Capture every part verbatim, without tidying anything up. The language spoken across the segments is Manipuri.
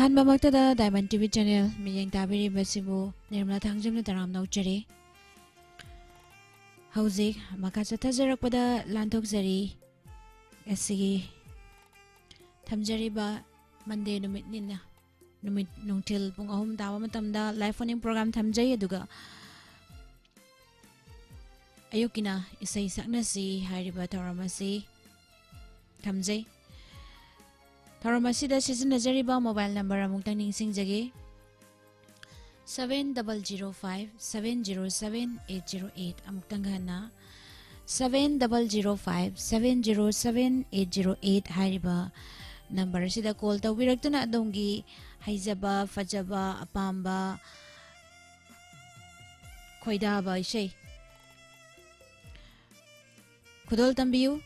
ꯑꯍꯥꯟꯕꯃꯛꯇꯗ Diamond T V channel ꯃꯤꯠꯌꯦꯡ ꯇꯥꯕꯤꯔꯤꯕꯁꯤꯕꯨ ꯅꯤꯔꯃꯂꯥ ꯊꯥꯡꯖꯝꯅ ꯇꯔꯥꯝꯅ ꯑꯣꯛꯆꯔꯤ꯫ ꯍꯧꯖꯤꯛ ꯃꯈꯥ ꯆꯠꯊꯖꯔꯛꯄꯗ ꯂꯥꯟꯊꯣꯛꯆꯔꯤ꯫ ꯑꯁꯤꯒꯤ ꯊꯝꯖꯔꯤꯕ Monday ꯅꯨꯃꯤꯠꯅꯤꯅ, ꯅꯨꯃꯤꯠ ꯅꯨꯡꯊꯤꯜ ꯄꯨꯡ ꯑꯍꯨꯝ ꯇꯥꯕ ꯃꯇꯝꯗ live phone-in program ꯊꯝꯖꯩ꯫ ꯑꯗꯨꯒ ꯑꯌꯨꯛꯀꯤꯅ ꯏꯁꯩ ꯁꯛꯅꯁꯤ ꯍꯥꯏꯔꯤꯕ ꯊꯧꯔꯝ ꯑꯁꯤ ꯊꯝꯖꯩ꯫ ꯊꯧꯔꯝ ꯑꯁꯤꯗ ꯁꯤꯖꯤꯟꯅꯖꯔꯤꯕ mobile number ꯑꯃꯨꯛꯇꯪ ꯅꯤꯡꯁꯤꯡꯖꯒꯦ, seven double zero five seven zero seven eight zero eight꯫ ꯑꯃꯨꯛꯇꯪ ꯍꯟꯅ, seven double zero five seven zero seven eight zero eight ꯍꯥꯏꯔꯤꯕ number ꯑꯁꯤꯗ call ꯇꯧꯕꯤꯔꯛꯇꯨꯅ ꯑꯗꯣꯝꯒꯤ ꯍꯩꯖꯕ, ꯐꯖꯕ, ꯑꯄꯥꯝꯕ, ꯈꯣꯏꯗꯥꯕ ꯏꯁꯩ ꯈꯨꯗꯣꯜ ꯇꯝꯕꯤꯌꯨ꯫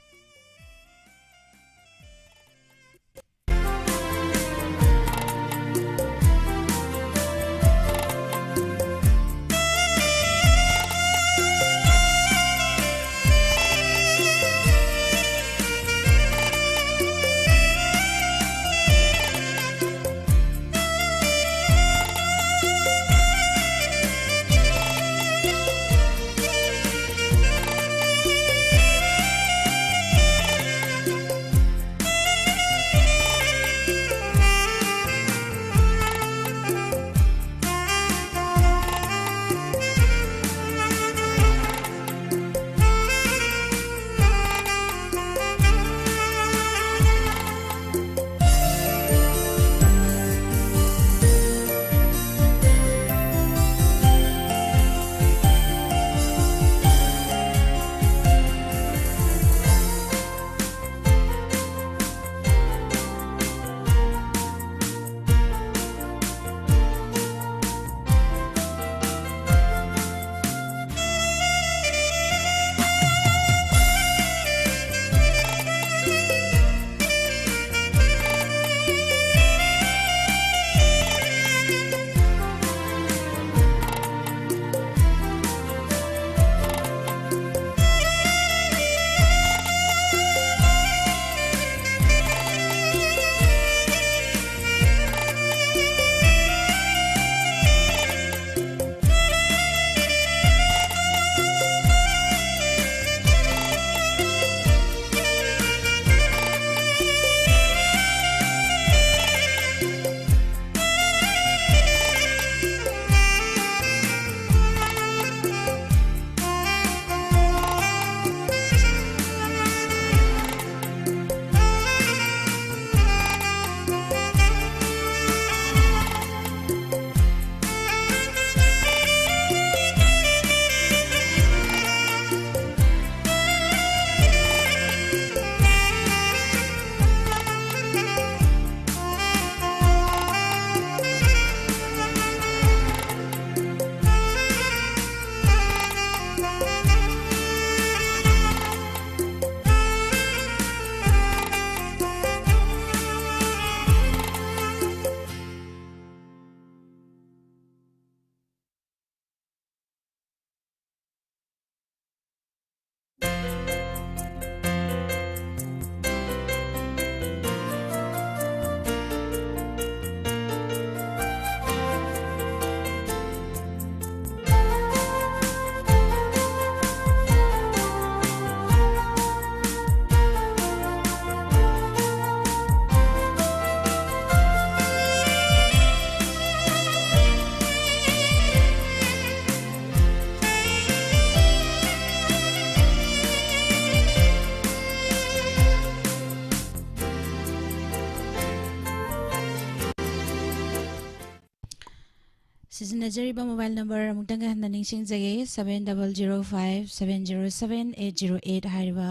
ꯂꯩꯖꯔꯤꯕ mobile number ꯑꯃꯨꯛꯇꯪꯒ ꯍꯟꯅ ꯅꯤꯡꯁꯤꯡꯖꯒꯦ, seven double zero five seven zero seven eight zero eight ꯍꯥꯏꯔꯤꯕ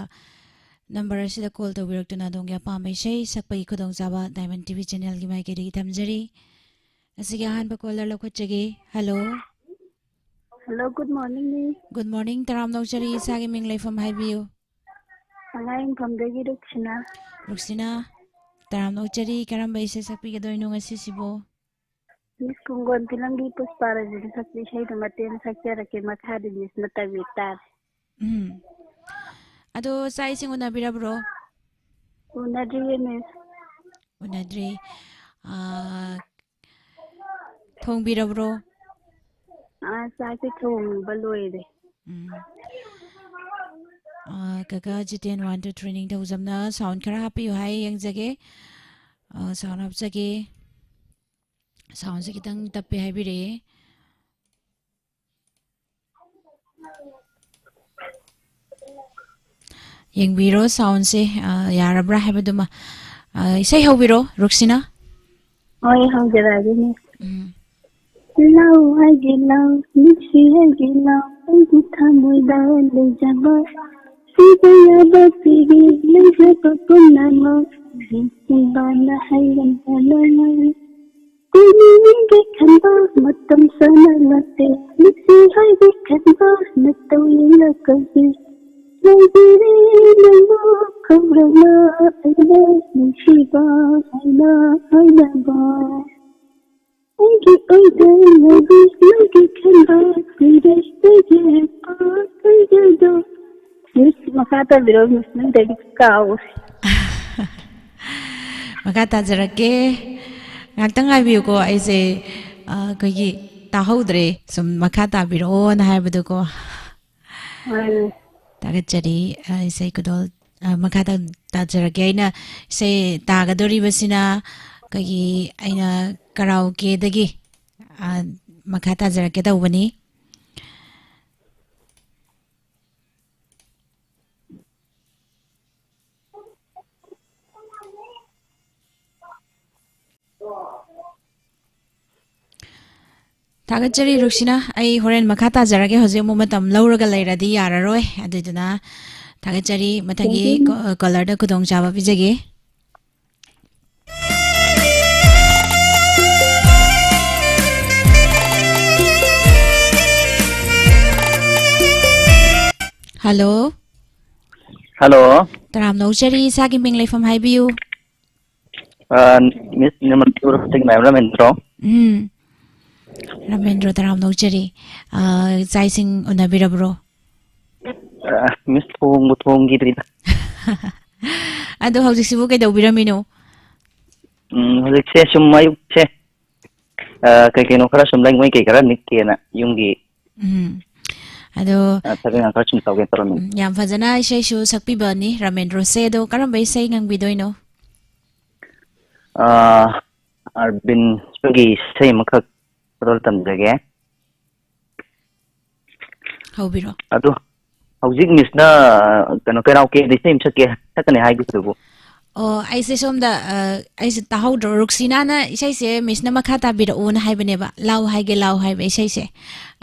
number ꯑꯁꯤꯗ call ꯇꯧꯕꯤꯔꯛꯇꯨꯅ ꯑꯗꯣꯝꯒꯤ ꯑꯄꯥꯝꯕ ꯏꯁꯩ ꯁꯛꯄꯒꯤ ꯈꯨꯗꯣꯡꯆꯥꯕ Diamond T V channelꯒꯤ ꯃꯥꯏꯀꯩꯗꯒꯤ ꯊꯝꯖꯔꯤ꯫ ꯉꯁꯤꯒꯤ ꯑꯍꯥꯟꯕ caller ꯂꯧꯈꯠꯆꯒꯦ꯫ Hello꯫ Hello, good morning, miss. Good morning, ꯇꯔꯥꯝꯅ ꯑꯣꯛꯆꯔꯤ꯫ ꯏꯁꯥꯒꯤ ꯃꯤꯡ, ꯂꯩꯐꯝ ꯍꯥꯏꯕꯤꯌꯨ꯫ ꯃꯉꯥꯌꯨꯝꯐꯝꯗꯒꯤ ꯔꯨꯛꯁꯤꯅꯥ꯫ ꯔꯨꯛꯁꯤꯅꯥ, ꯇꯔꯥꯝꯅ ꯑꯣꯛꯆꯔꯤ꯫ ꯀꯔꯝꯕ ꯏꯁꯩ ꯁꯛꯄꯤꯒꯗꯣꯏꯅꯣ ꯉꯁꯤꯁꯤꯕꯨ? Miss, ꯀꯨꯡꯒꯣꯟ ꯐꯤꯂꯝꯒꯤ ꯄꯨꯁꯄꯥꯔꯥꯖꯤꯅ ꯁꯛꯄ ꯏꯁꯩꯗꯨ ꯃꯇꯦꯛ ꯑꯃ ꯁꯛꯆꯔꯛꯀꯦ, ꯃꯈꯥꯗꯤ miss ꯅ ꯇꯧꯕꯤ ꯇꯥꯔꯦ꯫ ꯎꯝ꯫ ꯑꯗꯣ ꯆꯥꯛ ꯏꯁꯤꯡ ꯎꯅꯕꯤꯔꯕ꯭ꯔꯣ? ꯎꯅꯗ꯭ꯔꯤꯌꯦ, miss꯫ ꯎꯅꯗ꯭ꯔꯤ꯫ ꯑꯥ, ꯊꯣꯡꯕꯤꯔꯕ꯭ꯔꯣ? ꯑꯥ, ꯆꯥꯛꯇꯤ ꯊꯣꯡꯕ ꯂꯣꯏꯔꯦ꯫ ꯎꯝ꯫ ꯑꯥ, ꯀꯀꯥ Jiten, one two three ꯅꯤꯡꯊꯧꯖꯝꯅ sound ꯈꯔ ꯍꯥꯞꯄꯤꯌꯨ ꯍꯥꯏ, ꯌꯦꯡꯖꯒꯦ꯫ ꯑꯥ, sound ꯍꯥꯞꯆꯒꯦ꯫ Soundꯁꯦ ꯈꯤꯇꯪ ꯇꯞꯄꯦ ꯍꯥꯏꯕꯤꯔꯛꯑꯦ꯫ ꯌꯦꯡꯕꯤꯔꯣ soundꯁꯦ, ꯑ, ꯌꯥꯔꯕ꯭ꯔꯥ ꯍꯥꯏꯕꯗꯨꯃ꯫ ꯑ, ꯏꯁꯩ ꯍꯧꯕꯤꯔꯣ, ꯔꯨꯛꯁꯤꯅꯥ꯫ ꯍꯣꯏ, ꯍꯧꯖꯔꯛꯑꯒꯦ, miss꯫ ꯎꯝ꯫ ꯂꯥꯎ ꯍꯥꯏꯒꯦ ꯂꯥꯎ, ꯅꯨꯡꯁꯤ ꯍꯥꯏꯒꯦ ꯂꯥꯎ, ꯑꯩꯒꯤ ꯊꯃꯣꯏꯗ ꯂꯩꯖꯕ꯫ ꯁꯤꯕ ꯌꯥꯕ ꯁꯤꯒꯤ ꯂꯩꯖꯕ ꯄꯨꯝꯅꯃꯛ, ꯅꯨꯡꯁꯤꯕꯅ ꯍꯩꯔꯝꯕ ꯂꯣꯏꯅꯃꯛ꯫ ꯀꯨꯏꯅ ꯌꯦꯡꯒꯦ ꯈꯟꯕ ꯃꯇꯝ ꯁꯥꯟꯅ ꯂꯥꯛꯇꯦ, ꯅꯨꯡꯁꯤ ꯍꯥꯏꯒꯦ ꯈꯟꯕ ꯅꯠꯇꯧ ꯌꯦꯡꯂꯛꯀꯁꯤ꯫ ꯂꯩꯖꯔꯦ ꯅꯪꯕꯨ ꯀꯧꯔꯒ ꯑꯩꯅ ꯅꯨꯡꯁꯤꯕ ꯍꯥꯏꯅ ꯍꯥꯏꯅꯕ꯫ ꯑꯩꯒꯤ ꯑꯣꯏꯗꯅꯕꯤ ꯅꯪꯒꯤ ꯈꯟꯕ ꯀꯨꯏꯔꯦ ꯀꯩꯒꯤꯔꯀꯣ ꯀꯩꯒꯤꯗꯣ꯫ Miss, ꯃꯈꯥ ꯇꯥꯕꯤꯔꯛꯑꯣ, miss, ꯅꯪꯗꯒꯤ ꯀꯥꯎꯔꯦ꯫ ꯃꯈꯥ ꯇꯥꯖꯔꯛꯀꯦ꯫ ꯉꯥꯛꯇꯪ ꯉꯥꯏꯕꯤꯌꯨꯀꯣ, ꯑꯩꯁꯦ, ꯑ, ꯑꯩꯈꯣꯏꯒꯤ ꯇꯥꯍꯧꯗ꯭ꯔꯦ, ꯁꯨꯝ ꯃꯈꯥ ꯇꯥꯕꯤꯔꯛꯑꯣꯅ ꯍꯥꯏꯕꯗꯣꯀꯣ꯫ ꯍꯣꯏ꯫ ꯊꯥꯒꯠꯆꯔꯤ꯫ ꯑ, ꯏꯁꯩ ꯈꯨꯗꯣꯜ, ꯑ, ꯃꯈꯥ ꯇꯥ-, ꯇꯥꯖꯔꯛꯀꯦ꯫ ꯑꯩꯅ ꯏꯁꯩ ꯇꯥꯒꯗꯧꯔꯤꯕꯁꯤꯅ ꯑꯩꯈꯣꯏꯒꯤ, ꯑꯩꯅ karaokeꯗꯒꯤ, ꯑ, ꯃꯈꯥ ꯇꯥꯖꯔꯛꯀꯦ ꯇꯧꯕꯅꯤ꯫ ꯊꯥꯒꯠꯆꯔꯤ ꯔꯨꯛꯁꯤꯅꯥ꯫ ꯑꯩ ꯍꯣꯔꯦꯟ ꯃꯈꯥ ꯇꯥꯖꯔꯛꯀꯦ꯫ ꯍꯧꯖꯤꯛ ꯑꯃꯨꯛ ꯃꯇꯝ ꯂꯧꯔꯒ ꯂꯩꯔꯗꯤ ꯌꯥꯔꯔꯣꯏ꯫ ꯑꯗꯨꯗꯨꯅ ꯊꯥꯒꯠꯆꯔꯤ꯫ ꯃꯊꯪꯒꯤ ꯀꯣ-, ꯀꯣꯂꯔꯗ ꯈꯨꯗꯣꯡꯆꯥꯕ ꯄꯤꯖꯒꯦ꯫ ꯍꯜꯂꯣ꯫ ꯍꯜꯂꯣ꯫ ꯇꯔꯥꯝꯅ ꯑꯣꯛꯆꯔꯤ꯫ ꯏꯁꯥꯒꯤ ꯃꯤꯡ ꯂꯩꯐꯝ ꯍꯥꯏꯕꯤꯌꯨ꯫ ꯑ, ꯃꯤꯁ ꯅꯤꯔꯃꯜ ꯃꯅꯤꯄꯨꯔꯗꯒꯤ ꯃꯌꯥꯝ ꯔꯥꯃꯦꯟꯗ꯭ꯔꯣ꯫ ꯎꯝ꯫ ꯔꯥꯃꯦꯟꯗ꯭ꯔꯣ, ꯇꯔꯥꯝꯅ ꯑꯣꯛꯆꯔꯤ꯫ ꯑ, ꯆꯥꯛ ꯏꯁꯤꯡ ꯎꯅꯕꯤꯔꯕ꯭ꯔꯣ? ꯑ, ꯃꯤꯁ, ꯊꯣꯡꯕꯨ ꯊꯣꯡꯈꯤꯗ꯭ꯔꯤꯗ꯫ ꯑꯗꯣ ꯍꯧꯖꯤꯛꯁꯤꯕꯨ ꯀꯩꯗꯧꯕꯤꯔꯝꯃꯤꯅꯣ? ꯎꯝ, ꯍꯧꯖꯤꯛꯁꯦ ꯁꯨꯝ ꯑꯌꯨꯛꯁꯦ, ꯑ, ꯀꯩ ꯀꯩꯅꯣ ꯈꯔ ꯁꯨꯝ ꯂꯩꯉꯣꯏ ꯀꯩ ꯈꯔ ꯅꯤꯛꯀꯦꯅ ꯌꯨꯝꯒꯤ, ꯎꯝ꯫ ꯑꯗꯣ, ꯑ, ꯊꯕꯛ ꯏꯪꯈꯥꯡ ꯈꯔ ꯁꯨꯝ ꯇꯧꯒꯦꯅ ꯇꯧꯔꯝꯃꯤꯅꯤ꯫ ꯎꯝ, ꯌꯥꯝ ꯐꯖꯅ ꯏꯁꯩꯁꯨ ꯁꯛꯄꯤꯕꯅꯤ ꯔꯥꯃꯦꯟꯗ꯭ꯔꯣꯁꯦ꯫ ꯑꯗꯣ ꯀꯔꯝꯕ ꯏꯁꯩ ꯉꯪꯕꯤꯗꯣꯏꯅꯣ? ꯑ, ꯑꯔꯕꯤꯟ ꯏꯁꯩ ꯑꯃꯈꯛ ꯈꯨꯗꯣꯜ ꯇꯝꯖꯒꯦ꯫ ꯍꯧꯕꯤꯔꯣ꯫ ꯑꯗꯣ ꯍꯧꯖꯤꯛ ꯃꯤꯁꯅ, ꯀꯩꯅꯣ, ꯀꯦꯔꯥꯎꯀꯦꯗ ꯏꯁꯩ ꯑꯃ ꯁꯛꯀꯦ, ꯁꯛꯀꯅꯤ ꯍꯥꯏꯈꯤꯕꯗꯨꯕꯨ? ꯑꯣ, ꯑꯩꯁꯦ ꯁꯣꯝꯗ, ꯑ, ꯑꯩꯁꯦ ꯇꯥꯍꯧꯗ꯭ꯔꯣ, ꯔꯨꯛꯁꯤꯅꯥꯅ ꯏꯁꯩꯁꯦ ꯃꯤꯁꯅ ꯃꯈꯥ ꯇꯥꯕꯤꯔꯛꯎꯅ ꯍꯥꯏꯕꯅꯦꯕ, "ꯂꯥꯎ ꯍꯥꯏꯒꯦ, ꯂꯥꯎ" ꯍꯥꯏꯕ ꯏꯁꯩꯁꯦ꯫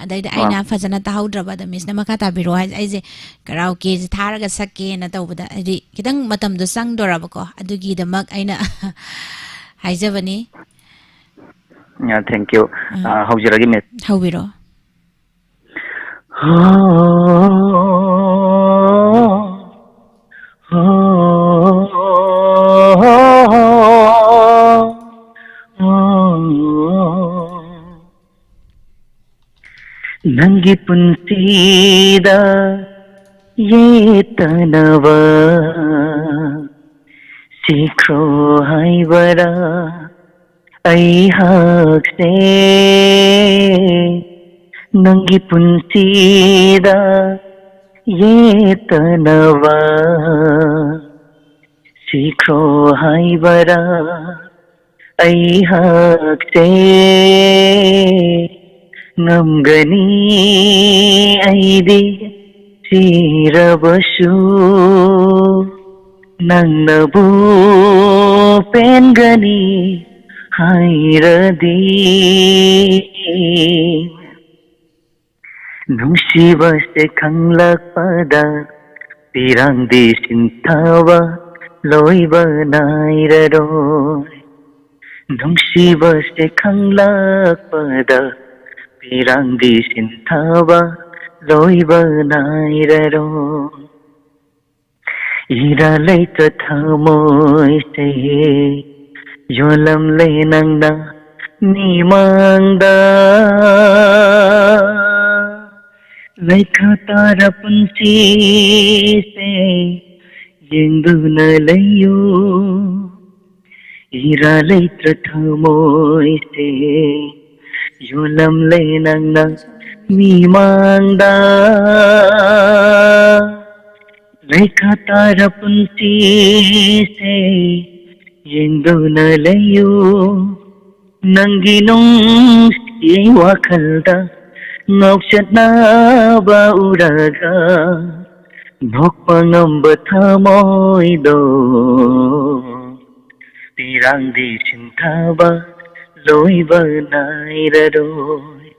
ꯑꯗꯩꯗ ꯑꯥ꯫ ꯑꯩꯅ ꯐꯖꯅ ꯇꯥꯍꯧꯗ꯭ꯔꯕ, ꯑꯗ ꯃꯤꯁꯅ ꯃꯈꯥ ꯇꯥꯕꯤꯔꯛꯑꯣ ꯍꯥꯏꯁꯦ꯫ ꯑꯩꯁꯦ ꯀꯦꯔꯥꯎꯀꯦꯁꯦ ꯊꯥꯔꯒ ꯁꯛꯀꯦꯅ ꯇꯧꯕꯗ, ꯍꯥꯏꯗꯤ, ꯈꯤꯇꯪ ꯃꯇꯝꯗꯣ ꯆꯪꯗꯣꯔꯕꯀꯣ, ꯑꯗꯨꯒꯤꯗꯃꯛ ꯑꯩꯅ ꯍꯥꯏꯖꯕꯅꯤ꯫ ꯑ, thank you꯫ ꯑꯥ꯫ ꯑ, ꯍꯧꯖꯔꯒꯦ, ꯃꯤꯁ꯫ ꯍꯧꯕꯤꯔꯣ꯫ ꯅꯪꯒꯤ ꯄꯨꯟꯁꯤꯗ ꯌꯦꯠꯇꯅꯕ ꯁꯤꯈ꯭ꯔꯣ ꯍꯥꯏꯕꯔꯥ ꯑꯩꯍꯥꯛꯁꯦ? ꯅꯪꯒꯤ ꯄꯨꯟꯁꯤꯗ ꯌꯦꯠꯇꯅꯕ ꯁꯤꯈ꯭ꯔꯣ ꯍꯥꯏꯕꯔꯥ ꯑꯩꯍꯥꯛꯁꯦ? ꯉꯝꯒꯅꯤ ꯑꯩꯗꯤ ꯁꯤꯔꯕꯁꯨ ꯅꯪꯅꯕꯨ ꯄꯦꯟꯒꯅꯤ꯫ ꯍꯥꯏꯔꯗꯤ꯫ ꯅꯨꯡꯁꯤꯕꯁꯦ ꯈꯪꯂꯛꯄꯗ ꯄꯤꯔꯥꯡꯗꯤ ꯁꯤꯟꯊꯕ ꯂꯣꯏꯕ ꯅꯥꯏꯔꯔꯣꯏ꯫ ꯅꯨꯡꯁꯤꯕꯁꯦ ꯈꯪꯂꯛꯄꯗ ꯄꯤꯔꯥꯡꯗꯤ ꯁꯤꯟꯊꯕ ꯂꯣꯏꯕ ꯅꯥꯏꯔꯔꯣꯏ꯫ ꯏꯔꯥ ꯂꯩꯇ ꯊꯃꯣꯏꯁꯦ ꯌꯣꯜꯂꯝꯂꯦ ꯅꯪꯅ ꯃꯤꯃꯥꯡꯗ꯫ ꯂꯩꯈꯥ ꯇꯥꯔ ꯄꯨꯟꯁꯤꯁꯦ ꯌꯦꯡꯗꯨꯅ ꯂꯩꯌꯨ꯫ ꯏꯔꯥ ꯂꯩꯇ꯭ꯔ ꯊꯃꯣꯏꯁꯦ ꯌꯣꯜꯂꯝꯂꯦ ꯅꯪꯅ ꯃꯤꯃꯥꯡꯗ꯫ ꯂꯩꯈꯥ ꯇꯥꯔ ꯄꯨꯟꯁꯤꯁꯦ ꯌꯦꯡꯗꯨꯅ ꯂꯩꯌꯨ꯫ ꯅꯪꯒꯤ ꯅꯨꯡꯁꯤ ꯋꯥꯈꯜꯗ ꯉꯥꯎꯆꯠꯅꯕ ꯎꯔꯒ ꯅꯣꯛꯄ ꯉꯝꯕ ꯊꯃꯣꯏꯗꯣ ꯄꯤꯔꯥꯡꯗꯤ ꯁꯤꯟꯊꯕ ꯂꯣꯏꯕ ꯅꯥꯏꯔꯔꯣꯏ꯫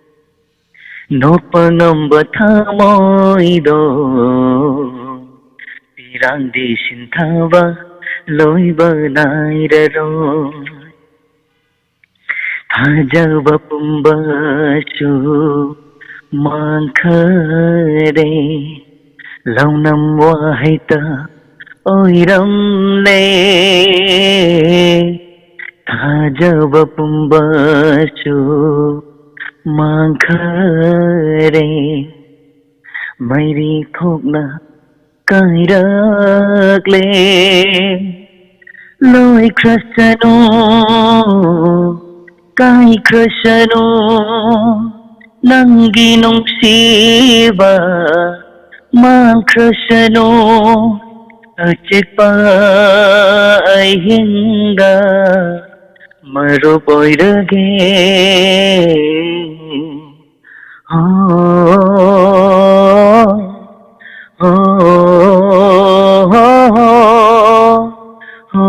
ꯅꯣꯛꯄ ꯉꯝꯕ ꯊꯃꯣꯏꯗꯣ ꯄꯤꯔꯥꯡꯗꯤ ꯁꯤꯟꯊꯕ ꯂꯣꯏꯕ ꯅꯥꯏꯔꯔꯣꯏ꯫ ꯊꯥꯖꯕ ꯄꯨꯝꯕꯁꯨ ꯃꯥꯡꯈꯔꯦ꯫ ꯂꯧꯅꯝ ꯋꯥꯍꯩꯇ ꯑꯣꯏꯔꯝꯂꯦ꯫ ꯊꯥꯖꯕ ꯄꯨꯝꯕꯁꯨ ꯃꯥꯡꯈꯔꯦ꯫ ꯃꯩꯔꯤ ꯊꯣꯛꯅ ꯀꯥꯏꯔꯛꯂꯦ꯫ ꯂꯣꯏꯈ꯭ꯔꯁꯅꯨ, ꯀꯥꯏꯈ꯭ꯔꯁꯅꯨ, ꯅꯪꯒꯤ ꯅꯨꯡꯁꯤꯕ ꯃꯥꯡꯈ꯭ꯔꯁꯅꯨ꯫ ꯑꯆꯤꯛꯄ ꯑꯍꯤꯡꯗ ꯃꯔꯨꯞ ꯑꯣꯏꯔꯒꯦ꯫ ꯍꯣ, ꯍꯣ, ꯍꯣ, ꯍꯣ, ꯍꯣ꯫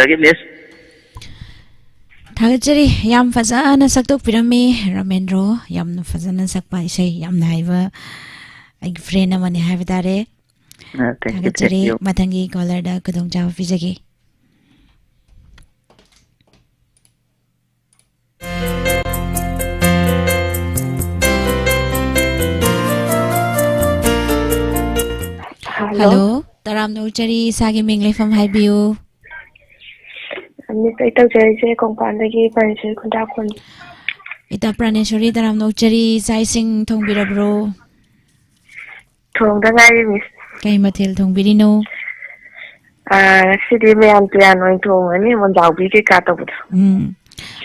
ꯊꯥꯒꯠꯆꯔꯤ, ꯃꯤꯁ꯫ ꯊꯥꯒꯠꯆꯔꯤ꯫ ꯌꯥꯝ ꯐꯖꯅ ꯁꯛꯇꯣꯛꯄꯤꯔꯝꯃꯤ ꯔꯃꯦꯟꯗ꯭ꯔꯣ꯫ ꯌꯥꯝꯅ ꯐꯖꯅ ꯁꯛꯄ ꯏꯁꯩ, ꯌꯥꯝꯅ ꯍꯩꯕ ꯑꯩꯒꯤ ꯐ꯭ꯔꯦꯟ ꯑꯃꯅꯤ ꯍꯥꯏꯕ ꯇꯥꯔꯦ꯫ ꯑ, thank you, ꯊꯥꯒꯠꯆꯔꯤ꯫ Thank you꯫ ꯃꯊꯪꯒꯤ ꯀꯣꯂꯔꯗ ꯈꯨꯗꯣꯡꯆꯥꯕ ꯄꯤꯖꯒꯦ꯫ ꯍꯜꯂꯣ꯫ ꯍꯜꯂꯣ, ꯇꯔꯥꯝꯅ ꯑꯣꯛꯆꯔꯤ, ꯏꯁꯥꯒꯤ ꯃꯤꯡ ꯂꯩꯐꯝ ꯍꯥꯏꯕꯤꯌꯨ꯫ ꯃꯤꯁ, ꯑꯩ ꯇꯧꯖꯔꯤꯁꯦ ꯀꯣꯡꯄꯥꯟꯗꯒꯤ ꯄ꯭ꯔꯥꯅꯦꯁꯣꯔꯤ ꯈꯨꯟꯗ꯭ꯔꯥꯛꯈꯣꯟ꯫ ꯏꯇꯥ ꯄ꯭ꯔꯥꯅꯦꯁꯣꯔꯤ, ꯇꯔꯥꯝꯅ ꯑꯣꯛꯆꯔꯤ, ꯆꯥꯛ ꯏꯁꯤꯡ ꯊꯣꯡꯕꯤꯔꯕ꯭ꯔꯣ? ꯊꯣꯡꯗ ꯉꯥꯏꯔꯤ, ꯃꯤꯁ꯫ ꯀꯩ ꯃꯊꯦꯜ ꯊꯣꯡꯕꯤꯔꯤꯅꯣ? ꯑꯥ, ꯉꯁꯤꯗꯤ ꯃꯌꯥꯟ ꯇꯨꯌꯥꯟ ꯑꯣꯏꯅ ꯊꯣꯡꯉꯅꯤ, ꯃꯣꯟꯖꯥꯎꯕꯤ ꯀꯩꯀꯥ ꯇꯧꯕꯗꯣ꯫ ꯎꯝ꯫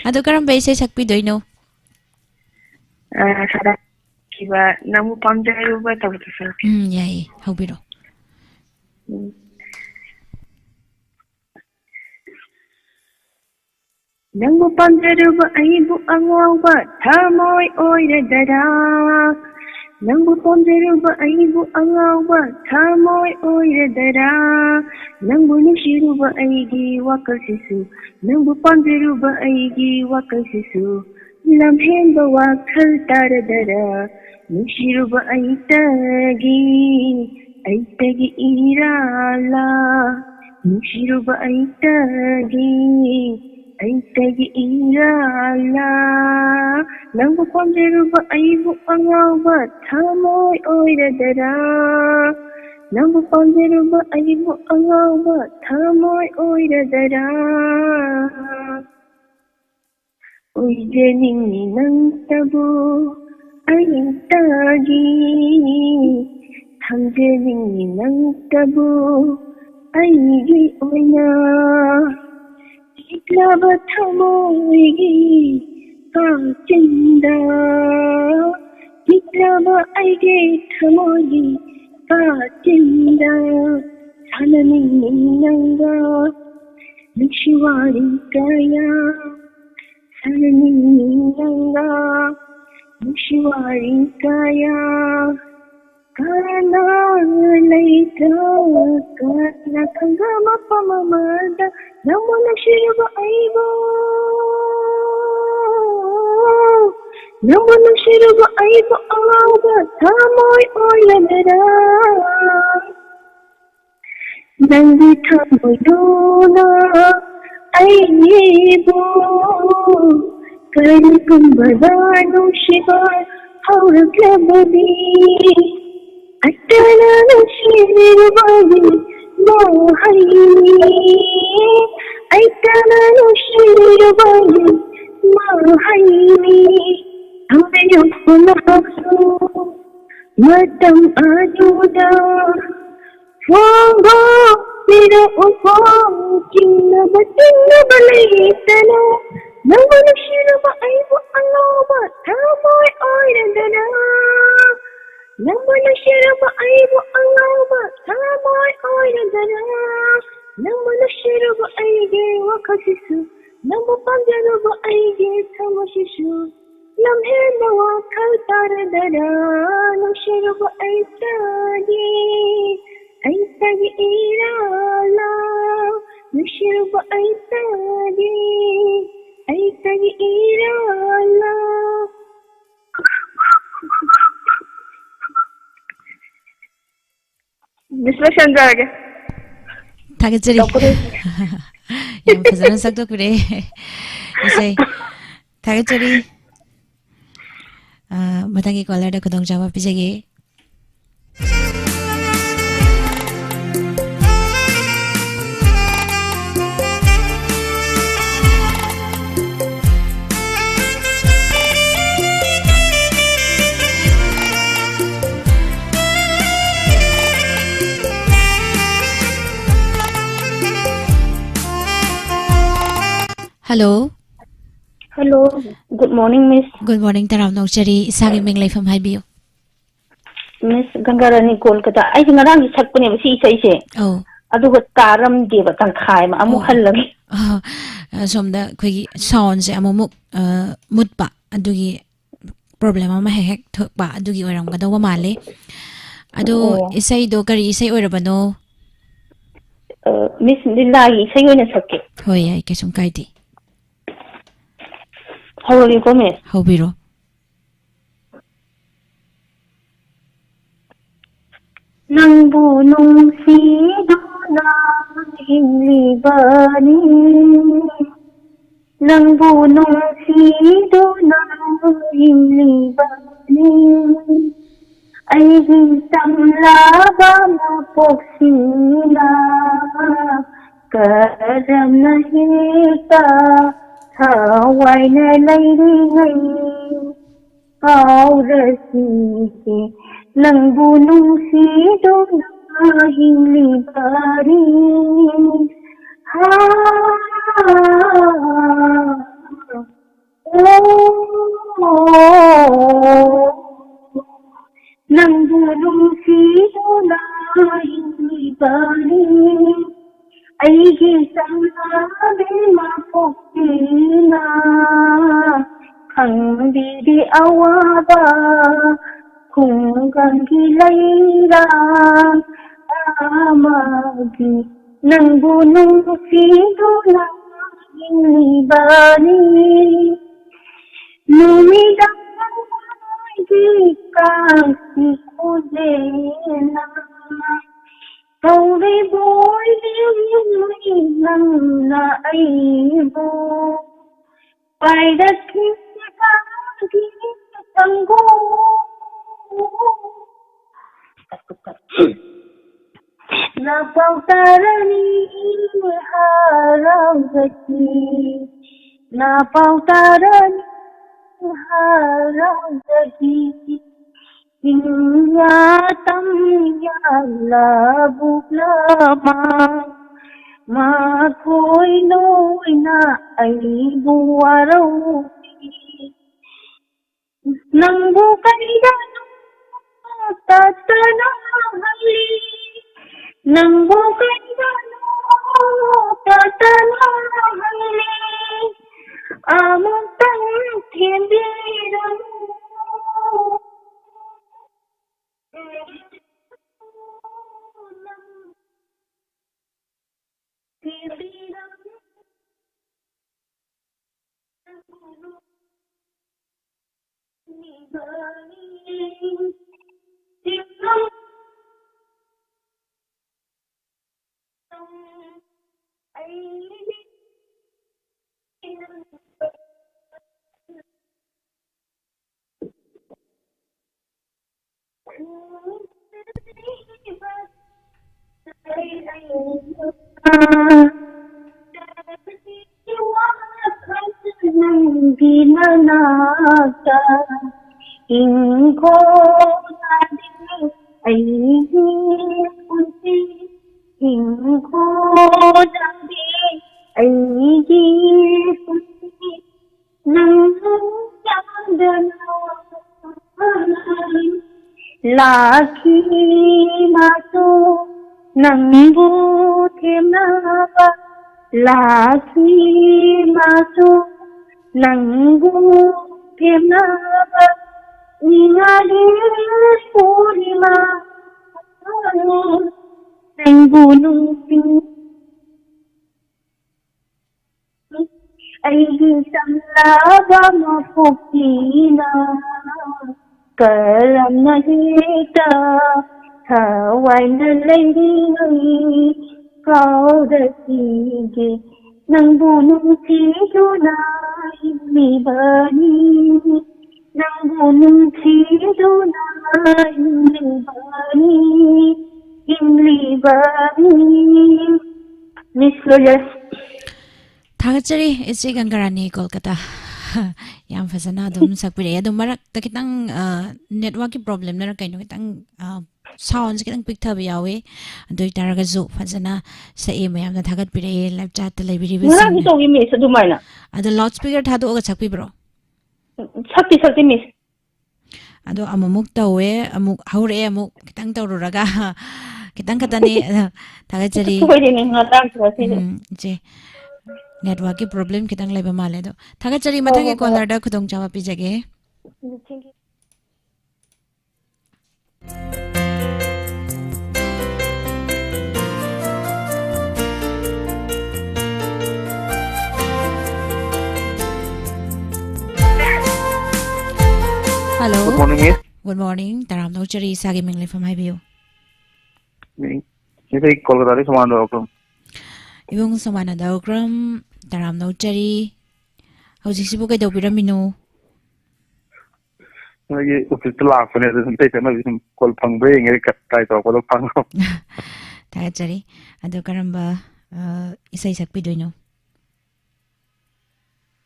ꯑꯗꯣ ꯀꯔꯝꯕ ꯏꯁꯩ ꯁꯛꯄꯤꯗꯣꯏꯅꯣ? ꯑꯥ, ꯁꯗꯥ ꯈꯤꯕ ꯅꯪꯕꯨ ꯄꯥꯝꯖꯔꯨꯕ ꯇꯧꯕꯗꯣ ꯁꯛꯀꯦ꯫ ꯎꯝ, ꯌꯥꯏꯌꯦ, ꯍꯧꯕꯤꯔꯣ꯫ ꯎꯝ꯫ ꯅꯪꯕꯨ ꯄꯥꯝꯖꯔꯨꯕ ꯑꯩꯕꯨ ꯑꯉꯥꯎꯕ ꯊꯃꯣꯏ ꯑꯣꯏꯔꯗꯔꯥ? ꯅꯪꯕꯨ ꯄꯥꯝꯖꯔꯨꯕ ꯑꯩꯕꯨ ꯑꯉꯥꯎꯕ ꯊꯃꯣꯏ ꯑꯣꯏꯔꯗꯔꯥ? ꯅꯪꯕꯨ ꯅꯨꯡꯁꯤꯔꯨꯕ ꯑꯩꯒꯤ ꯋꯥꯈꯜꯁꯤꯁꯨ, ꯅꯪꯕꯨ ꯄꯥꯝꯖꯔꯨꯕ ꯑꯩꯒꯤ ꯋꯥꯈꯜꯁꯤꯁꯨ ꯂꯝꯍꯦꯟꯕ ꯋꯥꯈꯜ ꯇꯥꯔꯗꯔꯥ? ꯅꯨꯡꯁꯤꯔꯨꯕ ꯑꯩꯇꯒꯤ, ꯑꯩꯇꯒꯤ ꯏꯔꯥꯜꯂꯥ? ꯅꯨꯡꯁꯤꯔꯨꯕ ꯑꯩꯇꯒꯤ, ꯑꯩꯇꯒꯤ ꯏꯔꯥꯜꯂꯥ? ꯅꯪꯕꯨ ꯄꯥꯝꯖꯔꯨꯕ ꯑꯩꯕꯨ ꯑꯉꯥꯎꯕ ꯊꯃꯣꯏ ꯑꯣꯏꯔꯗꯔꯥ? ꯅꯪꯕꯨ ꯄꯥꯝꯖꯔꯨꯕ ꯑꯩꯕꯨ ꯑꯉꯥꯎꯕ ꯊꯃꯣꯏ ꯑꯣꯏꯔꯗꯔꯥ? ꯑꯣꯏꯖꯅꯤꯡꯉꯤ ꯅꯪꯇꯕꯨ ꯑꯩꯇꯒꯤ, ꯊꯝꯖꯅꯤꯡꯉꯤ ꯅꯪꯇꯕꯨ ꯑꯩꯒꯤ ꯑꯣꯏꯅ꯫ ꯄꯤꯛꯂꯕ ꯊꯃꯣꯏꯒꯤ ꯀꯥꯆꯤꯟꯗ, ꯄꯤꯛꯂꯕ ꯑꯩꯒꯤ ꯊꯃꯣꯏꯒꯤ ꯀꯥꯆꯤꯟꯗ, ꯁꯥꯟꯅꯅꯤꯡꯉꯤ ꯅꯪꯒ ꯅꯨꯡꯁꯤ ꯋꯥꯔꯤ ꯀꯌꯥ, ꯁꯥꯟꯅꯅꯤꯡꯉꯤ ꯅꯪꯒ ꯅꯨꯡꯁꯤ ꯋꯥꯔꯤ ꯀꯌꯥ꯫ ꯀꯅꯥ ꯂꯩꯇ꯭ꯔꯣ, ꯀꯅꯥ ꯈꯪꯕ ꯃꯐꯝ ꯑꯃꯗ ꯅꯪꯕꯨ ꯅꯨꯡꯁꯤꯔꯨꯕ ꯑꯩꯕꯨ, ꯅꯪꯕꯨ ꯅꯨꯡꯁꯤꯔꯨꯕ ꯑꯩꯕꯨ ꯑꯉꯥꯎꯕ ꯊꯃꯣꯏ ꯑꯣꯏꯔꯗꯔꯥ? ꯅꯪꯒꯤ ꯊꯃꯣꯏꯗꯨꯅ ꯑꯩꯕꯨ ꯀꯔꯤꯒꯨꯝꯕꯗ ꯅꯨꯡꯁꯤꯕ ꯍꯧꯔꯛꯂꯕꯗꯤ, ꯑꯇꯅ ꯅꯨꯡꯁꯤꯔꯨꯕꯒꯤ ꯃꯍꯩꯅꯤ, ꯑꯩꯇꯅ ꯅꯨꯡꯁꯤꯔꯨꯕꯒꯤ ꯃꯍꯩꯅꯤ꯫ ꯊꯝꯕꯤꯌꯨ ꯉꯥꯏꯍꯥꯛꯁꯨ ꯃꯇꯝ ꯑꯗꯨꯗ, ꯐꯣꯡꯗꯣꯛꯄꯤꯔꯛꯎꯀꯣ, ꯆꯤꯡꯅꯕ ꯆꯤꯡꯅꯕ ꯂꯩꯇꯅ, ꯅꯪꯕꯨ ꯅꯨꯡꯁꯤꯔꯨꯕ ꯑꯩꯕꯨ ꯑꯉꯥꯎꯕ ꯊꯃꯣꯏ ꯑꯣꯏꯔꯗꯅ, ꯅꯪꯕꯨ ꯅꯨꯡꯁꯤꯔꯨꯕ ꯑꯩꯕꯨ ꯑꯉꯥꯎꯕ ꯊꯃꯣꯏ ꯑꯣꯏꯔꯗꯅ, ꯅꯪꯕꯨ ꯅꯨꯡꯁꯤꯔꯨꯕ ꯑꯩꯒꯤ ꯋꯥꯈꯜꯁꯤꯁꯨ, ꯅꯪꯕꯨ ꯄꯥꯝꯖꯔꯨꯕ ꯑꯩꯒꯤ ꯊꯃꯣꯏꯁꯤꯁꯨ, ꯂꯝꯍꯦꯟꯕ ꯋꯥꯈꯜ ꯇꯥꯔꯗꯅ, ꯅꯨꯡꯁꯤꯔꯨꯕ ꯑꯩꯇꯗꯤ, ꯑꯩꯇꯒꯤ ꯏꯔꯥꯜꯂꯣ, ꯅꯨꯡꯁꯤꯔꯨꯕ ꯑꯩꯇꯗꯤ, ꯑꯩꯇꯒꯤ ꯏꯔꯥꯜꯂꯣ꯫ ꯃꯤꯁ ꯂꯣꯏꯁꯟꯖꯔꯒꯦ꯫ ꯊꯥꯒꯠꯆꯔꯤ꯫ ꯇꯧꯀꯗꯣꯏꯁꯦ꯫ ꯌꯥꯝ ꯐꯖꯅ ꯁꯛꯇꯣꯛꯄꯤꯔꯦ ꯏꯁꯩ꯫ ꯊꯥꯒꯠꯆꯔꯤ꯫ ꯑ, ꯃꯊꯪꯒꯤ ꯀꯣꯂꯔꯗ ꯈꯨꯗꯣꯡꯆꯥꯕ ꯄꯤꯖꯒꯦ꯫ Hello. Hello. Good morning, Miss. Good morning, ꯇꯔꯥꯝꯅ ꯑꯣꯛꯆꯔꯤ꯫ ꯏꯁꯥꯒꯤ ꯃꯤꯡ, ꯂꯩꯐꯝ ꯍꯥꯏꯕꯤꯌꯨ꯫ Miss ꯒꯪꯒꯥꯔꯥꯅꯤ ꯀꯣꯜꯀꯇꯥ꯫ ꯑꯩꯁꯦ ꯉꯔꯥꯡꯗꯤ ꯁꯛꯄꯅꯦꯕ ꯁꯤ ꯏꯁꯩꯁꯦ꯫ ꯑꯧ꯫ ꯑꯗꯨꯒ ꯇꯥꯔꯝꯗꯦꯕ, ꯇꯪꯈꯥꯏ ꯑꯃ꯫ ꯑꯃꯨꯛ ꯑꯣ꯫ ꯍꯜꯂꯒꯦ꯫ ꯑ, ꯑ, ꯁꯣꯝꯗ ꯑꯩꯈꯣꯏꯒꯤ soundꯁꯦ ꯑꯃꯨꯛꯃꯨꯛ, ꯑ, ꯃꯨꯠꯄ, ꯑꯗꯨꯒꯤ problem ꯑꯃ ꯍꯦꯛ ꯍꯦꯛ ꯊꯣꯛꯄ, ꯑꯗꯨꯒꯤ ꯑꯣꯏꯔꯝꯒꯗꯧꯕ ꯃꯥꯜꯂꯦ꯫ ꯑꯗꯣ ꯑꯣ꯫ ꯏꯁꯩꯗꯣ ꯀꯔꯤ ꯏꯁꯩ ꯑꯣꯏꯔꯕꯅꯣ? ꯑ, ꯃꯤꯁ ꯂꯤꯂꯥꯒꯤ ꯏꯁꯩ ꯑꯣꯏꯅ ꯁꯛꯀꯦ꯫ ꯍꯣꯏ, ꯌꯥꯏ, ꯀꯩꯁꯨꯝ ꯀꯥꯏꯗꯦ꯫ ꯍꯧꯔꯒꯦꯀꯣ, ꯃꯤꯁ? ꯍꯧꯕꯤꯔꯣ꯫ ꯅꯪꯕꯨ ꯅꯨꯡꯁꯤꯗꯨꯅ ꯍꯤꯡꯂꯤꯕꯅꯤ, ꯅꯪꯕꯨ ꯅꯨꯡꯁꯤꯗꯨꯅ ꯍꯤꯡꯂꯤꯕꯅꯤ꯫ ꯑꯩꯒꯤ ꯆꯝꯂꯕ ꯃꯄꯣꯛꯁꯤꯅ ꯀꯔꯝꯅ ꯍꯦꯛꯇ ꯊꯋꯥꯏꯅ ꯂꯩꯔꯤꯉꯩ ꯀꯥꯎꯔꯁꯤꯒꯦ, ꯅꯪꯕꯨ ꯅꯨꯡꯁꯤꯗꯨꯅ ꯍꯤꯡꯂꯤꯕꯅꯤ꯫ ꯍꯥ, ꯑꯣ, ꯅꯪꯕꯨ ꯅꯨꯡꯁꯤꯗꯨꯅ ꯍꯤꯡꯂꯤꯕꯅꯤ꯫ ꯑꯩꯒꯤ ꯆꯝꯂꯕꯤ ꯃꯄꯣꯛꯄꯤꯅ ꯈꯪꯕꯤꯗꯦ ꯑꯋꯥꯕ ꯈꯨꯡꯒꯪꯒꯤ ꯂꯩꯔꯥꯡ ꯑꯃꯒꯤ꯫ ꯅꯪꯕꯨ ꯅꯨꯡꯁꯤꯗꯨꯅ ꯍꯤꯡꯂꯤꯕꯅꯤ꯫ ꯅꯨꯃꯤꯗꯥꯡꯒꯤ ꯀꯥꯡꯁꯤ ꯈꯨꯖꯦꯟꯅ ꯀꯧꯔꯤꯕꯣꯏ ꯅꯤꯡꯏ ꯅꯪꯅ ꯑꯩꯕꯨ ꯄꯥꯏꯔꯛꯈꯤꯕꯒꯤ ꯁꯪꯒꯣꯝ꯫ ꯅꯄꯥꯎ ꯇꯥꯔꯅꯤ ꯍꯔꯥꯎꯖꯈꯤ, ꯅꯄꯥꯎ ꯇꯥꯔꯅꯤ ꯍꯔꯥꯎꯖꯈꯤ꯫ ꯆꯤꯡꯌꯥ ꯇꯝꯌꯥ ꯂꯧꯕꯨꯛ ꯂꯃꯥꯡ, ꯃꯈꯣꯏ ꯂꯣꯏꯅ ꯑꯩꯕꯨ ꯋꯥꯔꯧꯏ꯫ ꯅꯪꯕꯨ ꯀꯩꯗꯅꯣ ꯇꯠꯇꯅ ꯍꯜꯂꯤ, ꯅꯪꯕꯨ ꯀꯩꯗꯅꯣ ꯇꯠꯇꯅ ꯍꯜꯂꯤ, ꯑꯃꯨꯛꯇꯪ ꯊꯦꯝꯕꯤꯔꯝꯃꯨ꯫ ꯅꯪꯒꯤ ꯃꯅꯥꯛꯇ ꯏꯪꯈꯣꯜ ꯑꯩꯒꯤ ꯄꯨꯟꯁꯤ ꯏꯪꯈꯣꯜ ꯑꯩꯒꯤ ꯄꯨꯟꯁꯤ ꯅꯪ ꯆꯥꯡꯗꯅ ꯂꯥꯛꯈꯤ ꯃꯥꯁꯨ ꯅꯪꯕꯨ ꯊꯦꯝꯅꯕ ꯂꯥꯛꯈꯤ ꯃꯥꯁꯨ ꯅꯪꯕꯨ ꯊꯦꯝꯅꯕ ꯅꯤꯡꯉꯥꯂꯤ ꯄꯨꯔꯅꯤꯃꯥ ꯅꯪꯕꯨ ꯅꯨꯡꯁꯤ ꯑꯩꯒꯤ ꯆꯝꯂꯕ ꯃꯄꯣꯛꯄꯤꯅ ꯀꯔꯝꯅ ꯍꯦꯛꯇ ꯊꯋꯥꯏꯅ ꯂꯩꯔꯤꯉꯩ ꯀꯥꯎꯗꯁꯤꯒꯦ ꯅꯪꯕꯨ ꯅꯨꯡꯁꯤꯗꯨꯅ ꯍꯤꯡꯂꯤꯕꯅꯤ ꯅꯪꯕꯨ ꯅꯨꯡꯁꯤꯗꯨꯅ ꯍꯤꯡꯂꯤꯕꯅꯤ ꯍꯤꯡꯂꯤꯕꯅꯤ Miss Loyal. ꯊꯥꯒꯠꯆꯔꯤ ꯏꯆꯦ ꯒꯪꯒꯥꯔꯥꯅꯤ ꯀꯣꯜꯀꯇꯥ꯫ ꯌꯥꯝ ꯐꯖꯅ ꯑꯗꯨꯝ ꯁꯛꯄꯤꯔꯛꯑꯦ꯫ ꯑꯗꯣ ꯃꯔꯛꯇ ꯈꯤꯇꯪ, ꯑ, networkꯀꯤ problemꯅꯔ ꯀꯩꯅꯣ ꯈꯤꯇꯪ, ꯑ, soundꯁꯦ ꯈꯤꯇꯪ ꯄꯤꯛꯊꯕ ꯌꯥꯎꯋꯦ꯫ ꯑꯗꯨ ꯑꯣꯏꯇꯥꯔꯒꯁꯨ ꯐꯖꯅ ꯁꯛꯑꯦ, ꯃꯌꯥꯝꯅ ꯊꯥꯒꯠꯄꯤꯔꯛꯑꯦ live chatꯇ ꯂꯩꯕꯤꯔꯤꯕꯁꯤꯡꯅ꯫ ꯉꯔꯥꯡꯁꯨ ꯇꯧꯏ, Miss, ꯑꯗꯨꯃꯥꯏꯅ꯫ ꯑꯗꯣ loudspeaker ꯊꯥꯗꯣꯛꯑꯒ ꯁꯛꯄꯤꯕ꯭ꯔꯣ? ꯁꯛꯇꯤ ꯁꯛꯇꯦ, Miss꯫ ꯑꯗꯣ ꯑꯃꯨꯛꯃꯨꯛ ꯇꯧꯋꯦ, ꯑꯃꯨꯛ ꯍꯧꯔꯛꯑꯦ, ꯑꯃꯨꯛ ꯈꯤꯇꯪ ꯇꯧꯔꯨꯔꯒ ꯈꯤꯇꯪ ꯈꯛꯇꯅꯤ꯫ ꯑꯗꯣ ꯊꯥꯒꯠꯆꯔꯤ꯫ ꯁꯣꯏꯔꯦꯅꯦ, ꯉꯔꯥꯡꯁꯨ ꯉꯁꯤꯁꯨ꯫ ꯎꯝ, ꯏꯆꯦ꯫ Networkꯀꯤ problem ꯈꯤꯇꯪ ꯂꯩꯕ ꯃꯥꯜꯂꯦ꯫ ꯑꯗꯣ ꯊꯥꯒꯠꯆꯔꯤ, ꯍꯣꯏ, ꯃꯊꯪꯒꯤ ꯍꯣꯏ, ꯍꯣꯏ꯫ Callerꯗ ꯈꯨꯗꯣꯡꯆꯥꯕ ꯄꯤꯖꯒꯦ꯫ ꯎꯝ, thank you꯫ Hello. Good morning, miss. Good morning. ꯇꯔꯥꯝꯅ ꯑꯣꯛꯆꯔꯤ, ꯏꯁꯥꯒꯤ ꯃꯤꯡ, ꯂꯩꯐꯝ ꯍꯥꯏꯕꯤꯌꯨ꯫ ꯃꯤꯡ, ꯏꯁꯩ ꯀꯣꯜꯀꯇꯥꯗꯒꯤ ꯁꯣꯃꯥꯅꯟꯗ ꯎꯀ꯭ꯔꯝ꯫ ꯏꯕꯨꯡ ꯁꯣꯃꯥꯅꯟꯗ ꯎꯀ꯭ꯔꯝ, ꯇꯔꯥꯝꯅ ꯑꯣꯛꯆꯔꯤ꯫ ꯍꯧꯖꯤꯛꯁꯤꯕꯨ ꯀꯩꯗꯧꯕꯤꯔꯝꯃꯤꯅꯣ? ꯅꯣꯏꯒꯤ ꯑꯣꯐꯤꯁꯇ ꯂꯥꯛꯄꯅꯦ, ꯑꯗꯨ ꯁꯨꯝ ꯏꯁꯩ ꯁꯛꯅꯕꯁꯤ ꯁꯨꯝ ꯀꯣꯜ ꯐꯪꯕ꯭ꯔꯥ ꯌꯦꯡꯒꯦ, ꯀ-, ꯇ꯭ꯔꯥꯏ ꯇꯧꯔꯛꯄꯗꯣ ꯐꯪꯉꯣ꯫ ꯊꯥꯒꯠꯆꯔꯤ꯫ ꯑꯗꯣ ꯀꯔꯝꯕ, ꯑ, ꯏꯁꯩ ꯁꯛꯄꯤꯗꯣꯏꯅꯣ?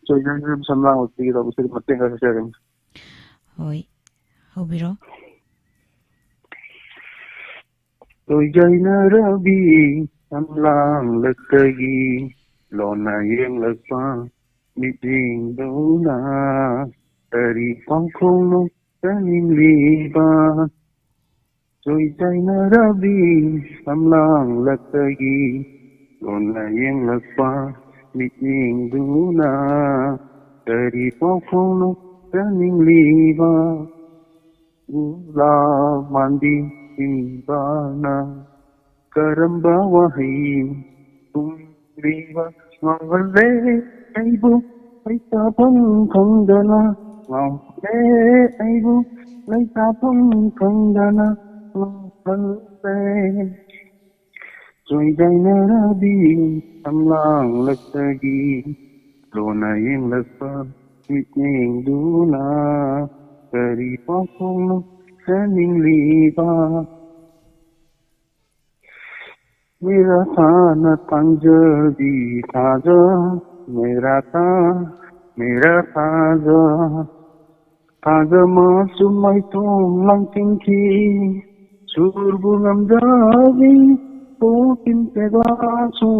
ꯆꯣꯏꯅ ꯁꯝꯂꯥꯡ ꯑꯣꯏꯕꯤꯒꯗꯧꯕ ꯏꯁꯩ ꯃꯇꯦꯛ ꯈꯔ ꯁꯛꯆꯒꯦ꯫ ꯍꯣꯏ, ꯍꯧꯕꯤꯔꯣ꯫ ꯇꯣꯏꯖꯩꯅꯔꯕꯤ ꯁꯝꯂꯥꯡꯂꯛꯇꯒꯤ ꯂꯣꯟꯅ ꯌꯦꯡꯂꯛꯄ ꯃꯤꯠꯌꯦꯡꯗꯨꯅ ꯀꯔꯤ ꯄꯥꯎꯈꯣꯡꯅꯣ ꯆꯥꯅꯤꯡꯂꯤꯕ? ꯇꯣꯏꯖꯩꯅꯔꯕꯤ ꯁꯝꯂꯥꯡꯂꯛꯇꯒꯤ ꯂꯣꯟꯅ ꯌꯦꯡꯂꯛꯄ ꯃꯤꯠꯌꯦꯡꯗꯨꯅ ꯀꯔꯤ ꯄꯥꯎꯈꯣꯡꯅꯣ ꯆꯥꯅꯤꯡꯂꯤꯕ? ꯎꯂꯥ ꯃꯥꯟꯕꯤ ꯏꯝꯕꯥꯅ ꯀꯔꯝꯕ ꯋꯥꯍꯩ ꯈꯨꯝꯂꯤꯕ? ꯉꯥꯎꯍꯜꯂꯦ ꯑꯩꯕꯨ ꯂꯩꯇꯥꯐꯝ ꯈꯪꯗꯅ, ꯉꯥꯎꯍꯜꯂꯦ ꯑꯩꯕꯨ ꯂꯩꯇꯥꯐꯝ ꯈꯪꯗꯅ, ꯉꯥꯎꯍꯜꯂꯦ꯫ ꯆꯣꯏꯗꯥꯏꯅꯔꯕꯤ ꯁꯝꯂꯥꯡꯂꯛꯇꯒꯤ ꯂꯣꯟꯅ ꯌꯦꯡꯂꯛꯄ ꯃꯤꯠꯌꯦꯡꯗꯨꯅ ꯀꯔꯤ ꯄꯥꯎꯈꯣꯡꯅꯣ ꯆꯥꯅꯤꯡꯂꯤꯕ? ꯃꯦꯔꯥ ꯊꯥꯅ ꯊꯥꯡꯖꯕꯤ ꯊꯥꯖ, ꯃꯦꯔꯥ ꯊꯥ, ꯃꯦꯔꯥ ꯊꯥꯖ, ꯊꯥꯖ ꯃꯆꯨ ꯃꯥꯏꯊꯣꯡ ꯂꯥꯡꯁꯤꯟꯈꯤ꯫ ꯁꯨꯔꯕꯨ ꯉꯝꯖꯕꯤ ꯀꯣꯀꯤꯜ ꯄꯦꯒ꯭ꯂꯥꯁꯨ,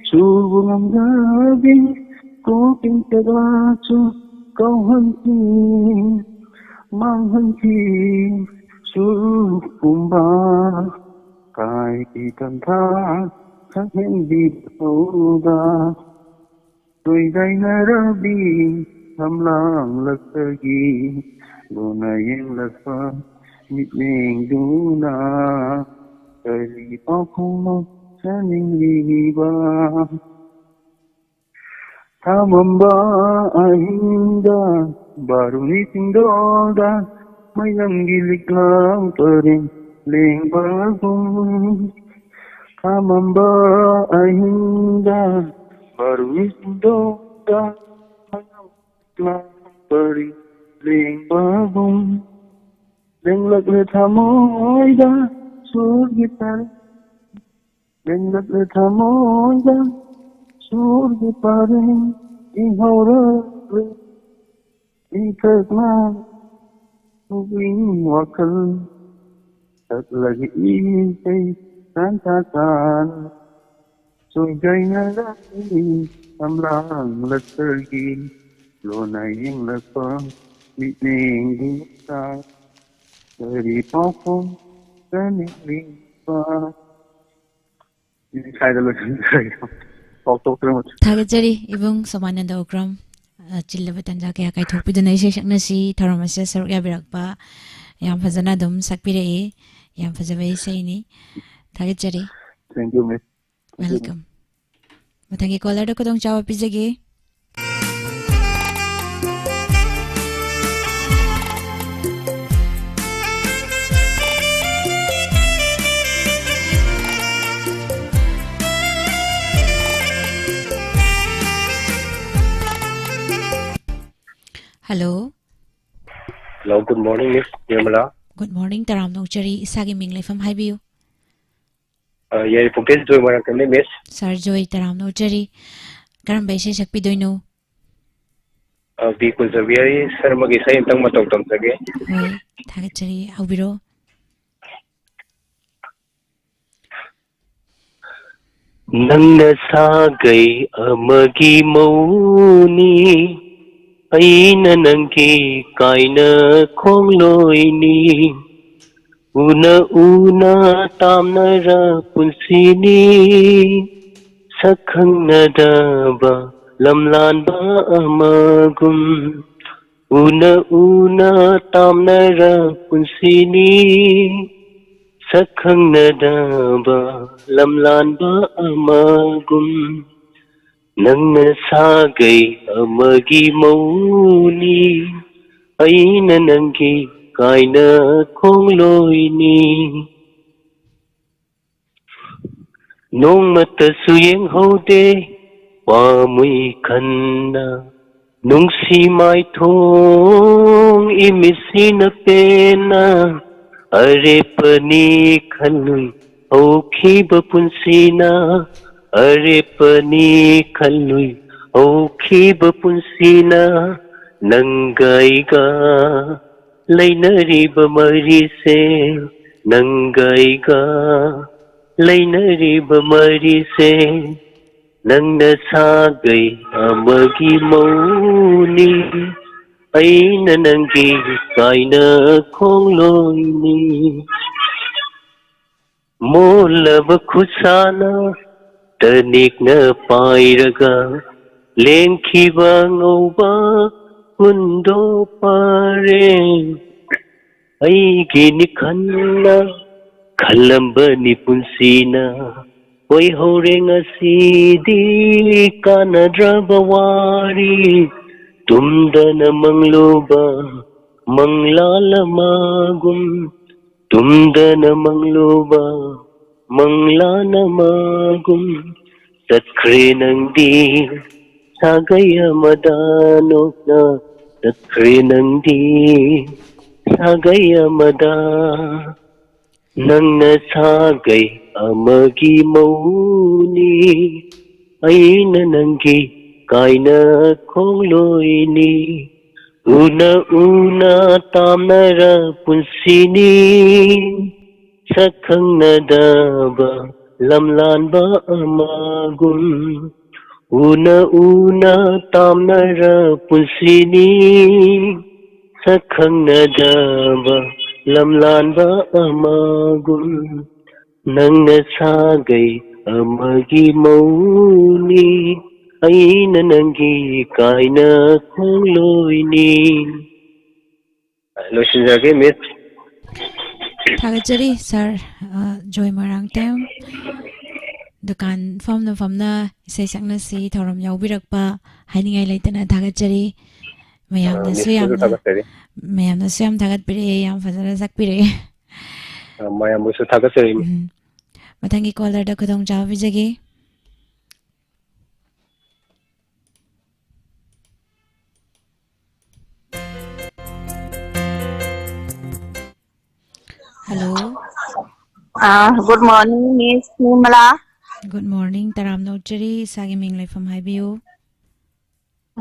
ꯁꯨꯔꯕꯨ ꯉꯝꯖꯕꯤ ꯀꯣꯀꯤꯜ ꯄꯦꯒ꯭ꯂꯥꯁꯨ ꯀꯧꯍꯟꯈꯤ, ꯃꯥꯡꯍꯟꯈꯤ꯫ ꯁꯨꯔ ꯄꯨꯝꯕ ꯀꯥꯏꯒꯤ ꯇꯟꯊꯥ ꯁꯛꯍꯦꯟꯕꯤꯕ ꯊꯧꯗꯥ꯫ ꯇꯣꯏꯗꯥꯏꯅꯔꯕꯤ ꯁꯝꯂꯥꯡꯂꯛꯇꯒꯤ ꯂꯣꯟꯅ ꯌꯦꯡꯂꯛꯄ ꯃꯤꯠꯌꯦꯡꯗꯨꯅ ꯀꯔꯤ ꯄꯥꯎꯈꯣꯡꯅꯣ ꯆꯥꯅꯤꯡꯂꯤꯕ? ꯊꯥꯃꯝꯕ ꯑꯍꯤꯡꯗ ꯕꯥꯔꯨꯅꯤ ꯆꯤꯡꯗꯣꯜꯗ ꯃꯩꯔꯝꯒꯤ ꯂꯤꯛꯂꯥ ꯄꯔꯦꯡ ꯂꯦꯡꯕꯒꯨꯝ, ꯈꯥꯝꯃꯝꯕ ꯑꯍꯤꯡꯗ ꯕꯥꯔꯨꯅꯤ ꯆꯤꯡꯗꯣꯜꯗ ꯃꯩꯔꯝꯒꯤ ꯂꯤꯛꯂꯥ ꯄꯔꯦꯡ ꯂꯦꯡꯕꯒꯨꯝ, ꯂꯦꯡꯂꯛꯂꯦ ꯊꯃꯣꯏꯗ ꯁꯨꯔꯒꯤ ꯄꯔꯦꯡ, ꯂꯦꯡꯂꯛꯂꯦ ꯊꯃꯣꯏꯗ ꯁꯨꯔꯒꯤ ꯄꯔꯦꯡ, ꯏꯪꯍꯧꯔꯛꯂꯦ ꯏꯊꯛꯅ ꯄꯨꯛꯅꯤꯡ ꯋꯥꯈꯜ ꯁꯛꯂꯒ ꯏꯁꯩ ꯇꯥꯟ ꯇꯥ ꯇꯥꯟ꯫ ꯆꯣꯏꯒꯥꯏꯅꯔꯛꯂꯤ ꯁꯝꯂꯥꯡ ꯂꯛꯇꯒꯤ ꯂꯣꯟꯅ ꯌꯦꯡꯂꯛꯄ ꯃꯤꯠꯌꯦꯡꯒꯤ ꯃꯆꯥꯛ꯫ ꯀꯔꯤ ꯄꯥꯎꯈꯨꯝ ꯆꯥꯅꯤꯡꯂꯤꯕ? ꯁ꯭ꯋꯥꯏꯗ ꯂꯣꯏꯁꯤꯟꯖꯔꯒꯦ꯫ ꯄꯥꯎꯊꯣꯛꯇ꯭ꯔꯃꯛꯁꯨ꯫ ꯊꯥꯒꯠꯆꯔꯤ ꯏꯕꯨꯡ ꯁꯣꯃꯥꯅꯟꯗ ꯎꯀ꯭ꯔꯝ꯫ ꯑ, ꯆꯤꯜꯂꯕ ꯇꯥꯟꯖꯥ ꯀꯌꯥ ꯀꯥꯏꯊꯣꯛꯄꯤꯗꯨꯅ ꯏꯁꯩ ꯁꯛꯅꯁꯤ ꯊꯧꯔꯝ ꯑꯁꯤꯗ ꯁꯔꯨꯛ ꯌꯥꯕꯤꯔꯛꯄ꯫ ꯌꯥꯝ ꯐꯖꯅ ꯑꯗꯨꯝ ꯁꯛꯄꯤꯔꯛꯏ꯫ ꯌꯥꯝ ꯐꯖꯕ ꯏꯁꯩꯅꯤ꯫ ꯊꯥꯒꯠꯆꯔꯤ꯫ Thank you, miss. Thank you, miss. Welcome꯫ ꯃꯊꯪꯒꯤ ꯀꯣꯂꯔꯗ ꯈꯨꯗꯣꯡꯆꯥꯕ ꯄꯤꯖꯒꯦ꯫ Hello꯫ Hello, good morning, Miss Nirmala꯫ Good morning, ꯇꯔꯥꯝꯅ ꯑꯣꯛꯆꯔꯤ꯫ ꯏꯁꯥꯒꯤ ꯃꯤꯡ ꯂꯩꯐꯝ ꯍꯥꯏꯕꯤꯌꯨ꯫ ꯑ, ꯌꯥꯏꯔꯤꯄꯣꯛꯇꯩ ꯖꯣꯏ ꯃꯣꯏꯔꯥꯡꯊꯦꯝꯅꯦ, miss꯫ Sir ꯖꯣꯏ, ꯇꯔꯥꯝꯅ ꯑꯣꯛꯆꯔꯤ꯫ ꯀꯔꯝꯕ ꯏꯁꯩ ꯁꯛꯄꯤꯗꯣꯏꯅꯣ? ꯑ, ꯕꯤ ꯀꯨꯟꯖꯕꯤꯍꯔꯤ sir ꯑꯃꯒꯤ ꯏꯁꯩ ꯑꯝꯇꯪ ꯃꯇꯧ ꯇꯝꯖꯒꯦ꯫ ꯍꯣꯏ, ꯊꯥꯒꯠꯆꯔꯤ꯫ ꯍꯧꯕꯤꯔꯣ꯫ ꯅꯪꯅ ꯁꯥꯒꯩ ꯑꯃꯒꯤ ꯃꯧꯅꯤ, ꯑꯩꯅ ꯅꯪꯒꯤ ꯀꯥꯏꯅ ꯈꯣꯡꯂꯣꯏꯅꯤ꯫ ꯎꯅ ꯎꯅ ꯇꯥꯝꯅꯔ ꯄꯨꯟꯁꯤꯅꯤ, ꯁꯛ ꯈꯪꯅꯗꯕ ꯂꯝꯂꯥꯟꯕ ꯑꯃꯒꯨꯝ꯫ ꯎꯅ ꯎꯅ ꯇꯥꯝꯅꯔ ꯄꯨꯟꯁꯤꯅꯤ, ꯁꯛ ꯈꯪꯅꯗꯕ ꯂꯝꯂꯥꯟꯕ ꯑꯃꯒꯨꯝ꯫ ꯅꯪꯅ ꯁꯥꯒꯩ ꯑꯃꯒꯤ ꯃꯧꯅꯤ, ꯑꯩꯅ ꯅꯪꯒꯤ ꯀꯥꯏꯅ ꯈꯣꯡꯂꯣꯏꯅꯤ꯫ ꯅꯣꯡꯃꯇꯁꯨ ꯌꯦꯡꯍꯧꯗꯦ ꯄꯥꯝꯃꯨꯏ ꯈꯟꯅ, ꯅꯨꯡꯁꯤ ꯃꯥꯏꯊꯣꯡ ꯏꯃꯤꯠꯁꯤꯅ ꯄꯦꯟꯅ꯫ ꯑꯔꯦꯞꯄꯅꯤ ꯈꯜꯂꯨꯏ ꯍꯧꯈꯤꯕ ꯄꯨꯟꯁꯤꯅ, ꯑꯔꯦꯞꯄꯅꯤ ꯈꯜꯂꯨꯏ ꯍꯧꯈꯤꯕ ꯄꯨꯟꯁꯤꯅ꯫ ꯅꯪꯒ ꯑꯩꯒ ꯂꯩꯅꯔꯤꯕ ꯃꯔꯤꯁꯦ, ꯅꯪꯒ ꯑꯩꯒ ꯂꯩꯅꯔꯤꯕ ꯃꯔꯤꯁꯦ, ꯅꯪꯅ ꯁꯥꯒꯩ ꯑꯃꯒꯤ ꯃꯧꯅꯤ, ꯑꯩꯅ ꯅꯪꯒꯤ ꯀꯥꯏꯅ ꯈꯣꯡꯂꯣꯏꯅꯤ꯫ ꯃꯣꯜꯂꯕ ꯈꯨꯠꯁꯥꯅ ꯇꯅꯤꯛꯅ ꯄꯥꯏꯔꯒ, ꯂꯦꯡꯈꯤꯕ ꯉꯧꯕ ꯍꯨꯟꯗꯣꯛꯄꯔꯦ꯫ ꯑꯩꯒꯤꯅꯤ ꯈꯟꯅ ꯈꯜꯂꯝꯕꯅꯤ ꯄꯨꯟꯁꯤꯅ, ꯑꯣꯏꯍꯧꯔꯦ ꯉꯁꯤꯗꯤ ꯀꯥꯟꯅꯗ꯭ꯔꯕ ꯋꯥꯔꯤ꯫ ꯇꯨꯝꯗꯅ ꯃꯪꯂꯨꯕ ꯃꯪꯂꯥꯜ ꯑꯃꯒꯨꯝ, ꯇꯨꯝꯗꯅ ꯃꯪꯂꯨꯕ ꯃꯪꯂꯥꯜ ꯑꯃꯒꯨꯝ, ꯆꯠꯈ꯭ꯔꯦ ꯅꯪꯗꯤ ꯁꯥꯒꯩ ꯑꯃꯗ ꯅꯣꯛꯅ, ꯆꯠꯈ꯭ꯔꯦ ꯅꯪꯗꯤ ꯁꯥꯒꯩ ꯑꯃꯗ꯫ ꯅꯪꯅ ꯁꯥꯒꯩ ꯑꯃꯒꯤ ꯃꯧꯅꯤ, ꯑꯩꯅ ꯅꯪꯒꯤ ꯀꯥꯏꯅ ꯈꯣꯡꯂꯣꯏꯅꯤ꯫ ꯎꯅ ꯎꯅ ꯇꯥꯝꯅꯔ ꯄꯨꯟꯁꯤꯅꯤ, ꯁꯛ ꯈꯪꯅꯗꯕ ꯂꯝꯂꯥꯟꯕ ꯑꯃꯒꯨꯝ꯫ ꯎꯅ ꯎꯅ ꯇꯥꯝꯅꯔ ꯄꯨꯟꯁꯤꯅꯤ, ꯁꯛ ꯈꯪꯅꯗꯕ ꯂꯝꯂꯥꯟꯕ ꯑꯃꯒꯨꯝ꯫ ꯅꯪꯅ ꯁꯥꯒꯩ ꯑꯃꯒꯤ ꯃꯧꯅꯤ, ꯑꯩꯅ ꯅꯪꯒꯤ ꯀꯥꯏꯅ ꯈꯣꯡꯂꯣꯏꯅꯤ꯫ ꯂꯣꯏꯁꯤꯟꯖꯔꯒꯦ, ꯃꯤꯁ꯫ ꯊꯥꯒꯠꯆꯔꯤ ꯁꯥꯔ, ꯑ, ꯖꯣꯏ ꯃꯣꯏꯔꯥꯡꯊꯦꯝ꯫ ꯗꯨꯀꯥꯟ ꯐꯝꯅ ꯐꯝꯅ ꯏꯁꯩ ꯁꯛꯅꯁꯤ ꯊꯧꯔꯝ ꯌꯥꯎꯕꯤꯔꯛꯄ ꯍꯥꯏꯅꯤꯡꯉꯥꯏ ꯂꯩꯇꯅ ꯊꯥꯒꯠꯆꯔꯤ꯫ ꯃꯌꯥꯝꯅꯁꯨ ꯃꯤꯁꯄꯨꯁꯨ ꯌꯥꯝꯅ, ꯊꯥꯒꯠꯆꯔꯤ꯫ ꯃꯌꯥꯝꯅꯁꯨ ꯌꯥꯝ ꯊꯥꯒꯠꯄꯤꯔꯛꯑꯦ, ꯌꯥꯝ ꯐꯖꯅ ꯁꯛꯄꯤꯔꯛꯑꯦ꯫ ꯑ, ꯃꯌꯥꯝꯕꯨꯁꯨ ꯊꯥꯒꯠꯆꯔꯤ꯫ ꯎꯝ꯫ ꯃꯊꯪꯒꯤ ꯀꯣꯂꯔꯗ ꯈꯨꯗꯣꯡꯆꯥꯕ ꯄꯤꯖꯒꯦ꯫ ꯍꯜꯂꯣ꯫ ꯑꯥ, good morning, Miss Nirmala. Good morning, ꯇꯔꯥꯝꯅ ꯑꯣꯛꯆꯔꯤ꯫ ꯏꯁꯥꯒꯤ ꯃꯤꯡ ꯂꯩꯐꯝ ꯍꯥꯏꯕꯤꯌꯨ꯫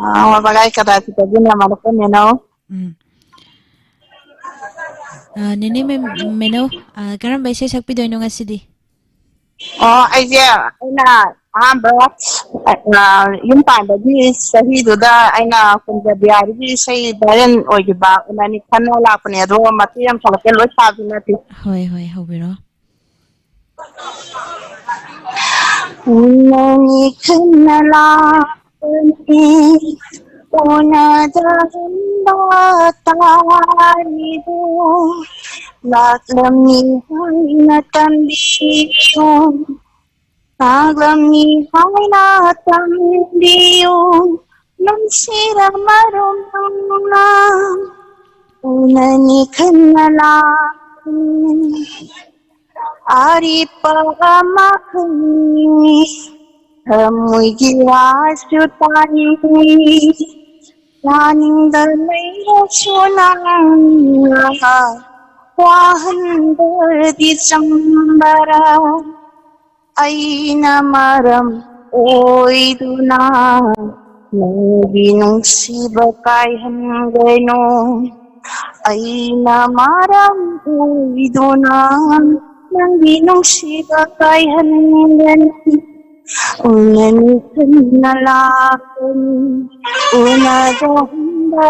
ꯑꯥ, ꯋꯥꯕꯒꯥꯏ ꯀꯗꯥꯆꯤꯗꯒꯤꯅꯦ, ꯃꯔꯨꯞ ꯃꯦꯅꯧ꯫ ꯎꯝ꯫ ꯑꯥ, ꯅꯦꯅꯦ ꯃꯦꯝ-, ꯃꯦꯅꯧ, ꯑꯥ, ꯀꯔꯝꯕ ꯏꯁꯩ ꯁꯛꯄꯤꯗꯣꯏꯅꯣ ꯉꯁꯤꯗꯤ? ꯑꯣ, ꯑꯩꯁꯦ, ꯑꯩꯅ ꯑꯍꯥꯟꯕ, ꯑ, ꯌꯨꯝ ꯄꯥꯟꯕꯒꯤ ꯆꯍꯤꯗꯨꯗ ꯑꯩꯅ ꯀꯨꯟꯖꯕꯤꯍꯥꯔꯤꯒꯤ ꯏꯁꯩ viral ꯑꯣꯏꯈꯤꯕ ꯎꯅꯅꯤ ꯈꯟꯅ ꯂꯥꯛꯄꯅꯦ, ꯑꯗꯣ ꯃꯇꯦꯛ ꯑꯃ ꯁꯛꯂꯛꯀꯦ, ꯂꯣꯏ ꯁꯥꯕꯗꯤ ꯅꯠꯇꯦ꯫ ꯍꯣꯏ, ꯍꯣꯏ, ꯍꯧꯕꯤꯔꯣ꯫ ꯎꯅꯅꯤ ꯈꯟꯅ ꯂꯥꯛꯄꯅꯤ, ꯎꯅꯗ ꯍꯟꯕ ꯇꯥꯔꯤꯕꯣ? ꯂꯥꯛꯂꯝꯃꯤ ꯍꯥꯏꯅ ꯇꯝꯕꯤꯌꯨ, ꯂꯥꯛꯂꯝꯃꯤ ꯍꯥꯏꯅ ꯇꯝꯕꯤꯌꯨ, ꯅꯨꯡꯁꯤꯔ ꯃꯔꯨꯝ ꯅꯪꯅ꯫ ꯎꯅꯅꯤ ꯈꯟꯅ ꯂꯥꯛꯄꯅꯤ, ꯑꯔꯤꯄ ꯑꯃ ꯈꯪꯅꯤꯡꯉꯤ, ꯊꯃꯣꯏꯒꯤ ꯋꯥꯁꯨ ꯇꯥꯅꯤꯡꯉꯤ, ꯌꯥꯅꯤꯡꯗ ꯂꯩꯔꯁꯨ ꯅꯪꯅ ꯋꯥꯍꯟꯕꯗꯤ ꯆꯨꯝꯕꯔꯥ? ꯑꯩꯅ ꯃꯔꯝ ꯑꯣꯏꯗꯨꯅ ꯅꯪꯒꯤ ꯅꯨꯡꯁꯤꯕ ꯀꯥꯏꯍꯟꯒꯅꯨ꯫ ꯑꯩꯅ ꯃꯔꯝ ꯑꯣꯏꯗꯨꯅ ꯅꯪꯒꯤ ꯅꯨꯡꯁꯤꯕ ꯀꯥꯏꯍꯟꯒꯅꯨ꯫ ꯎꯅꯅꯤ ꯈꯟꯅ ꯂꯥꯛꯄꯅꯤ, ꯎꯅꯗ ꯍꯟꯕ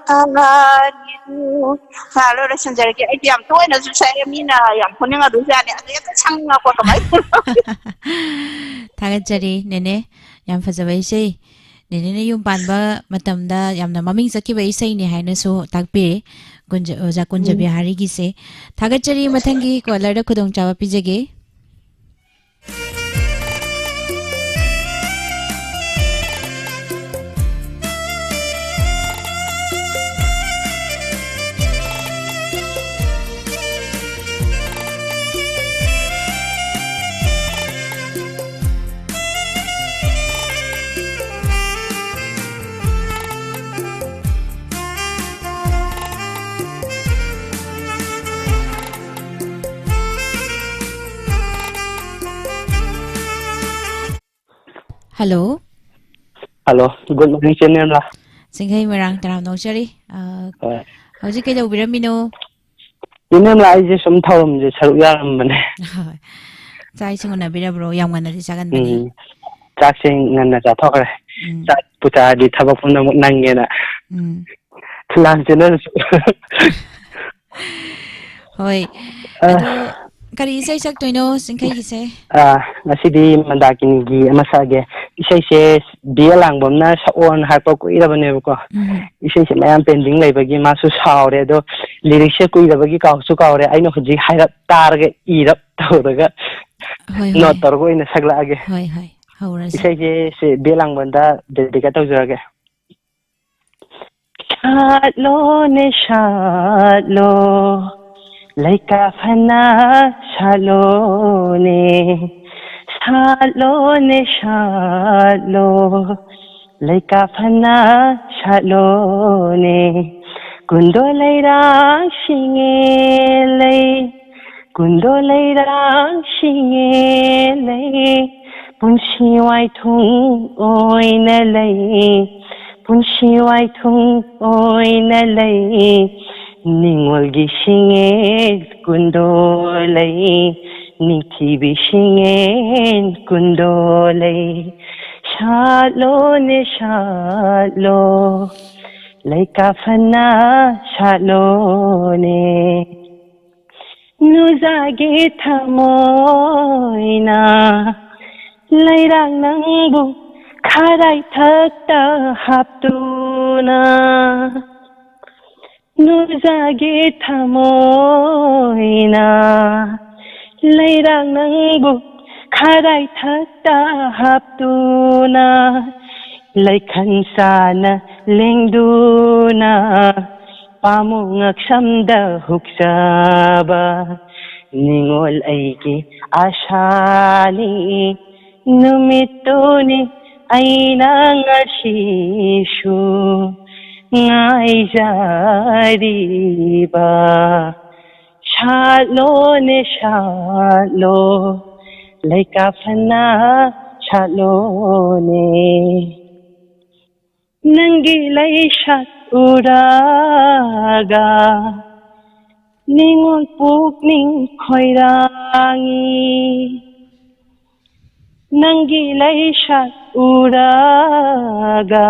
ꯇꯥꯔꯤꯕꯣ? ꯍꯥ, ꯂꯣꯏ ꯂꯣꯏꯁꯤꯟꯖꯔꯒꯦ꯫ ꯑꯩꯗꯤ ꯌꯥꯝ ꯇꯣꯏꯅꯁꯨ ꯁꯛꯑꯦ, ꯃꯤꯅ ꯌꯥꯝ ꯐꯨꯅꯤꯡꯉꯗꯣꯏꯖꯥꯠꯅꯤ꯫ ꯑꯗꯨ ꯍꯦꯛꯇ ꯁꯪꯉꯛꯄ ꯀꯃꯥꯏꯅ ꯇꯧꯔꯣ? ꯊꯥꯒꯠꯆꯔꯤ, ꯅꯦꯅꯦ꯫ ꯌꯥꯝ ꯐꯖꯕ ꯏꯁꯩ꯫ ꯅꯦꯅꯦꯅ ꯌꯨꯝ ꯄꯥꯟꯕ ꯃꯇꯝꯗ ꯌꯥꯝꯅ ꯃꯃꯤꯡ ꯆꯠꯈꯤꯕ ꯏꯁꯩꯅꯤ ꯍꯥꯏꯅꯁꯨ ꯇꯥꯛꯄꯤꯔꯦ, ꯀꯨꯟꯖ-, ꯑꯣꯖꯥ ꯀꯨꯟꯖꯕꯤꯍꯥꯔꯤꯒꯤꯁꯦ꯫ ꯊꯥꯒꯠꯆꯔꯤ꯫ ꯃꯊꯪꯒꯤ ꯀꯣꯂꯔꯗ ꯈꯨꯗꯣꯡꯆꯥꯕ ꯄꯤꯖꯒꯦ꯫ Hello. Hello, good morning, ꯆꯦ ꯅꯤꯔꯃꯂꯥ꯫ ꯆꯤꯡꯈꯩ ꯃꯣꯏꯔꯥꯡ ꯇꯔꯥꯝꯅ ꯑꯣꯛꯆꯔꯤ꯫ ꯑ, ꯍꯣꯏ꯫ ꯍꯧꯖꯤꯛ ꯀꯩꯗꯧꯕꯤꯔꯝꯃꯤꯅꯣ? ꯆꯦ ꯅꯤꯔꯃꯂꯥ, ꯑꯩꯁꯦ ꯁꯨꯝ ꯊꯧꯔꯝꯁꯦ ꯁꯔꯨꯛ ꯌꯥꯔꯝꯕꯅꯦ꯫ ꯍꯣꯏ꯫ ꯆꯥꯛ ꯏꯁꯤꯡ ꯎꯅꯕꯤꯔꯕ꯭ꯔꯣ? ꯌꯥꯝ ꯉꯟꯅꯗꯤ ꯆꯥꯒꯟꯕꯅꯦ꯫ ꯎꯝ, ꯆꯥꯛꯁꯦ ꯉꯟꯅ ꯆꯥꯊꯣꯛꯈ꯭ꯔꯦ꯫ ꯎꯝ꯫ ꯆꯥꯛꯄꯨ ꯆꯥꯔꯗꯤ ꯊꯕꯛ ꯄꯨꯝꯅꯃꯛ ꯅꯪꯉꯦꯅ꯫ ꯎꯝ꯫ ꯂꯥꯟ ꯆꯦꯟꯅꯔꯁꯨ꯫ ꯍꯣꯏ꯫ ꯑ꯫ ꯑꯗꯣ ꯀꯔꯤ ꯏꯁꯩ ꯁꯛꯇꯣꯏꯅꯣ ꯆꯤꯡꯈꯩꯒꯤꯁꯦ? ꯑ, ꯉꯁꯤꯗꯤ ꯃꯟꯗꯥꯀꯤꯅꯤꯒꯤ ꯑꯃ ꯁꯛꯑꯒꯦ꯫ ꯏꯁꯩꯁꯦ ꯕꯤ ꯑꯦꯜ ꯂꯥꯡꯕꯝꯅ ꯁꯛꯑꯣꯅ ꯍꯥꯏꯔꯛꯄ ꯀꯨꯏꯔꯕꯅꯦꯕꯀꯣ꯫ ꯎꯝ꯫ ꯏꯁꯩꯁꯦ ꯃꯌꯥꯝ pending ꯂꯩꯕꯒꯤ ꯃꯥꯁꯨ ꯁꯥꯎꯔꯦ꯫ ꯑꯗꯣ lyricsꯁꯦ ꯀꯨꯏꯔꯕꯒꯤ ꯀꯥꯎꯁꯨ ꯀꯥꯎꯔꯦ꯫ ꯑꯩꯅ ꯍꯧꯖꯤꯛ ꯍꯥꯏꯔꯞ ꯇꯥꯔꯒ ꯏꯔꯞ ꯇꯧꯔꯒ ꯍꯣꯏ, ꯍꯣꯏ꯫ Note ꯇꯧꯔꯒ ꯑꯣꯏꯅ ꯁꯛꯂꯛꯑꯒꯦ꯫ ꯍꯣꯏ, ꯍꯣꯏ꯫ ꯍꯧꯔꯁꯦ꯫ ꯏꯁꯩꯁꯦ ꯁꯤ ꯕꯤ ꯑꯦꯜ ꯂꯥꯡꯕꯝꯗ dedicate ꯇꯧꯖꯔꯒꯦ꯫ ꯁꯥꯠꯂꯣꯅꯦ, ꯁꯥꯠꯂꯣ, ꯂꯩꯀꯥ ꯐꯅ ꯁꯥꯠꯂꯣꯅꯦ꯫ ꯁꯥꯠꯂꯣꯅꯦ, ꯁꯥꯠꯂꯣ, ꯂꯩꯀꯥ ꯐꯅ ꯁꯥꯠꯂꯣꯅꯦ꯫ ꯀꯨꯟꯗꯣ ꯂꯩꯔꯥꯡ ꯁꯤꯡꯉꯦ ꯂꯩ, ꯀꯨꯟꯗꯣ ꯂꯩꯔꯥꯡ ꯁꯤꯡꯉꯦ ꯂꯩ, ꯄꯨꯟꯁꯤ ꯋꯥꯏꯊꯨꯡ ꯑꯣꯏꯅ ꯂꯩ, ꯄꯨꯟꯁꯤ ꯋꯥꯏꯊꯨꯡ ꯑꯣꯏꯅ ꯂꯩ꯫ ꯅꯤꯡꯉꯣꯜꯒꯤ ꯁꯤꯡꯉꯦ ꯀꯨꯟꯗꯣ ꯂꯩ, ꯅꯤꯡꯊꯤꯕꯤ ꯁꯤꯡꯉꯦ ꯀꯨꯟꯗꯣ ꯂꯩ꯫ ꯁꯥꯠꯂꯣꯅꯦ, ꯁꯥꯠꯂꯣ, ꯂꯩꯀꯥ ꯐꯅ ꯁꯥꯠꯂꯣꯅꯦ꯫ ꯅꯨꯖꯥꯒꯤ ꯊꯃꯣꯏꯅ ꯂꯩꯔꯥꯡ ꯅꯪꯕꯨ ꯈꯔꯥꯏ ꯊꯛꯇ ꯍꯥꯞꯇꯨꯅ꯫ ꯅꯨꯖꯥꯒꯤ ꯊꯃꯣꯏꯅ ꯂꯩꯔꯥꯡ ꯅꯪꯕꯨ ꯈꯔꯥꯏ ꯊꯛꯇ ꯍꯥꯞꯇꯨꯅ꯫ ꯂꯩꯈꯟ ꯆꯥꯅ ꯂꯦꯡꯗꯨꯅ ꯄꯥꯃꯨ ꯉꯛꯁꯝꯗ ꯍꯨꯛꯆꯕ ꯅꯤꯡꯉꯣꯜ ꯑꯩꯒꯤ ꯑꯁꯥꯅꯤ꯫ ꯅꯨꯃꯤꯠꯇꯨꯅꯤ ꯑꯩꯅ ꯉꯁꯤꯁꯨ ꯉꯥꯏꯖꯔꯤꯕ꯫ ꯁꯥꯠꯂꯣꯅꯦ ꯁꯥꯠꯂꯣ, ꯂꯩꯀꯥ ꯐꯅ ꯁꯥꯠꯂꯣꯅꯦ꯫ ꯅꯪꯒꯤ ꯂꯩꯁꯥꯠ ꯎꯔꯒ ꯅꯤꯉꯣꯜ ꯄꯨꯛꯅꯤꯡ ꯈꯣꯏꯔꯥꯡꯉꯤ꯫ ꯅꯪꯒꯤ ꯂꯩꯁꯥꯠ ꯎꯔꯒ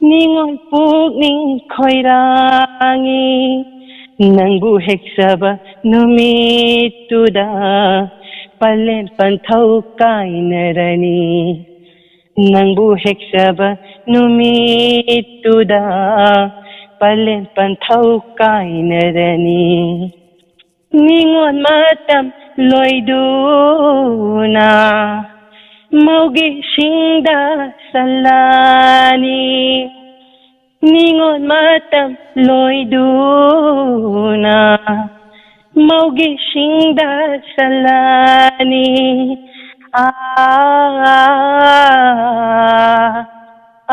ꯅꯤꯉꯣꯜ ꯄꯨꯛꯅꯤꯡ ꯈꯣꯏꯔꯥꯡꯉꯤ꯫ ꯅꯪꯕꯨ ꯍꯦꯛꯆꯕ ꯅꯨꯃꯤꯠꯇꯨꯗ ꯄꯂꯦꯟ ꯄꯟꯊꯧ ꯀꯥꯏꯅꯔꯅꯤ꯫ ꯅꯪꯕꯨ ꯍꯦꯛꯆꯕ ꯅꯨꯃꯤꯠꯇꯨꯗ ꯄꯂꯦꯟ ꯄꯟꯊꯧ ꯀꯥꯏꯅꯔꯅꯤ꯫ ꯅꯤꯉꯣꯜ ꯃꯇꯝ ꯂꯣꯏꯗꯨꯅ ꯃꯧꯒꯤ ꯁꯤꯡꯗ ꯆꯜꯂꯅꯤ꯫ ꯅꯤꯉꯣꯜ ꯃꯇꯝ ꯂꯣꯏꯗꯨꯅ ꯃꯧꯒꯤ ꯁꯤꯡꯗ ꯆꯜꯂꯅꯤ꯫ ꯑꯥ,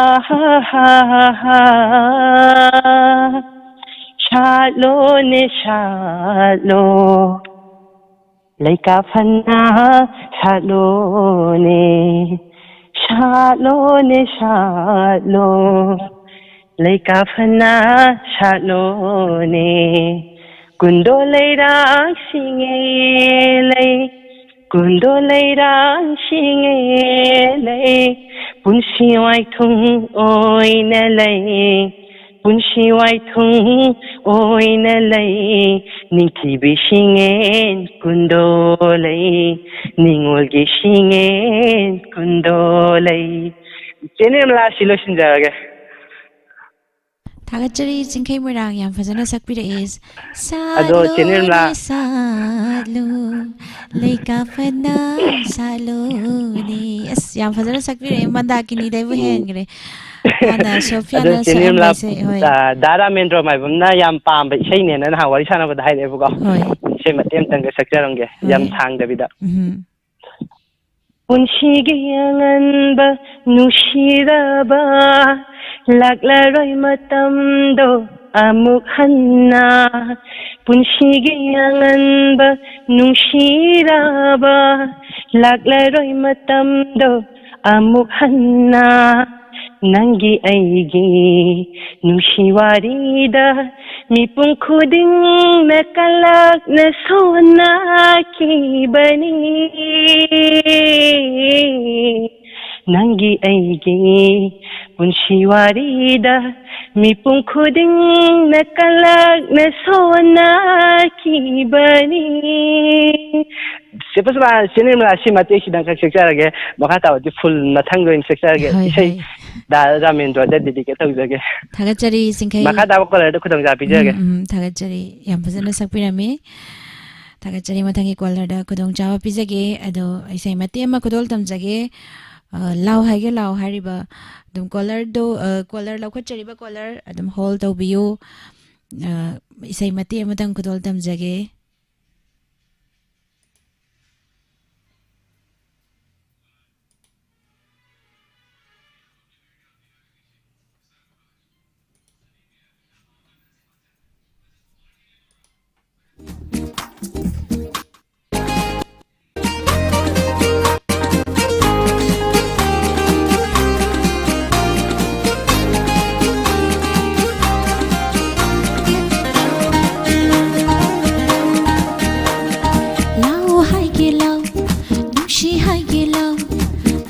ꯑꯥ, ꯍꯥ, ꯍꯥ, ꯍꯥ꯫ ꯁꯥꯠꯂꯣꯅꯦ, ꯁꯥꯠꯂꯣ꯫ ꯂꯩꯀꯥ ꯐꯅ ꯁꯥꯠꯂꯣꯅꯦ, ꯁꯥꯠꯂꯣꯅꯦ, ꯁꯥꯠꯂꯣ꯫ ꯂꯩꯀꯥ ꯐꯅ ꯁꯥꯠꯂꯣꯅꯦ꯫ ꯀꯨꯟꯗꯣ ꯂꯩꯔꯥꯡ ꯁꯤꯡꯉꯦ ꯂꯩ, ꯀꯨꯟꯗꯣ ꯂꯩꯔꯥꯡ ꯁꯤꯡꯉꯦ ꯂꯩ꯫ ꯄꯨꯟꯁꯤ ꯋꯥꯏꯊꯨꯡ ꯑꯣꯏꯅ ꯂꯩ, ꯄꯨꯟꯁꯤ ꯋꯥꯏꯊꯨꯡ ꯑꯣꯏꯅ ꯂꯩ꯫ ꯅꯤꯡꯊꯤꯕꯤ ꯁꯤꯡꯉꯦꯟ ꯀꯨꯟꯗꯣ ꯂꯩ, ꯅꯤꯉꯣꯜꯒꯤ ꯁꯤꯡꯉꯦꯟ ꯀꯨꯟꯗꯣ ꯂꯩ꯫ ꯆꯦ ꯅꯤꯔꯃꯂꯥ, ꯁꯤ ꯂꯣꯏꯁꯤꯟꯖꯔꯒꯦ꯫ ꯊꯥꯒꯠꯆꯔꯤ, ꯆꯤꯡꯈꯩ ꯃꯣꯏꯔꯥꯡ, ꯌꯥꯝ ꯐꯖꯅ ꯁꯛꯄꯤꯔꯛꯑꯦ꯫ ꯑꯗꯣ ꯆꯦ ꯅꯤꯔꯃꯂꯥ, ꯁꯥꯠꯂꯣꯅꯦ, ꯁꯥꯠꯂꯣ, ꯂꯩꯀꯥ ꯐꯅ ꯁꯥꯠꯂꯣꯅꯦ꯫ ꯑꯁ, ꯌꯥꯝ ꯐꯖꯅ ꯁꯛꯄꯤꯔꯛꯑꯦ, ꯃꯟꯗꯥꯀꯤꯅꯤꯗꯩꯕꯨ ꯎꯝ꯫ ꯍꯦꯟꯈ꯭ꯔꯦ꯫ ꯃꯥꯅ, ꯑꯗꯣ ꯁꯣꯐꯤꯌꯥꯅ ꯆꯦ ꯅꯤꯔꯃꯂꯥ, ꯁꯛꯑꯝꯕꯁꯦ, ꯍꯣꯏ꯫ ꯑ, ꯗꯥ ꯔꯥꯃꯦꯟꯗ꯭ꯔꯣ ꯃꯥꯏꯕꯝꯅ ꯌꯥꯝ ꯄꯥꯝꯕ ꯏꯁꯩꯅꯦꯅ ꯅꯍꯥꯟ ꯋꯥꯔꯤ ꯁꯥꯟꯅꯕꯗ ꯍꯥꯏꯔꯛꯑꯦꯕꯀꯣ꯫ ꯍꯣꯏ꯫ ꯏꯁꯩ ꯃꯇꯦꯛ ꯑꯃꯇꯪꯒ ꯁꯛꯆꯔꯝꯒꯦ, ꯌꯥꯝ ꯍꯣꯏ꯫ ꯁꯥꯡꯗꯕꯤꯗ꯫ ꯎꯝ꯫ ꯄꯨꯟꯁꯤꯒꯤ ꯑꯉꯟꯕ ꯅꯨꯡꯁꯤꯔꯕ ꯂꯥꯛꯂꯔꯣꯏ ꯃꯇꯝꯗꯣ, ꯑꯃꯨꯛ ꯍꯟꯅ ꯄꯨꯟꯁꯤꯒꯤ ꯑꯉꯟꯕ ꯅꯨꯡꯁꯤꯔꯕ ꯂꯥꯛꯂꯔꯣꯏ ꯃꯇꯝꯗꯣ ꯑꯃꯨꯛ ꯍꯟꯅ꯫ ꯅꯪꯒꯤ ꯑꯩꯒꯤ ꯅꯨꯡꯁꯤ ꯋꯥꯔꯤꯗ ꯃꯤꯄꯨꯝ ꯈꯨꯗꯤꯡꯅ ꯀꯂꯛꯅ ꯁꯣꯟꯅꯈꯤꯕꯅꯤ꯫ ꯅꯪꯒꯤ ꯑꯩꯒꯤ ꯄꯨꯟꯁꯤ ꯋꯥꯔꯤꯗ ꯃꯤꯄꯨꯝ ꯈꯨꯗꯤꯡꯅ ꯀꯂꯛꯅ ꯁꯣꯟꯅꯈꯤꯕꯅꯤ꯫ ꯁꯤ ꯄꯨꯁꯄꯥ, ꯁꯤ ꯅꯤꯔꯃꯂꯥ, ꯁꯤ ꯃꯇꯦꯛꯁꯤꯗꯪ ꯈꯛ ꯁꯛꯆꯔꯒꯦ꯫ ꯃꯈꯥ ꯇꯥꯕꯗꯤ ꯐꯨꯜ ꯃꯊꯪꯗ ꯑꯣꯏꯅ ꯁꯛꯆꯔꯒꯦ꯫ ꯍꯣꯏ, ꯏꯁꯩ ꯍꯣꯏ꯫ ꯗꯥ ꯔꯥꯃꯦꯟꯗ꯭ꯔꯣꯗ ꯗꯤꯗꯤꯀꯦꯠ ꯇꯧꯖꯒꯦ꯫ ꯊꯥꯒꯠꯆꯔꯤ, ꯁꯤꯡꯈꯩ꯫ ꯃꯈꯥ ꯇꯥꯕ ꯀꯣꯂꯔꯗ ꯈꯨꯗꯣꯡꯆꯥꯕ ꯄꯤꯖꯔꯒꯦ꯫ ꯎꯝ, ꯎꯝ, ꯊꯥꯒꯠꯆꯔꯤ꯫ ꯌꯥꯝ ꯐꯖꯅ ꯁꯛꯄꯤꯔꯝꯃꯤ꯫ ꯊꯥꯒꯠꯆꯔꯤ꯫ ꯃꯊꯪꯒꯤ ꯀꯣꯂꯔꯗ ꯈꯨꯗꯣꯡꯆꯥꯕ ꯄꯤꯖꯒꯦ꯫ ꯑꯗꯣ ꯏꯁꯩ ꯃꯇꯦꯛ ꯑꯃ ꯈꯨꯗꯣꯜ ꯇꯝꯖꯒꯦ꯫ ꯑ, ꯂꯥꯎ ꯍꯥꯏꯒꯦ ꯂꯥꯎ ꯍꯥꯏꯔꯤꯕ ꯑꯗꯨꯝ ꯀꯣꯂꯔꯗꯣ, ꯑ, ꯀꯣꯂꯔ ꯂꯧꯈꯠꯆꯔꯤꯕ ꯀꯣꯂꯔ ꯑꯗꯨꯝ ꯍꯣꯜ ꯇꯧꯕꯤꯌꯨ꯫ ꯑ, ꯏꯁꯩ ꯃꯇꯦꯛ ꯑꯃꯇꯪ ꯈꯨꯗꯣꯜ ꯇꯝꯖꯒꯦ꯫ ꯂꯥꯎ ꯍꯥꯏꯒꯦ ꯂꯥꯎ, ꯅꯨꯡꯁꯤ ꯍꯥꯏꯒꯦ ꯂꯥꯎ,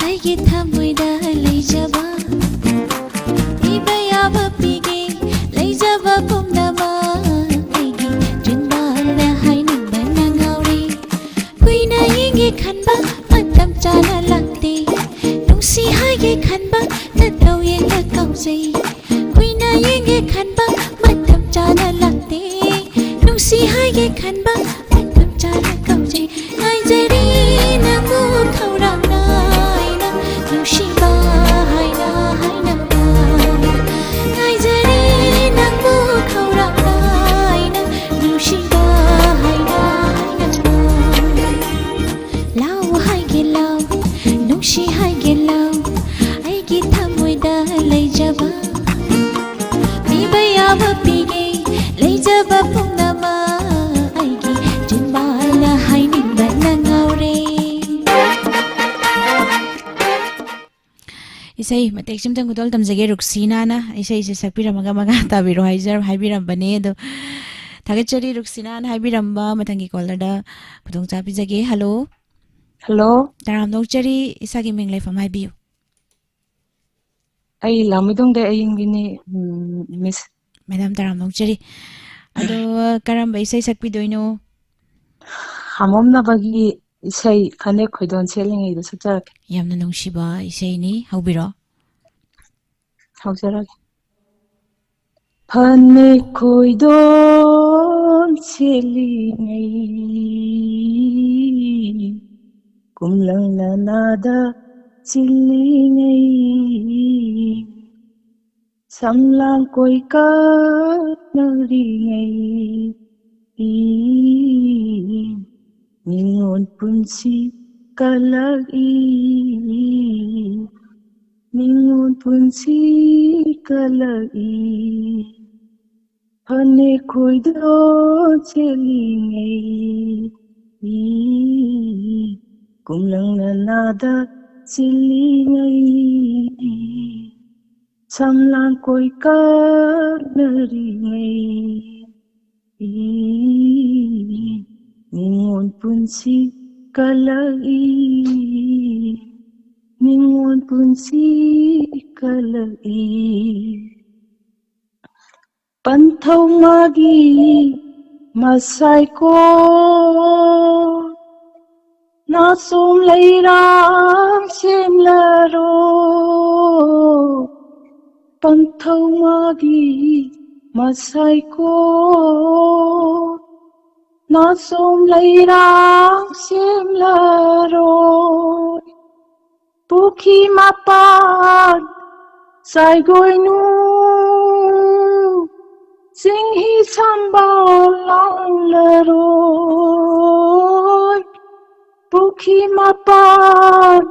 ꯑꯩꯒꯤ ꯊꯃꯣꯏꯗ ꯂꯩꯖꯕ꯫ ꯄꯤꯕ ꯌꯥꯕ ꯄꯤꯒꯦ, ꯂꯩꯖꯕ ꯄꯨꯝꯅꯃꯛ ꯑꯩꯒꯤ ꯆꯤꯟꯕꯥꯜꯗ ꯍꯥꯏꯅꯤꯡꯕꯅ ꯉꯥꯎꯔꯦ꯫ ꯀꯨꯏꯅ ꯌꯦꯡꯒꯦ ꯈꯟꯕ ꯃꯇꯝ ꯆꯥꯅ ꯂꯥꯛꯇꯦ꯫ ꯅꯨꯡꯁꯤ ꯍꯥꯏꯒꯦ ꯈꯟꯕ ꯅꯠꯇꯧ ꯌꯦꯡꯕ ꯀꯥꯎꯖꯩ꯫ ꯀꯨꯏꯅ ꯌꯦꯡꯒꯦ ꯈꯟꯕ ꯃꯇꯝ ꯆꯥꯅ ꯂꯥꯛꯇꯦ꯫ ꯅꯨꯡꯁꯤ ꯍꯥꯏꯒꯦ ꯈꯟꯕ ꯃꯇꯝ ꯆꯥꯅ ꯀꯥꯎꯖꯩ꯫ ꯉꯥꯏꯖꯔꯤ ꯅꯪꯕꯨ ꯈꯧꯔꯥꯡꯅ ꯑꯩꯅ ꯅꯨꯡꯁꯤꯕ ꯍꯥꯏꯅ ꯍꯥꯏꯅꯕ꯫ ꯉꯥꯏꯖꯔꯤ ꯅꯪꯕꯨ ꯈꯧꯔꯥꯡꯅ ꯑꯩꯅ ꯅꯨꯡꯁꯤꯕ ꯍꯥꯏꯅ ꯍꯥꯏꯅꯕ꯫ ꯂꯥꯎ ꯍꯥꯏꯒꯦ ꯂꯥꯎ, ꯅꯨꯡꯁꯤ ꯍꯥꯏꯒꯦ ꯂꯥꯎ, ꯑꯩꯒꯤ ꯊꯃꯣꯏꯗ ꯂꯩꯖꯕ꯫ ꯄꯤꯕ ꯌꯥꯕ ꯄꯤ ꯏꯁꯩ ꯃꯇꯦꯛꯁꯤꯝꯇꯪ ꯈꯨꯗꯣꯜ ꯇꯝꯖꯒꯦ꯫ ꯔꯨꯛꯁꯤꯅꯥꯅ ꯏꯁꯩꯁꯦ ꯁꯛꯄꯤꯔꯝꯃꯒ ꯃꯈꯥ ꯇꯥꯕꯤꯔꯣ ꯍꯥꯏꯖꯔ-, ꯍꯥꯏꯕꯤꯔꯝꯕꯅꯦ꯫ ꯑꯗꯣ ꯊꯥꯒꯠꯆꯔꯤ꯫ ꯔꯨꯛꯁꯤꯅꯥꯅ ꯍꯥꯏꯕꯤꯔꯝꯕ ꯃꯊꯪꯒꯤ ꯀꯣꯂꯔꯗ ꯈꯨꯗꯣꯡꯆꯥꯕꯤꯖꯒꯦ꯫ ꯍꯜꯂꯣ꯫ ꯍꯜꯂꯣ꯫ ꯇꯔꯥꯝꯅ ꯑꯣꯛꯆꯔꯤ꯫ ꯏꯁꯥꯒꯤ ꯃꯤꯡ ꯂꯩꯐꯝ ꯍꯥꯏꯕꯤꯌꯨ꯫ ꯑꯩ ꯂꯥꯃꯩꯗꯣꯡꯗ ꯑꯌꯤꯡꯕꯤꯅꯤ, ꯎꯝ, ꯃꯤꯁ꯫ ꯃꯦꯗꯥꯝ, ꯇꯔꯥꯝꯅ ꯑꯣꯛꯆꯔꯤ꯫ ꯑꯗꯣ ꯀꯔꯝꯕ ꯏꯁꯩ ꯁꯛꯄꯤꯗꯣꯏꯅꯣ? ꯍꯥꯃꯣꯝꯅꯕꯒꯤ ꯏꯁꯩ ꯐꯅꯦꯛ ꯈꯣꯏꯗꯣꯟ ꯁꯦꯠꯂꯤꯉꯩꯗ ꯁꯛꯆꯔꯛꯀꯦ꯫ ꯌꯥꯝꯅ ꯅꯨꯡꯁꯤꯕ ꯏꯁꯩꯅꯤ, ꯍꯧꯕꯤꯔꯣ꯫ ꯍꯧꯖꯔꯒꯦ꯫ ꯐꯅꯦꯛ ꯈꯣꯏꯗꯣꯟ ꯁꯦꯠꯂꯤꯉꯩ, ꯀꯨꯝꯂꯪ ꯅꯅꯥꯗ ꯆꯤꯜꯂꯤꯉꯩ, ꯁꯝꯂꯥꯡ ꯀꯣꯏ ꯀꯥꯅꯔꯤꯉꯩ, ꯅꯤꯉꯣꯜ ꯄꯨꯟꯁꯤ ꯀꯜꯂꯛꯏ, ꯅꯤꯉꯣꯜ ꯄꯨꯟꯁꯤ ꯀꯜꯂꯛꯏ꯫ ꯐꯅꯦꯛ ꯈꯣꯏꯗꯣꯟ ꯁꯦꯠꯂꯤꯉꯩ, ꯀꯨꯝꯂꯪ ꯅꯅꯥꯗ ꯆꯤꯜꯂꯤꯉꯩ, ꯁꯝꯂꯥꯡ ꯀꯣꯏ ꯀꯥꯅꯔꯤꯉꯩ, ꯅꯤꯉꯣꯜ ꯄꯨꯟꯁꯤ ꯀꯜꯂꯛꯏ, ꯅꯤꯉꯣꯜ ꯄꯨꯟꯁꯤ ꯀꯜꯂꯛꯏ꯫ ꯄꯟꯊꯧ ꯃꯥꯒꯤ ꯃꯁꯥꯏꯀꯣ, ꯅꯥꯆꯣꯝ ꯂꯩꯔꯥꯡ ꯁꯦꯝꯂꯔꯣ꯫ ꯄꯟꯊꯧ ꯃꯥꯒꯤ ꯃꯁꯥꯏꯀꯣ, ꯅꯥꯆꯣꯝ ꯂꯩꯔꯥꯡ ꯁꯦꯝꯂꯔꯣ꯫ ꯄꯨꯈ꯭ꯔꯤ ꯃꯄꯥꯟ ꯆꯥꯏꯒꯣꯏꯅꯨ, ꯆꯤꯡꯍꯤ ꯁꯝꯕꯜ ꯂꯥꯡꯂꯔꯣꯏ꯫ ꯄꯨꯈ꯭ꯔꯤ ꯃꯄꯥꯟ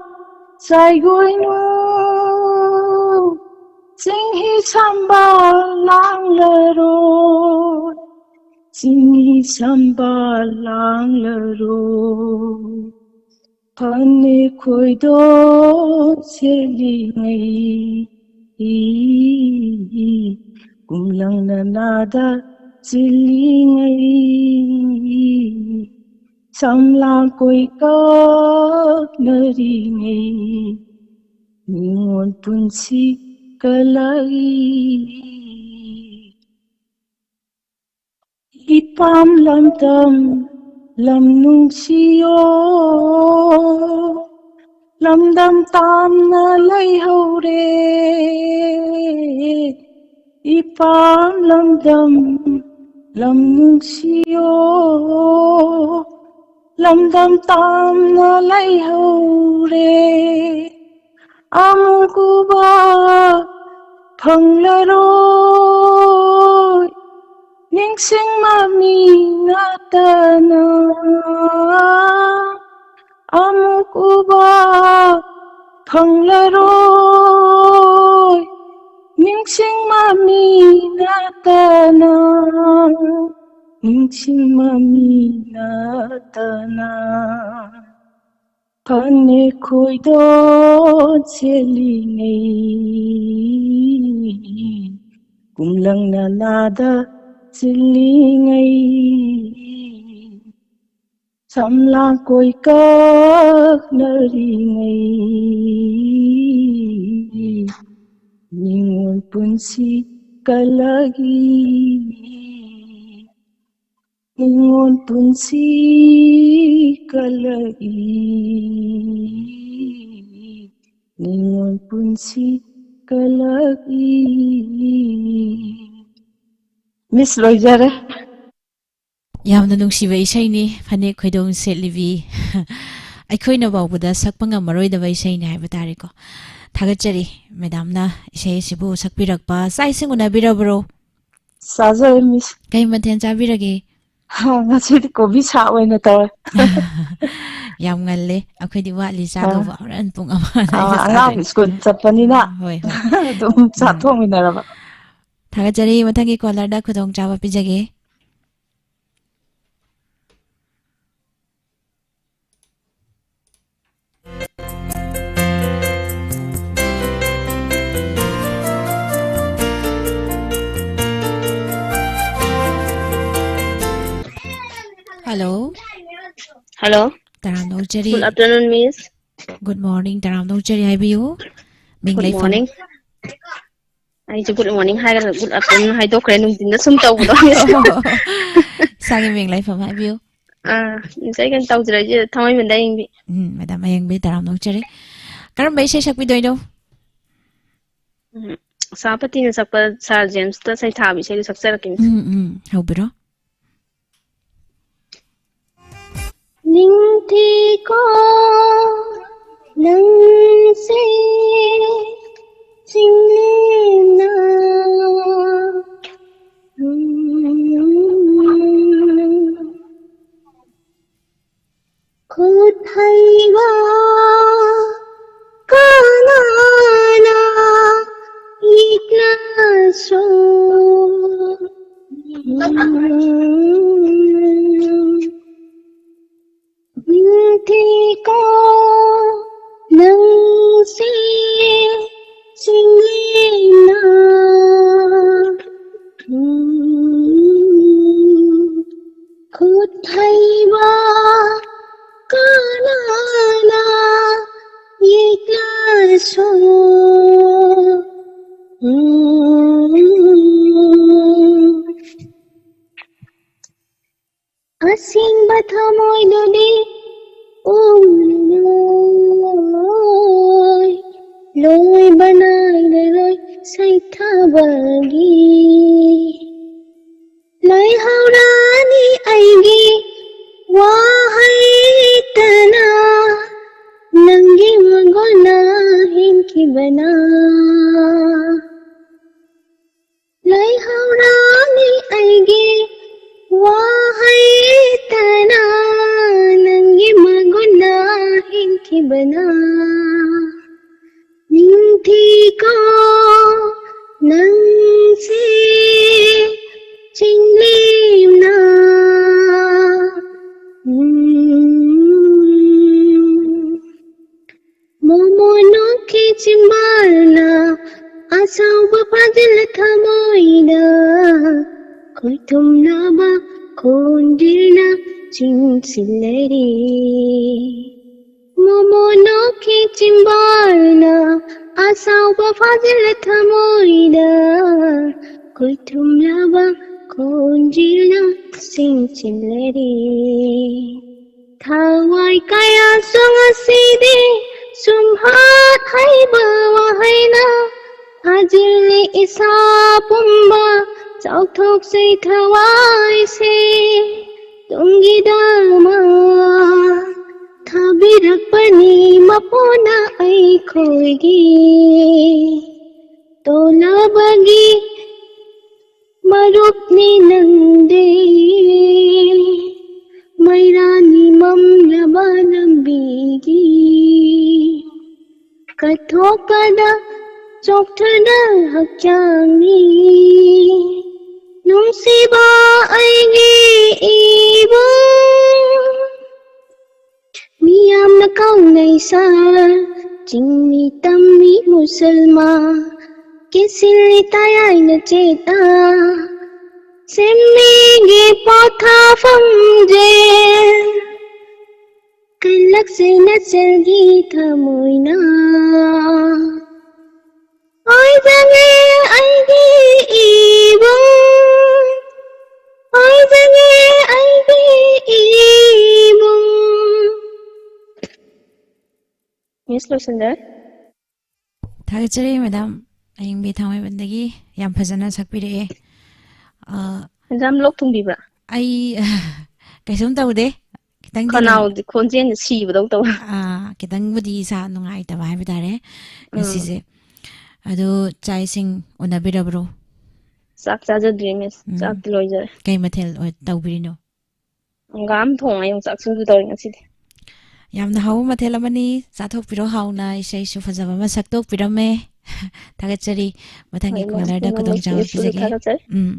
ꯆꯥꯏꯒꯣꯏꯅꯨ, ꯆꯤꯡꯍꯤ ꯁꯝꯕꯜ ꯂꯥꯡꯂꯔꯣꯏ꯫ ꯆꯤꯡꯍꯤ ꯁꯝꯕꯜ ꯂꯥꯡꯂꯔꯣꯏ꯫ ꯐꯅꯦꯛ ꯈꯣꯏꯗꯣꯟ ꯁꯦꯠꯂꯤꯉꯩ, ꯀꯨꯝꯂꯪꯅ ꯅꯥꯗ ꯆꯤꯜꯂꯤꯉꯩ, ꯁꯝꯂꯥꯡ ꯀꯣꯏ ꯀꯥꯞꯅꯔꯤꯉꯩ, ꯅꯤꯉꯣꯜ ꯄꯨꯟꯁꯤ ꯀꯜꯂꯛꯏ꯫ ꯏꯄꯥꯝ ꯂꯝꯗꯝ ꯂꯝ ꯅꯨꯡꯁꯤꯌꯣ, ꯂꯝꯗꯝ ꯇꯥꯝꯅ ꯂꯩꯍꯧꯔꯦ꯫ ꯏꯄꯥꯝ ꯂꯝꯗꯝ ꯂꯝ ꯅꯨꯡꯁꯤꯌꯣ, ꯂꯝꯗꯝ ꯇꯥꯝꯅ ꯂꯩꯍꯧꯔꯦ꯫ ꯑꯃꯨꯛ ꯎꯕ ꯐꯪꯂꯔꯣꯏ ꯅꯤꯡꯁꯤꯡ ꯃꯃꯤ ꯅꯠꯇꯅ꯫ ꯑꯃꯨꯛ ꯎꯕ ꯐꯪꯂꯔꯣꯏ ꯅꯤꯡꯁꯤꯡ ꯃꯃꯤ ꯅꯠꯇꯅ, ꯅꯤꯡꯁꯤꯡ ꯃꯃꯤ ꯅꯠꯇꯅ꯫ ꯐꯅꯦꯛ ꯈꯣꯏꯗꯣꯟ ꯁꯦꯠꯂꯤꯉꯩ, ꯀꯨꯝꯂꯪꯅ ꯅꯥꯗ ꯆꯤꯜꯂꯤꯉꯩ, ꯁꯝꯂꯥꯡ ꯀꯣꯏ ꯀꯥꯞꯅꯔꯤꯉꯩ, ꯅꯤꯉꯣꯜ ꯄꯨꯟꯁꯤ ꯀꯜꯂꯛꯏ꯫ ꯅꯤꯉꯣꯜ ꯄꯨꯟꯁꯤ ꯀꯜꯂꯛꯏ, ꯅꯤꯉꯣꯜ ꯄꯨꯟꯁꯤ ꯀꯜꯂꯛꯏ꯫ ꯃꯤꯁ, ꯂꯣꯏꯖꯔꯦ꯫ ꯌꯥꯝꯅ ꯅꯨꯡꯁꯤꯕ ꯏꯁꯩꯅꯤ, ꯐꯅꯦꯛ ꯈꯣꯏꯗꯣꯡ ꯁꯦꯠꯂꯤꯕꯤ꯫ ꯑꯩꯈꯣꯏꯅ ꯐꯥꯎꯕꯗ ꯁꯛꯄ ꯉꯝꯃꯔꯣꯏꯗꯕ ꯏꯁꯩꯅꯤ ꯍꯥꯏꯕ ꯇꯥꯔꯦꯀꯣ꯫ ꯊꯥꯒꯠꯆꯔꯤ ꯃꯦꯗꯥꯝꯅ ꯏꯁꯩ ꯑꯁꯤꯕꯨ ꯁꯛꯄꯤꯔꯛꯄ꯫ ꯆꯥꯛ ꯏꯁꯤꯡ ꯎꯅꯕꯤꯔꯕ꯭ꯔꯣ? ꯆꯥꯖꯔꯦ, ꯃꯤꯁ꯫ ꯀꯩ ꯃꯊꯦꯜ ꯆꯥꯕꯤꯔꯒꯦ? ꯍꯥ, ꯉꯁꯤꯗꯤ ꯀꯣꯕꯤ ꯁꯥꯛ ꯑꯣꯏꯅ ꯇꯧꯔꯦ꯫ ꯌꯥꯝ ꯉꯜꯂꯦ, ꯑꯩꯈꯣꯏꯗꯤ ꯋꯥꯠꯂꯤ ꯆꯥꯗꯧꯕ, ꯑꯥ꯫ ꯍꯣꯔꯦꯟ ꯄꯨꯡ ꯑꯃ ꯑꯗꯥꯏꯗ ꯑꯥ, ꯑꯉꯥꯡ ꯆꯥꯗꯣꯏꯅꯤ꯫ ꯁ꯭ꯀꯨꯜ ꯆꯠꯄꯅꯤꯅ ꯍꯣꯏ, ꯍꯣꯏ꯫ ꯑꯗꯨꯝ ꯆꯥꯛ ꯎꯝ꯫ ꯊꯣꯡꯃꯤꯟꯅꯔꯕ꯫ ꯊꯥꯒꯠꯆꯔꯤ, ꯃꯊꯪꯒꯤ ꯀꯣꯂꯔꯗ ꯈꯨꯗꯣꯡꯆꯥꯕ ꯄꯤꯖꯒꯦ꯫ Hello. Hello. ꯇꯔꯥꯝꯅ ꯑꯣꯛꯆꯔꯤ꯫ Good afternoon, Miss. Good morning. ꯇꯔꯥꯝꯅ ꯑꯣꯛꯆꯔꯤ, ꯍꯥꯏꯕꯤꯌꯨ꯫ ꯃꯤꯡ, Good ꯂꯩꯐꯝ꯫ Morning. ꯑꯩꯁꯦ good morning ꯍꯥꯏꯔꯒ good afternoon ꯍꯥꯏꯗꯣꯛꯈ꯭ꯔꯦ, ꯅꯨꯡꯊꯤꯟꯗ ꯁꯨꯝ ꯇꯧꯕꯗꯣ꯫ ꯏꯁꯥꯒꯤ ꯃꯤꯡ, ꯂꯩꯐꯝ ꯍꯥꯏꯕꯤꯌꯨ꯫ ꯑꯥ, Miss, ꯑꯩ ꯀꯩꯅꯣ ꯇꯧꯖꯔꯛꯏꯁꯦ, ꯊꯥꯡꯃꯩꯕꯟꯗ ꯑꯌꯤꯡꯕꯤ꯫ ꯎꯝ, Madam ꯑꯌꯤꯡꯕꯤ, ꯇꯔꯥꯝꯅ ꯑꯣꯛꯆꯔꯤ꯫ ꯀꯔꯝꯕ ꯏꯁꯩ ꯁꯛꯄꯤꯗꯣꯏꯅꯣ? ꯎꯝ, ꯁꯥꯄꯇꯤꯅ ꯁꯛꯄ Sir James ꯇ ꯁꯩꯊꯥꯕ ꯏꯁꯩꯗꯣ ꯁꯛꯆꯔꯛꯀꯦ, Miss. ꯎꯝ, ꯎꯝ, ꯍꯧꯕꯤꯔꯣ꯫ ꯅꯤꯡꯊꯤꯀꯣ ꯅꯪꯁꯦ ꯆꯤꯡꯂꯦꯝꯅ, ꯎꯝ, ꯈꯨꯠ ꯍꯩꯕ ꯀꯅꯥꯅ ꯌꯦꯛꯂꯁꯨ, ꯎꯝ, ꯅꯤꯡꯊꯤꯀꯣ ꯅꯪꯁꯦ ꯆꯤꯡꯂꯦꯝꯅ, ꯎꯝ, ꯈꯨꯠ ꯍꯩꯕ ꯀꯅꯥꯅ ꯌꯦꯛꯂꯁꯨ, ꯎꯝ, ꯑꯁꯦꯡꯕ ꯊꯃꯣꯏꯗꯨꯗꯤ ꯎꯔꯔꯣꯏ, ꯂꯣꯏꯕ ꯅꯥꯏꯔꯔꯣꯏ ꯁꯩꯊꯥꯕꯒꯤ꯫ ꯂꯩꯍꯧꯔꯅꯤ ꯑꯩꯒꯤ ꯋꯥꯍꯩꯇꯅ, ꯅꯪꯒꯤ ꯃꯒꯨꯟꯅ ꯍꯦꯟꯈꯤꯕꯅ꯫ ꯂꯩꯍꯧꯔꯅꯤ ꯑꯩꯒꯤ ꯋꯥꯍꯩꯇꯅ, ꯅꯪꯒꯤ ꯃꯒꯨꯟꯅ ꯍꯦꯟꯈꯤꯕꯅ꯫ ꯅꯤꯡꯊꯤꯀꯣ ꯅꯪꯁꯦ ꯆꯤꯡꯂꯦꯝꯅ, ꯎꯝ, ꯃꯣꯃꯣꯟ ꯑꯣꯛꯀꯤ ꯆꯤꯝꯕꯥꯜꯅ ꯑꯆꯧꯕ ꯐꯥꯖꯤꯜꯂ ꯊꯃꯣꯏꯗ ꯈꯣꯏꯊꯨꯝꯅꯕ ꯈꯣꯟꯖꯦꯜꯅ ꯆꯤꯡꯁꯤꯜꯂꯔꯦ꯫ ꯃꯣꯃꯣꯟ ꯑꯣꯛꯀꯤ ꯆꯤꯝꯕꯥꯜꯅ ꯑꯁꯥꯎꯕ ꯐꯥꯖꯤꯜꯂ ꯊꯃꯣꯏꯗ ꯈꯨꯠꯊꯨꯝꯂꯕ ꯈꯣꯟꯖꯦꯜꯅ ꯁꯤꯡꯁꯤꯜꯂꯔꯦ꯫ ꯊꯋꯥꯏ ꯀꯌꯥꯁꯨ ꯉꯁꯤꯗꯤ ꯁꯨꯝꯍꯠ ꯍꯩꯕ ꯋꯥꯍꯩꯅ ꯐꯥꯖꯤꯜꯂꯤ ꯏꯁꯥ ꯄꯨꯝꯕ꯫ ꯆꯥꯎꯊꯣꯛꯆꯩ ꯊꯋꯥꯏꯁꯦ ꯇꯨꯡꯒꯤꯗꯃꯛ ꯊꯥꯕꯤꯔꯛꯄꯅꯤ ꯃꯄꯨꯅ ꯑꯩꯈꯣꯏꯒꯤ꯫ ꯇꯣꯂꯕꯒꯤ ꯃꯔꯨꯞꯅꯤ ꯅꯪꯗꯤ, ꯃꯩꯔꯥꯅꯤ ꯃꯝꯂꯕ ꯂꯝꯕꯤꯒꯤ꯫ ꯀꯠꯊꯣꯛꯄꯗ ꯆꯣꯛꯊꯅ ꯍꯛꯆꯥꯡꯅꯤ, ꯅꯨꯡꯁꯤꯕ ꯑꯩꯒꯤ ꯏꯕꯨꯡ꯫ ꯃꯤꯌꯥꯝꯅ ꯀꯧꯅꯩ ꯁꯥꯔ, ꯆꯤꯡꯃꯤ ꯇꯝꯃꯤ ꯃꯨꯁꯜꯃꯥꯟ, ꯀꯦꯁꯤꯜꯂꯤ ꯇꯌꯥꯏꯅ ꯆꯦꯠꯅ, ꯁꯦꯝꯃꯤꯒꯤ ꯄꯣꯊꯥꯐꯝꯁꯦ꯫ ꯀꯜꯂꯛꯁꯦ ꯅꯆꯜꯒꯤ ꯊꯃꯣꯏꯅ꯫ ꯑꯣꯏꯖꯒꯦ ꯑꯩꯒꯤ ꯏꯕꯨꯡ, ꯑꯣꯏꯖꯒꯦ ꯑꯩꯒꯤ ꯏꯕꯨꯡ꯫ ꯃꯤꯁ ꯂꯣꯏꯁꯤꯟꯖꯔꯦ꯫ ꯊꯥꯒꯠꯆꯔꯤ ꯃꯦꯗꯥꯝ ꯑꯌꯤꯡꯕꯤ ꯊꯥꯡꯃꯩꯕꯟꯗꯒꯤ꯫ ꯌꯥꯝ ꯐꯖꯅ ꯁꯛꯄꯤꯔꯛꯑꯦ꯫ ꯑ, ꯃꯦꯗꯥꯝ ꯂꯣꯛ ꯊꯨꯡꯕꯤꯕ꯭ꯔꯥ? ꯑꯩ ꯀꯩꯁꯨꯝ ꯇꯧꯗꯦ꯫ ꯈꯤꯇꯪꯗꯤ ꯅꯨꯡ- ꯈꯅꯥꯎꯗꯤ ꯈꯣꯟꯖꯦꯜꯁꯦ ꯁꯤꯕꯗꯧ ꯇꯧꯋꯦ꯫ ꯑꯥ, ꯈꯤꯇꯪꯕꯨꯗꯤ ꯏꯁꯥ ꯅꯨꯡꯉꯥꯏꯇꯕ ꯍꯥꯏꯕ ꯇꯥꯔꯦ ꯎꯝ꯫ ꯉꯁꯤꯁꯦ꯫ ꯑꯗꯣ ꯆꯥꯛ ꯏꯁꯤꯡ ꯎꯅꯕꯤꯔꯕ꯭ꯔꯣ? ꯆꯥꯛ ꯆꯥꯖꯗ꯭ꯔꯤ, ꯃꯤꯁ꯫ ꯎꯝ꯫ ꯆꯥꯛꯇꯤ ꯂꯣꯏꯖꯔꯦ꯫ ꯀꯩ ꯃꯊꯦꯜ ꯑꯣꯏ-, ꯇꯧꯕꯤꯔꯤꯅꯣ? ꯍꯪꯒꯥꯝ ꯊꯣꯡꯉ ꯌꯣꯡꯆꯥꯛ ꯁꯤꯡꯖꯨ ꯇꯧꯔꯦ ꯉꯁꯤꯗꯤ꯫ ꯌꯥꯝꯅ ꯍꯥꯎꯕ ꯃꯊꯦꯜ ꯑꯃꯅꯤ꯫ ꯆꯥꯊꯣꯛꯄꯤꯔꯣ ꯍꯥꯎꯅ꯫ ꯏꯁꯩꯁꯨ ꯐꯖꯕ ꯑꯃ ꯁꯛꯇꯣꯛꯄꯤꯔꯝꯃꯦ꯫ ꯊꯥꯒꯠꯆꯔꯤ꯫ ꯃꯊꯪꯒꯤ ꯍꯣꯏ, ꯃꯤꯁ꯫ ꯀꯣꯂꯔꯗ ꯄꯨꯝꯅꯃꯛ ꯈꯨꯗꯣꯡꯆꯥꯕ ꯃꯤꯁꯄꯨꯁꯨ ꯄꯤꯖꯒꯦ꯫ ꯊꯥꯒꯠꯆꯔꯤ꯫ ꯎꯝ꯫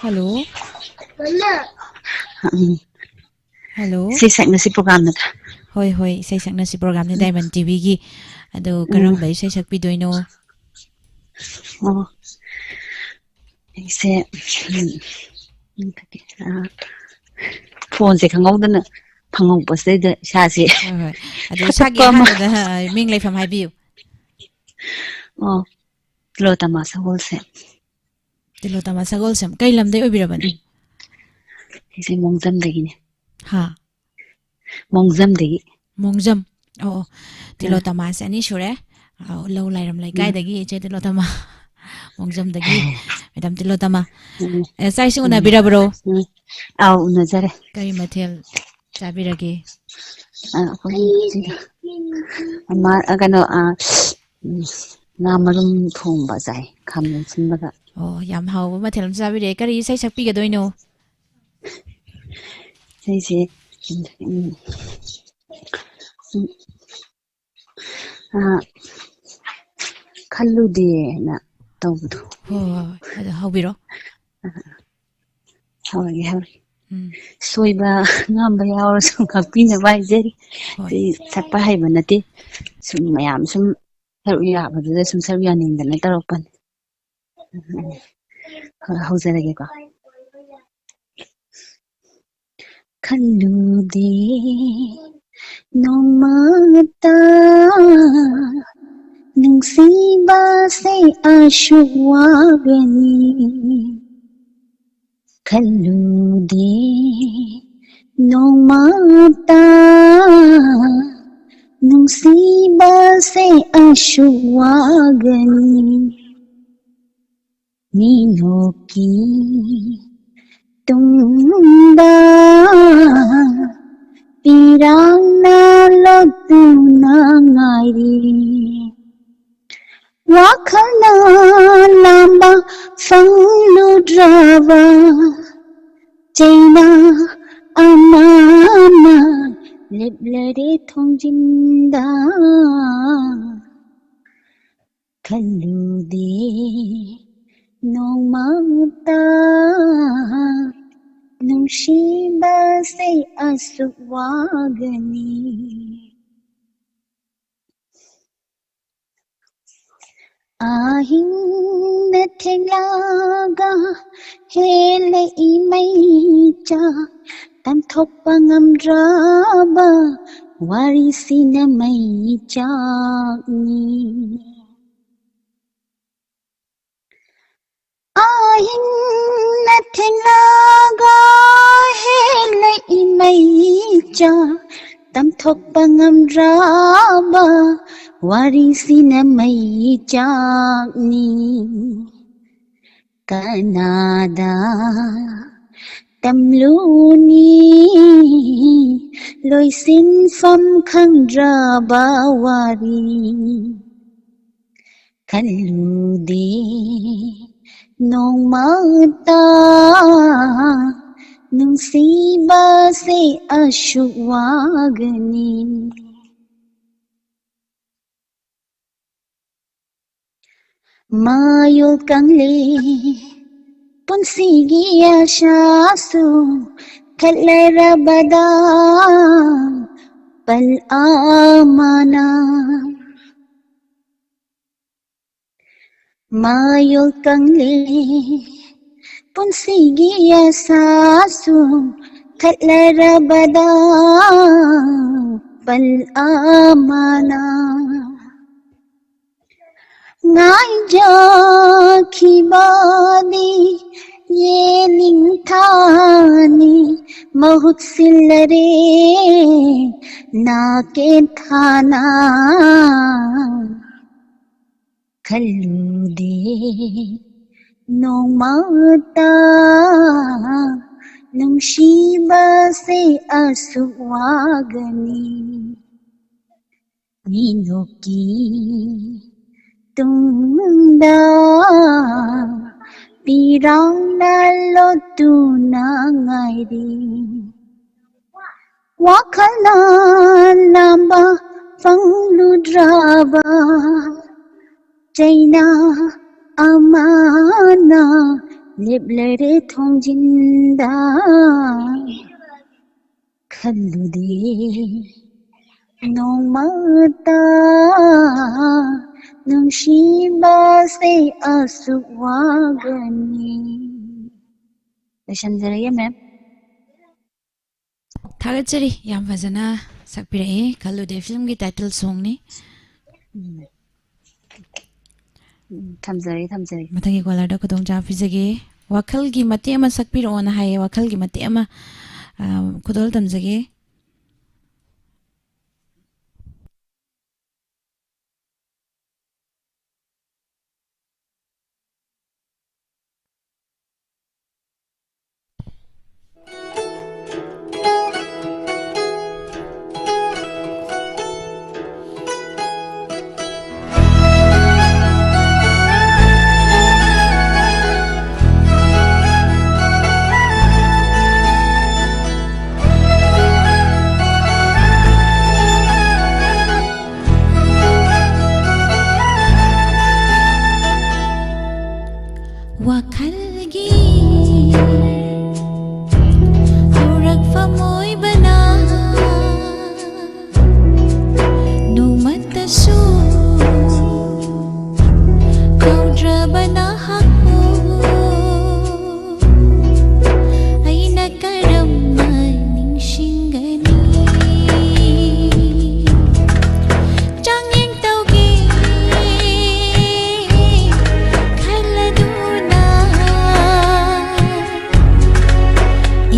ꯍꯜꯂꯣ꯫ ꯎꯝ꯫ ꯍꯜꯂꯣ꯫ ꯏꯁꯩ ꯁꯛꯅꯁꯤ ꯄ꯭ꯔꯣꯒ꯭ꯔꯥꯝ ꯅꯠꯇ꯭ꯔꯥ? ꯍꯣꯏ, ꯍꯣꯏ, ꯏꯁꯩ ꯁꯛꯅꯁꯤ ꯄ꯭ꯔꯣꯒ꯭ꯔꯥꯝꯅꯤ, ꯎꯝ꯫ ꯗꯥꯏꯃꯟ ꯇꯤꯚꯤꯒꯤ꯫ ꯑꯗꯣ ꯎꯝ꯫ ꯀꯔꯝꯕ ꯏꯁꯩ ꯁꯛꯄꯤꯗꯣꯏꯅꯣ? ꯑꯣ, ꯑꯩꯁꯦ, ꯎꯝ, ꯎꯝ, ꯑ, ꯐꯣꯟꯁꯦ ꯈꯪꯍꯧꯗꯅ ꯐꯪꯍꯧꯕꯁꯤꯗꯩꯗ ꯏꯁꯥꯁꯦ ꯍꯣꯏ, ꯍꯣꯏ꯫ ꯑꯗꯣ ꯏꯁꯥꯒꯤ ꯊꯀꯠꯄ ꯑꯃ꯫ ꯑꯍꯥꯟꯕꯗ, ꯑ, ꯃꯤꯡ ꯂꯩꯐꯝ ꯍꯥꯏꯕꯤꯌꯨ꯫ ꯑꯣ, ꯇꯤꯂꯣꯇꯃꯥ ꯁꯒꯣꯜꯁꯦꯝ꯫ ꯇꯤꯂꯣꯇꯃꯥ ꯁꯒꯣꯜꯁꯦꯝ꯫ ꯀꯩ ꯂꯝꯗꯩ ꯑꯣꯏꯕꯤꯔꯕꯅꯣ? ꯑꯩꯁꯦ ꯃꯣꯡꯖꯝꯗꯒꯤꯅꯦ꯫ ꯍꯥ? ꯃꯣꯡꯖꯝꯗꯒꯤ꯫ ꯃꯣꯡꯖꯝ꯫ ꯑꯣ, ꯑꯣ꯫ ꯑꯥ꯫ ꯇꯤꯂꯣꯇꯃꯥꯁꯦ ꯑꯅꯤ ꯁꯨꯔꯦ꯫ ꯑꯥ, ꯂꯧ ꯂꯥꯏꯔꯝ ꯎꯝ꯫ ꯂꯩꯀꯥꯏꯗꯒꯤ ꯏꯆꯦ ꯇꯤꯂꯣꯇꯃꯥ꯫ ꯃꯣꯡꯖꯝꯗꯒꯤ ꯃꯦꯗꯥꯝ ꯇꯤꯂꯣꯇꯃꯥ꯫ ꯎꯝ꯫ ꯑꯦ, ꯆꯥꯛ ꯏꯁꯤꯡ ꯎꯝ꯫ ꯎꯅꯕꯤꯔꯕ꯭ꯔꯣ? ꯎꯝ꯫ ꯑꯥꯎ, ꯎꯅꯖꯔꯦ꯫ ꯀꯔꯤ ꯃꯊꯦꯜ ꯆꯥꯕꯤꯔꯒꯦ? ꯑ, ꯑꯩꯈꯣꯏ ꯉꯁꯤꯗꯣ ꯑꯃ, ꯑ, ꯀꯩꯅꯣ, ꯑ, ꯎꯝ, ꯉꯥ ꯃꯔꯨꯝ ꯊꯣꯡꯕ ꯆꯥꯏ, ꯈꯥꯃꯦꯟ ꯑꯁꯤꯟꯕꯒ꯫ ꯑꯣ, ꯌꯥꯝ ꯍꯥꯎꯕ ꯃꯊꯦꯜ ꯑꯃ ꯆꯥꯕꯤꯔꯦ꯫ ꯀꯔꯤ ꯏꯁꯩ ꯁꯛꯄꯤꯒꯗꯣꯏꯅꯣ? ꯏꯁꯩꯁꯦ, ꯎꯝ, ꯎꯝ, ꯎꯝ, ꯑ, ꯈꯜꯂꯨꯗꯦꯅ ꯇꯧꯕꯗꯣ꯫ ꯍꯣꯏ, ꯍꯣꯏ, ꯍꯣꯏ꯫ ꯑꯗꯨ ꯍꯧꯕꯤꯔꯣ꯫ ꯑ, ꯍꯧꯔꯒꯦ, ꯍꯧꯔꯒꯦ꯫ ꯎꯝ꯫ ꯁꯣꯏꯕ ꯉꯥꯝꯕ ꯌꯥꯎꯔꯁꯨ ꯉꯥꯛꯄꯤꯅꯕ ꯍꯥꯏꯖꯔꯤ꯫ ꯍꯣꯏ꯫ ꯑꯩ ꯁꯛꯄ ꯍꯩꯕ ꯅꯠꯇꯦ꯫ ꯁꯨꯝ ꯃꯌꯥꯝ ꯁꯨꯝ ꯁꯔꯨꯛ ꯌꯥꯕꯗꯨꯗ ꯁꯨꯝ ꯁꯔꯨꯛ ꯌꯥꯅꯤꯡꯗꯅ ꯇꯧꯔꯛꯄꯅꯤ꯫ ꯎꯝ, ꯎꯝ꯫ ꯍꯣꯏ, ꯍꯧꯖꯔꯒꯦꯀꯣ꯫ ꯈꯜꯂꯨꯗꯦ ꯅꯣꯡꯃꯇ ꯅꯨꯡꯁꯤꯕꯁꯦ ꯑꯁꯨꯛ ꯋꯥꯒꯅꯤ꯫ ꯈꯜꯂꯨꯗꯦ ꯅꯣꯡꯃꯇ ꯅꯨꯡꯁꯤꯕꯁꯦ ꯑꯁꯨꯛ ꯋꯥꯒꯅꯤ꯫ ꯃꯤꯅꯣꯛꯀꯤ ꯇꯨꯡꯗ ꯄꯤꯔꯥꯡꯅ ꯂꯣꯠꯇꯨꯅ ꯉꯥꯏꯔꯤ꯫ ꯋꯥꯈꯜꯅ ꯂꯥꯝꯕ ꯐꯪꯂꯨꯗ꯭ꯔꯕ ꯆꯩꯅꯥ ꯑꯃꯅ ꯂꯦꯞꯂꯔꯦ ꯊꯣꯡꯖꯤꯟꯗ꯫ ꯈꯜꯂꯨꯗꯦ ꯅꯣꯡꯃꯇ ꯅꯨꯡꯁꯤꯕꯁꯦ ꯑꯁꯨꯛ ꯋꯥꯒꯅꯤ꯫ ꯑꯍꯤꯡꯅ ꯊꯦꯡꯂꯒ ꯍꯦꯜꯂꯛꯏ ꯃꯩꯆꯥꯛ, ꯇꯝꯊꯣꯛꯄ ꯉꯝꯗ꯭ꯔꯕ ꯋꯥꯔꯤꯁꯤꯅ ꯃꯩꯆꯥꯛꯅꯤ꯫ ꯑꯍꯤꯡꯅ ꯊꯦꯡꯂꯒ ꯍꯦꯜꯂꯛꯏ ꯃꯩꯆꯥꯛ, ꯇꯝꯊꯣꯛꯄ ꯉꯝꯗ꯭ꯔꯕ ꯋꯥꯔꯤꯁꯤꯅ ꯃꯩꯆꯥꯛꯅꯤ꯫ ꯀꯅꯥꯗ ꯇꯝꯂꯨꯅꯤ ꯂꯣꯏꯁꯤꯟꯐꯝ ꯈꯪꯗ꯭ꯔꯕ ꯋꯥꯔꯤ? ꯈꯜꯂꯨꯗꯦ ꯅꯣꯡꯃꯇ ꯅꯨꯡꯁꯤꯕꯁꯦ ꯑꯁꯨꯛ ꯋꯥꯒꯅꯤ꯫ ꯃꯌꯣꯜ ꯀꯪꯂꯦ ꯄꯨꯟꯁꯤꯒꯤ ꯑꯁꯥꯁꯨ, ꯈꯠꯂꯔꯕꯗ ꯄꯜ ꯑꯃꯅ꯫ ꯃꯌꯣꯜ ꯀꯪꯂꯦ ꯄꯨꯟꯁꯤꯒꯤ ꯑꯁꯥꯁꯨ, ꯈꯠꯂꯔꯕꯗ ꯄꯜ ꯑꯃꯅ꯫ ꯉꯥꯏꯖꯈꯤꯕꯅꯤ ꯌꯦꯅꯤꯡꯊꯥꯅꯤ ꯃꯍꯨꯠ ꯁꯤꯜꯂꯔꯦ ꯅꯥꯀꯦꯟꯊꯥꯅ꯫ ꯈꯜꯂꯨꯗꯦ ꯅꯣꯡꯃꯇ ꯅꯨꯡꯁꯤꯕꯁꯦ ꯑꯁꯨꯛ ꯋꯥꯒꯅꯤ꯫ ꯃꯤꯅꯣꯛꯀꯤ ꯇꯨꯡꯗ ꯄꯤꯔꯥꯡꯅ ꯂꯣꯠꯇꯨꯅ ꯉꯥꯏꯔꯤ꯫ ꯋꯥꯈꯜꯅ ꯂꯥꯝꯕ ꯐꯪꯂꯨꯗ꯭ꯔꯕ ꯆꯩꯅꯥ ꯑꯃꯅ ꯂꯦꯞꯂꯔꯦ ꯊꯣꯡꯖꯤꯟꯗ ꯈꯜꯂꯨꯗꯦ ꯅꯣꯡꯃꯇ ꯅꯨꯡꯁꯤꯕꯁꯦ ꯑꯁꯨꯛ ꯋꯥꯒꯅꯤ꯫ ꯂꯣꯏꯁꯟꯖꯔꯒꯦ, ꯃꯦꯝ꯫ ꯊꯥꯒꯠꯆꯔꯤ, ꯌꯥꯝ ꯐꯖꯅ ꯁꯛꯄꯤꯔꯛꯑꯦ꯫ ꯈꯜꯂꯨꯗꯦ ꯐꯤꯂꯝꯒꯤ ꯇꯥꯏꯇꯜ ꯁꯣꯡꯅꯤ꯫ ꯎꯝ꯫ ꯎꯝ, ꯊꯝꯖꯔꯦ, ꯊꯝꯖꯔꯦ꯫ ꯃꯊꯪꯒꯤ ꯀꯣꯂꯔꯗ ꯈꯨꯗꯣꯡꯆꯥꯕ ꯄꯤꯖꯒꯦ꯫ ꯋꯥꯈꯜꯒꯤ ꯃꯇꯦꯛ ꯑꯃ ꯁꯛꯄꯤꯔꯛꯑꯣꯅ ꯍꯥꯏꯌꯦ, ꯋꯥꯈꯜꯒꯤ ꯃꯇꯦꯛ ꯑꯃ, ꯑ, ꯈꯨꯗꯣꯜ ꯇꯝꯖꯒꯦ꯫ ꯋꯥꯈꯜꯒꯤ ꯍꯧꯔꯛꯐꯝ ꯑꯣꯏꯕꯅ ꯅꯣꯡꯃꯇꯁꯨ ꯀꯥꯎꯗ꯭ꯔꯕ ꯅꯍꯥꯛꯄꯨ ꯑꯩꯅ ꯀꯔꯝꯅ ꯅꯤꯡꯁꯤꯡꯒꯅꯤ? ꯆꯥꯡꯌꯦꯡ ꯇꯧꯒꯦ ꯈꯜꯂꯗꯨꯅ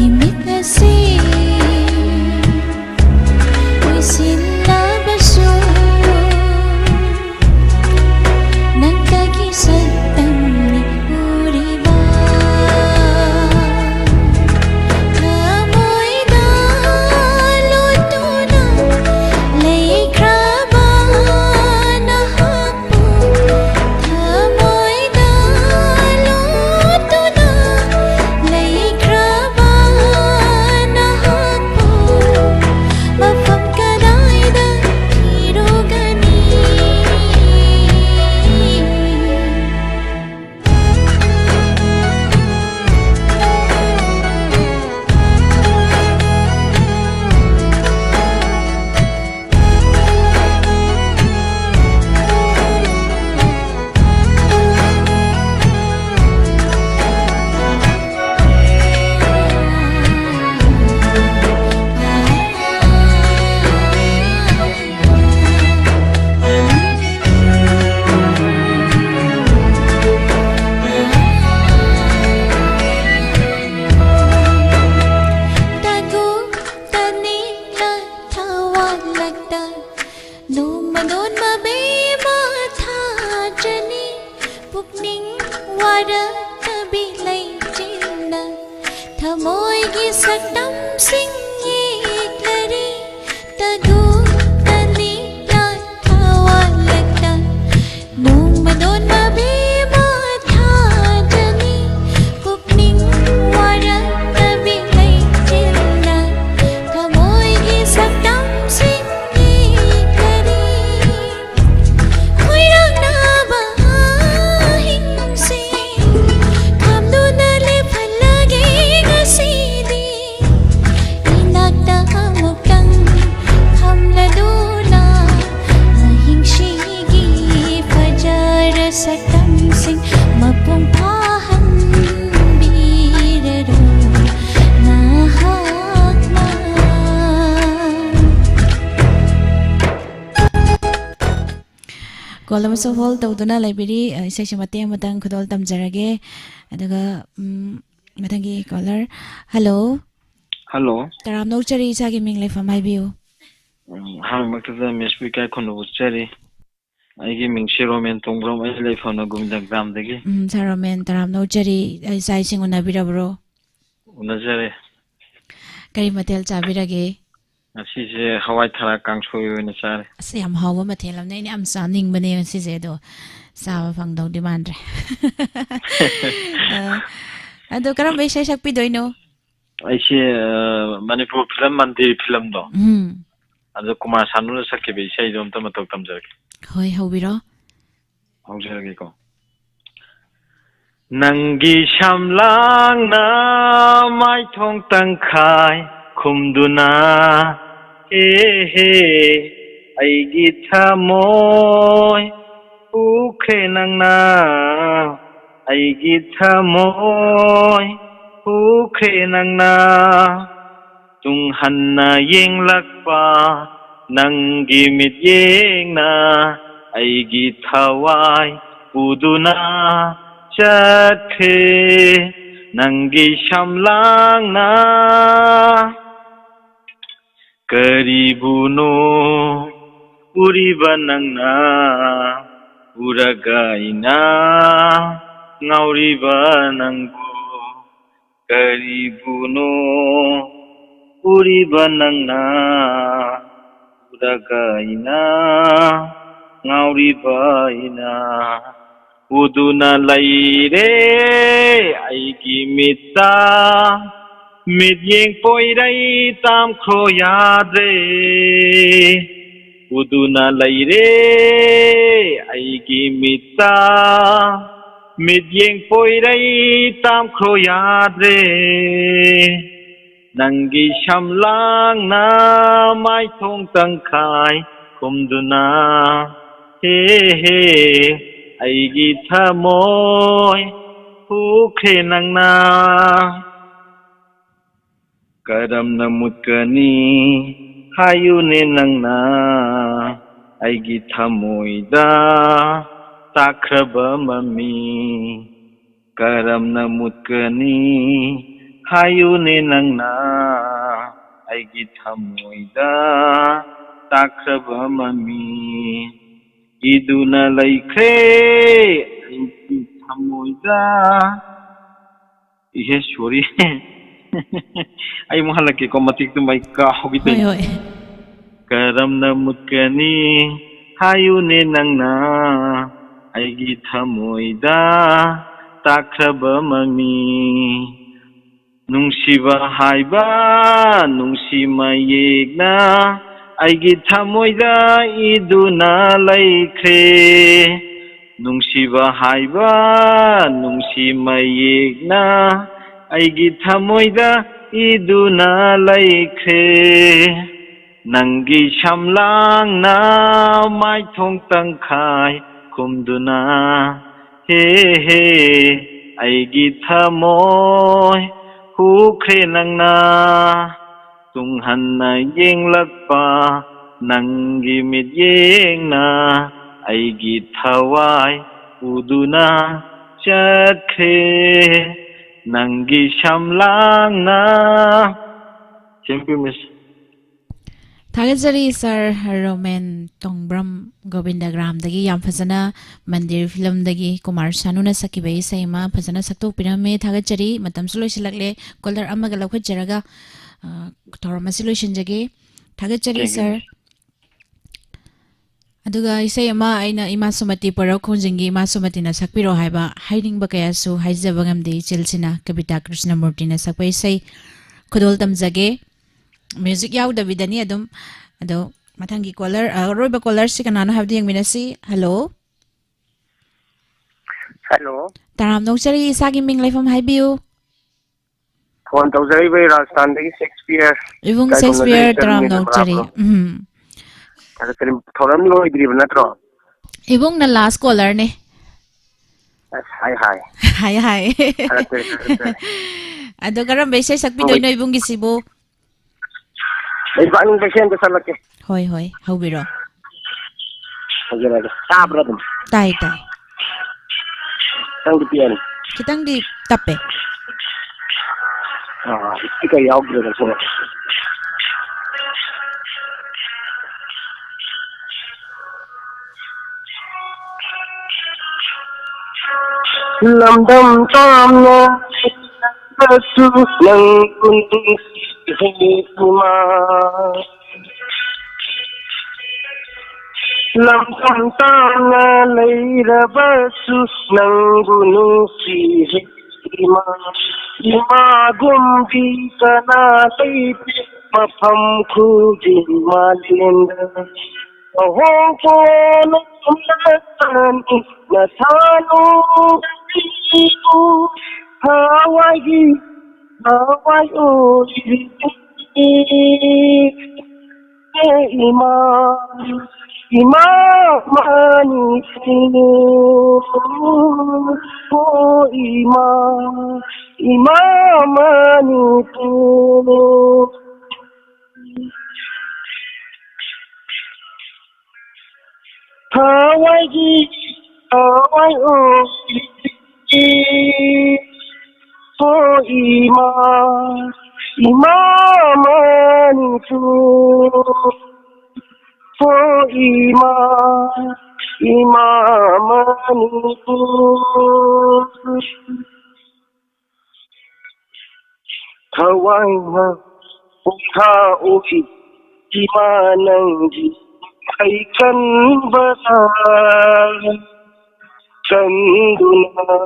ꯏꯃꯤꯠ ꯑꯁꯤ ꯎꯏꯁꯤꯜꯂꯕꯁꯨ ꯅꯪꯇꯒꯤ ꯁꯛꯇꯝꯅꯤ ꯎꯔꯤꯕ꯫ ꯊꯃꯣꯏꯗ ꯂꯣꯠꯇꯨꯅ ꯂꯩꯈ꯭ꯔꯕ ꯅꯍꯥꯛꯄꯨ, ꯊꯃꯣꯏꯗ ꯂꯣꯠꯇꯨꯅ ꯂꯩꯈ꯭ꯔꯕ ꯁꯛꯇꯝꯁꯤꯡ ꯌꯦꯛꯂꯔꯤ, ꯇꯗꯨꯝꯇꯅꯤ ꯅꯥꯊꯋꯥꯂꯛꯇ꯫ ꯅꯣꯡꯃꯗꯣꯟ ꯃꯕꯦꯝꯃ ꯊꯥꯖꯅꯤ, ꯄꯨꯛꯅꯤꯡ ꯋꯥꯔꯛꯅꯕꯤ ꯂꯩꯆꯤꯜꯅ ꯊꯃꯣꯏꯒꯤ ꯁꯛꯇꯝꯁꯤꯡ ꯌꯦꯛꯂꯔꯤ꯫ ꯈꯣꯏꯔꯥꯡꯅꯕ ꯑꯍꯤꯡꯁꯤꯡ ꯈꯥꯝꯗꯨꯅ ꯂꯦꯞꯍꯜꯂꯒꯦ ꯉꯁꯤꯗꯤ꯫ ꯏꯅꯥꯛꯇ ꯑꯃꯨꯛꯇꯪ ꯐꯝꯂꯗꯨꯅ ꯑꯍꯤꯡꯁꯤꯒꯤ ꯐꯖꯔ ꯁꯛꯇꯝꯁꯤꯡ ꯃꯄꯨꯡ ꯐꯥꯍꯟꯕꯤꯔꯔꯣ ꯅꯍꯥꯛꯅ꯫ ꯀꯣꯜ ꯑꯃꯁꯨ ꯍꯣꯜ ꯇꯧꯗꯨꯅ ꯂꯩꯕꯤꯔꯤ꯫ ꯑ, ꯏꯁꯩꯁꯨ ꯃꯇꯦꯛ ꯑꯃꯇꯪ ꯈꯨꯗꯣꯜ ꯇꯝꯖꯔꯒꯦ꯫ ꯑꯗꯨꯒ, ꯎꯝ, ꯃꯊꯪꯒꯤ ꯀꯣꯂꯔ꯫ ꯍꯜꯂꯣ꯫ ꯍꯜꯂꯣ꯫ ꯇꯔꯥꯝꯅ ꯑꯣꯛꯆꯔꯤ, ꯏꯆꯥꯒꯤ ꯃꯤꯡ ꯂꯩꯐꯝ ꯍꯥꯏꯕꯤꯌꯨ꯫ ꯎꯝ, ꯑꯍꯥꯟꯕꯃꯛꯇꯗ ꯃꯤꯁꯄꯨ ꯏꯀꯥꯏ ꯈꯨꯝꯅꯕ ꯎꯠꯆꯔꯤ꯫ ꯑꯩꯒꯤ ꯃꯤꯡꯁꯦ ꯔꯣꯃꯦꯟ ꯇꯣꯡꯕ꯭ꯔꯝ, ꯑꯩ ꯂꯩꯐꯝꯅ ꯒꯣꯕꯤꯟꯗ ꯒ꯭ꯔꯥꯝꯗꯒꯤ꯫ ꯎꯝ, ꯁꯥꯔ ꯔꯣꯃꯦꯟ, ꯇꯔꯥꯝꯅ ꯑꯣꯛꯆꯔꯤ꯫ ꯏꯆꯥ ꯏꯁꯤꯡ ꯎꯅꯕꯤꯔꯕ꯭ꯔꯣ? ꯎꯅꯖꯔꯦ꯫ ꯀꯔꯤ ꯃꯊꯦꯜ ꯆꯥꯕꯤꯔꯒꯦ? ꯉꯁꯤꯁꯦ ꯍꯋꯥꯏ ꯊꯔꯥꯛ ꯀꯥꯡꯁꯣꯏ ꯑꯣꯏꯅ ꯆꯥꯔꯦ꯫ ꯑꯁ, ꯌꯥꯝ ꯍꯥꯎꯕ ꯃꯊꯦꯜ ꯑꯃꯅꯦ꯫ ꯑꯩꯅ ꯌꯥꯝ ꯆꯥꯅꯤꯡꯕꯅꯦ ꯉꯁꯤꯁꯦ, ꯑꯗꯣ ꯆꯥꯕ ꯐꯪꯗꯧꯗꯤ ꯃꯥꯟꯗ꯭ꯔꯦ꯫ ꯑ, ꯑꯗꯣ ꯀꯔꯝꯕ ꯏꯁꯩ ꯁꯛꯄꯤꯗꯣꯏꯅꯣ? ꯑꯩꯁꯦ, ꯑ, ꯃꯅꯤꯄꯨꯔ ꯐꯤꯂꯝ ꯃꯟꯗꯤꯔ ꯐꯤꯂꯝꯗꯣ, ꯎꯝ꯫ ꯑꯗꯣ ꯀꯨꯃꯥꯔ ꯁꯥꯅꯨꯅ ꯁꯛꯈꯤꯕ ꯏꯁꯩꯗꯣ ꯑꯝꯇ ꯃꯇꯧ ꯇꯝꯖꯔꯛꯀꯦ꯫ ꯍꯣꯏ, ꯍꯧꯕꯤꯔꯣ꯫ ꯍꯧꯖꯔꯒꯦꯀꯣ꯫ ꯅꯪꯒꯤ ꯁꯝꯂꯥꯡꯅ ꯃꯥꯏꯊꯣꯡ ꯇꯪꯈꯥꯏ ꯈꯨꯝꯗꯨꯅ, ꯍꯦ ꯍꯦ, ꯑꯩꯒꯤ ꯊꯃꯣꯏ ꯄꯨꯈ꯭ꯔꯦ ꯅꯪꯅ, ꯑꯩꯒꯤ ꯊꯃꯣꯏ ꯄꯨꯈ꯭ꯔꯦ ꯅꯪꯅ꯫ ꯇꯨꯡ ꯍꯟꯅ ꯌꯦꯡꯂꯛꯄ ꯅꯪꯒꯤ ꯃꯤꯠꯌꯦꯡꯅ ꯑꯩꯒꯤ ꯊꯋꯥꯏ ꯄꯨꯗꯨꯅ ꯆꯠꯈ꯭ꯔꯦ ꯅꯪꯒꯤ ꯁꯝꯂꯥꯡꯅ꯫ ꯀꯔꯤꯕꯨꯅꯣ ꯎꯔꯤꯕ ꯅꯪꯅ, ꯎꯔꯒ ꯑꯩꯅ ꯉꯥꯎꯔꯤꯕ ꯅꯪꯕꯨ꯫ ꯀꯔꯤꯕꯨꯅꯣ ꯎꯔꯤꯕ ꯅꯪꯅ? ꯎꯔꯒ ꯑꯩꯅ ꯉꯥꯎꯔꯤꯕ ꯑꯩꯅ ꯎꯗꯨꯅ ꯂꯩꯔꯦ ꯑꯩꯒꯤ ꯃꯤꯠꯇ꯫ ꯃꯤꯠꯌꯦꯡ ꯄꯣꯏꯔꯩ ꯇꯥꯝꯈ꯭ꯔꯣ ꯌꯥꯗ꯭ꯔꯦ꯫ ꯎꯗꯨꯅ ꯂꯩꯔꯦ ꯑꯩꯒꯤ ꯃꯤꯠꯇ꯫ ꯃꯤꯠꯌꯦꯡ ꯄꯣꯏꯔꯩ ꯇꯥꯝꯈ꯭ꯔꯣ ꯌꯥꯗ꯭ꯔꯦ꯫ ꯅꯪꯒꯤ ꯁꯝꯂꯥꯡꯅ ꯃꯥꯏꯊꯣꯡ ꯇꯪꯈꯥꯏ ꯈꯨꯝꯗꯨꯅ꯫ ꯍꯦ ꯍꯦ, ꯑꯩꯒꯤ ꯊꯃꯣꯏ ꯍꯨꯈ꯭ꯔꯦ ꯅꯪꯅ꯫ ꯀꯔꯝꯅ ꯃꯨꯠꯀꯅꯤ ꯍꯥꯏꯌꯨꯅꯦ ꯅꯪꯅ? ꯑꯩꯒꯤ ꯊꯃꯣꯏꯗ ꯇꯥꯈ꯭ꯔꯕ ꯃꯃꯤ ꯀꯔꯝꯅ ꯃꯨꯠꯀꯅꯤ ꯍꯥꯏꯌꯨꯅꯦ ꯅꯪꯅ? ꯑꯩꯒꯤ ꯊꯃꯣꯏꯗ ꯇꯥꯈ꯭ꯔꯕ ꯃꯃꯤ ꯏꯗꯨꯅ ꯂꯩꯈ꯭ꯔꯦ ꯑꯩꯒꯤ ꯊꯃꯣꯏꯗ꯫ ꯏꯍꯦ, ꯁꯣꯔꯤ꯫ ꯑꯩ ꯑꯃꯨꯛ ꯍꯜꯂꯛꯀꯦꯀꯣ, ꯃꯇꯦꯛꯇꯨꯃ ꯑꯩ ꯀꯥꯍꯧꯈꯤꯗꯣꯏꯅꯦ꯫ ꯍꯣꯏ, ꯍꯣꯏ꯫ ꯀꯔꯝꯅ ꯃꯨꯠꯀꯅꯤ ꯍꯥꯏꯌꯨꯅꯦ ꯅꯪꯅ? ꯑꯩꯒꯤ ꯊꯃꯣꯏꯗ ꯇꯥꯈ꯭ꯔꯕ ꯃꯃꯤ ꯅꯨꯡꯁꯤꯕ ꯍꯥꯏꯕ ꯅꯨꯡꯁꯤ ꯃꯌꯦꯛꯅ ꯑꯩꯒꯤ ꯊꯃꯣꯏꯗ ꯏꯗꯨꯅ ꯂꯩꯈ꯭ꯔꯦ꯫ ꯅꯨꯡꯁꯤꯕ ꯍꯥꯏꯕ ꯅꯨꯡꯁꯤ ꯃꯌꯦꯛꯅ ꯑꯩꯒꯤ ꯊꯃꯣꯏꯗ ꯏꯗꯨꯅ ꯂꯩꯈ꯭ꯔꯦ꯫ ꯅꯪꯒꯤ ꯁꯝꯂꯥꯡꯅ ꯃꯥꯏꯊꯣꯡ ꯇꯪꯈꯥꯏ ꯈꯨꯝꯗꯨꯅ꯫ ꯍꯦ ꯍꯦ, ꯑꯩꯒꯤ ꯊꯃꯣꯏ ꯍꯨꯈ꯭ꯔꯦ ꯅꯪꯅ꯫ ꯇꯨꯡꯍꯟꯅ ꯌꯦꯡꯂꯛꯄ ꯅꯪꯒꯤ ꯃꯤꯠꯌꯦꯡꯅ ꯑꯩꯒꯤ ꯊꯋꯥꯏ ꯎꯗꯨꯅ ꯆꯠꯈ꯭ꯔꯦ꯫ ꯅꯪꯒꯤ ꯁꯝꯂꯥꯡꯅ꯫ Thank you, miss. ꯊꯥꯒꯠꯆꯔꯤ ꯁꯥꯔ ꯔꯣꯃꯦꯟ ꯇꯣꯡꯕ꯭ꯔꯝ, ꯒꯣꯕꯤꯟꯗꯒ꯭ꯔꯥꯝꯗꯒꯤ ꯌꯥꯝ ꯐꯖꯅ ꯃꯟꯗꯤꯔ ꯐꯤꯂꯝꯗꯒꯤ ꯀꯨꯃꯥꯔ ꯁꯥꯅꯨꯅ ꯁꯛꯈꯤꯕ ꯏꯁꯩ ꯑꯃ ꯐꯖꯅ ꯁꯛꯇꯣꯛꯄꯤꯔꯝꯃꯦ꯫ ꯊꯥꯒꯠꯆꯔꯤ꯫ ꯃꯇꯝꯁꯨ ꯂꯣꯏꯁꯤꯜꯂꯛꯂꯦ꯫ ꯀꯣꯂꯔ ꯑꯃꯒ ꯂꯧꯈꯠꯆꯔꯒ, ꯑ, ꯊꯧꯔꯝ ꯑꯁꯤ ꯂꯣꯏꯁꯤꯟꯖꯒꯦ꯫ ꯊꯥꯒꯠꯆꯔꯤ ꯊꯦꯡꯀ꯭ꯌꯨ꯫ ꯁꯥꯔ꯫ ꯑꯗꯨꯒ ꯏꯁꯩ ꯑꯃ ꯑꯩꯅ ꯏꯃꯥ ꯁꯨꯃꯇꯤ ꯄꯣꯏꯔꯧ ꯈꯣꯡꯖꯤꯟꯒꯤ ꯏꯃꯥ ꯁꯨꯃꯇꯤꯅ ꯁꯛꯄꯤꯔꯣ ꯍꯥꯏꯕ ꯍꯥꯏꯅꯤꯡꯕ ꯀꯌꯥꯁꯨ ꯍꯥꯏꯖꯕ ꯉꯝꯗꯦ ꯏꯆꯤꯜꯁꯤꯅ, ꯀꯕꯤꯇꯥ ꯀ꯭ꯔꯤꯁꯅꯃꯨꯔꯇꯤꯅ ꯁꯛꯄ ꯏꯁꯩ ꯈꯨꯗꯣꯜ ꯇꯝꯖꯒꯦ꯫ ꯃ꯭ꯌꯨꯖꯤꯛ ꯌꯥꯎꯗꯕꯤꯗꯅꯤ ꯑꯗꯨꯝ꯫ ꯑꯗꯣ ꯃꯊꯪꯒꯤ ꯀꯣꯂꯔ, ꯑ, ꯑꯔꯣꯏꯕ ꯀꯣꯂꯔꯁꯤ ꯀꯅꯥꯅꯣ ꯍꯥꯏꯕꯗꯨ ꯌꯦꯡꯃꯤꯟꯅꯁꯤ꯫ ꯍꯜꯂꯣ꯫ ꯍꯜꯂꯣ꯫ ꯇꯔꯥꯝꯅ ꯑꯣꯛꯆꯔꯤ, ꯏꯁꯥꯒꯤ ꯃꯤꯡ ꯂꯩꯐꯝ ꯍꯥꯏꯕꯤꯌꯨ꯫ ꯐꯣꯟ ꯇꯧꯖꯔꯛꯏꯕ ꯔꯥꯖꯁꯊꯥꯟꯗꯒꯤ ꯁꯦꯛꯁꯄꯤꯌꯔ꯫ ꯏꯕꯨꯡ ꯀꯥꯏꯒꯨꯝꯅꯗ ꯁꯦꯛꯁꯄꯤꯌꯔ, ꯔꯤꯆꯔ ꯇꯔꯥꯝꯅ ꯃꯤꯅꯦꯕ ꯑꯣꯛꯆꯔꯤ꯫ ꯂꯥꯛꯄ꯭ꯔꯣ? ꯎꯝ꯫ ꯑꯗ ꯀꯔꯤ ꯊꯧꯔꯝ ꯂꯣꯏꯗ꯭ꯔꯤꯕ ꯅꯠꯇ꯭ꯔꯣ? ꯏꯕꯨꯡꯅ ꯂꯥꯁ ꯀꯣꯂꯔꯅꯦ꯫ ꯑꯁ, ꯍꯥꯏ, ꯍꯥꯏ꯫ ꯍꯥꯏ, ꯍꯥꯏ꯫ ꯊꯥꯒꯠꯆꯔꯤ, ꯊꯥꯒꯠꯆꯔꯤ꯫ ꯑꯗꯣ ꯀꯔꯝꯕ ꯏꯁꯩ ꯍꯣꯏ꯫ ꯁꯛꯄꯤꯗꯣꯏꯅꯣ ꯏꯕꯨꯡꯒꯤꯁꯤꯕꯨ? ꯑꯩ ꯄꯥꯛꯅꯤꯡꯕ ꯏꯁꯩ ꯑꯝꯇ ꯁꯛꯂꯛꯀꯦ꯫ ꯍꯣꯏ, ꯍꯣꯏ, ꯍꯧꯕꯤꯔꯣ꯫ ꯐꯖꯔꯒ ꯇꯥꯕ꯭ꯔꯥ ꯑꯗꯨꯝ? ꯇꯥꯏ, ꯇꯥꯏ꯫ ꯈꯤꯇꯪꯗꯤ ꯄꯤꯛꯑꯅꯤ꯫ ꯈꯤꯇꯪꯗꯤ ꯇꯞꯄꯦ꯫ ꯑꯥ, ꯏꯁꯄꯤꯀꯔ ꯌꯥꯎꯗ꯭ꯔꯦꯗ ꯁꯤꯃ꯫ ꯂꯝꯗꯝ ꯇꯥꯝꯅ ꯂꯩꯔꯕꯁꯨ ꯅꯪꯕꯨ ꯅꯨꯡꯁꯤ ꯍꯦ ꯏꯃꯥ꯫ ꯂꯝꯗꯝ ꯇꯥꯝꯅ ꯂꯩꯔꯕꯁꯨ ꯅꯪꯕꯨ ꯅꯨꯡꯁꯤ ꯍꯦ ꯏꯃꯥ꯫ ꯏꯃꯥꯒꯨꯝꯕꯤ ꯀꯅꯥ ꯂꯩꯇꯦ ꯃꯐꯝ ꯈꯨꯗꯤꯡ ꯃꯥꯂꯦꯝꯗ꯫ ꯑꯍꯣꯡꯕ ꯅꯁꯥꯅꯨ ꯊꯋꯥꯏꯒꯤ ꯊꯋꯥꯏ ꯑꯣꯏꯔꯤꯕꯤ꯫ ꯏꯃꯥ, ꯏꯃꯥ ꯃꯅꯤꯄꯨꯔ, ꯑꯣ ꯏꯃꯥ, ꯏꯃꯥ ꯃꯅꯤꯄꯨꯔ꯫ ꯊꯋꯥꯏꯒꯤ ꯊꯋꯥꯏ ꯑꯣꯏꯔꯤꯕꯤ, ꯑꯣ ꯏꯃꯥ, ꯏꯃꯥ ꯃꯅꯤꯄꯨꯔ, ꯍꯣ ꯏꯃꯥ, ꯏꯃꯥ ꯃꯅꯤꯄꯨꯔ꯫ ꯊꯋꯥꯏꯅ ꯄꯣꯊꯥ ꯑꯣꯏ ꯏꯃꯥ ꯅꯪꯒꯤ ꯏꯁꯩ ꯀꯟꯕꯗ ꯆꯪꯗꯨꯅ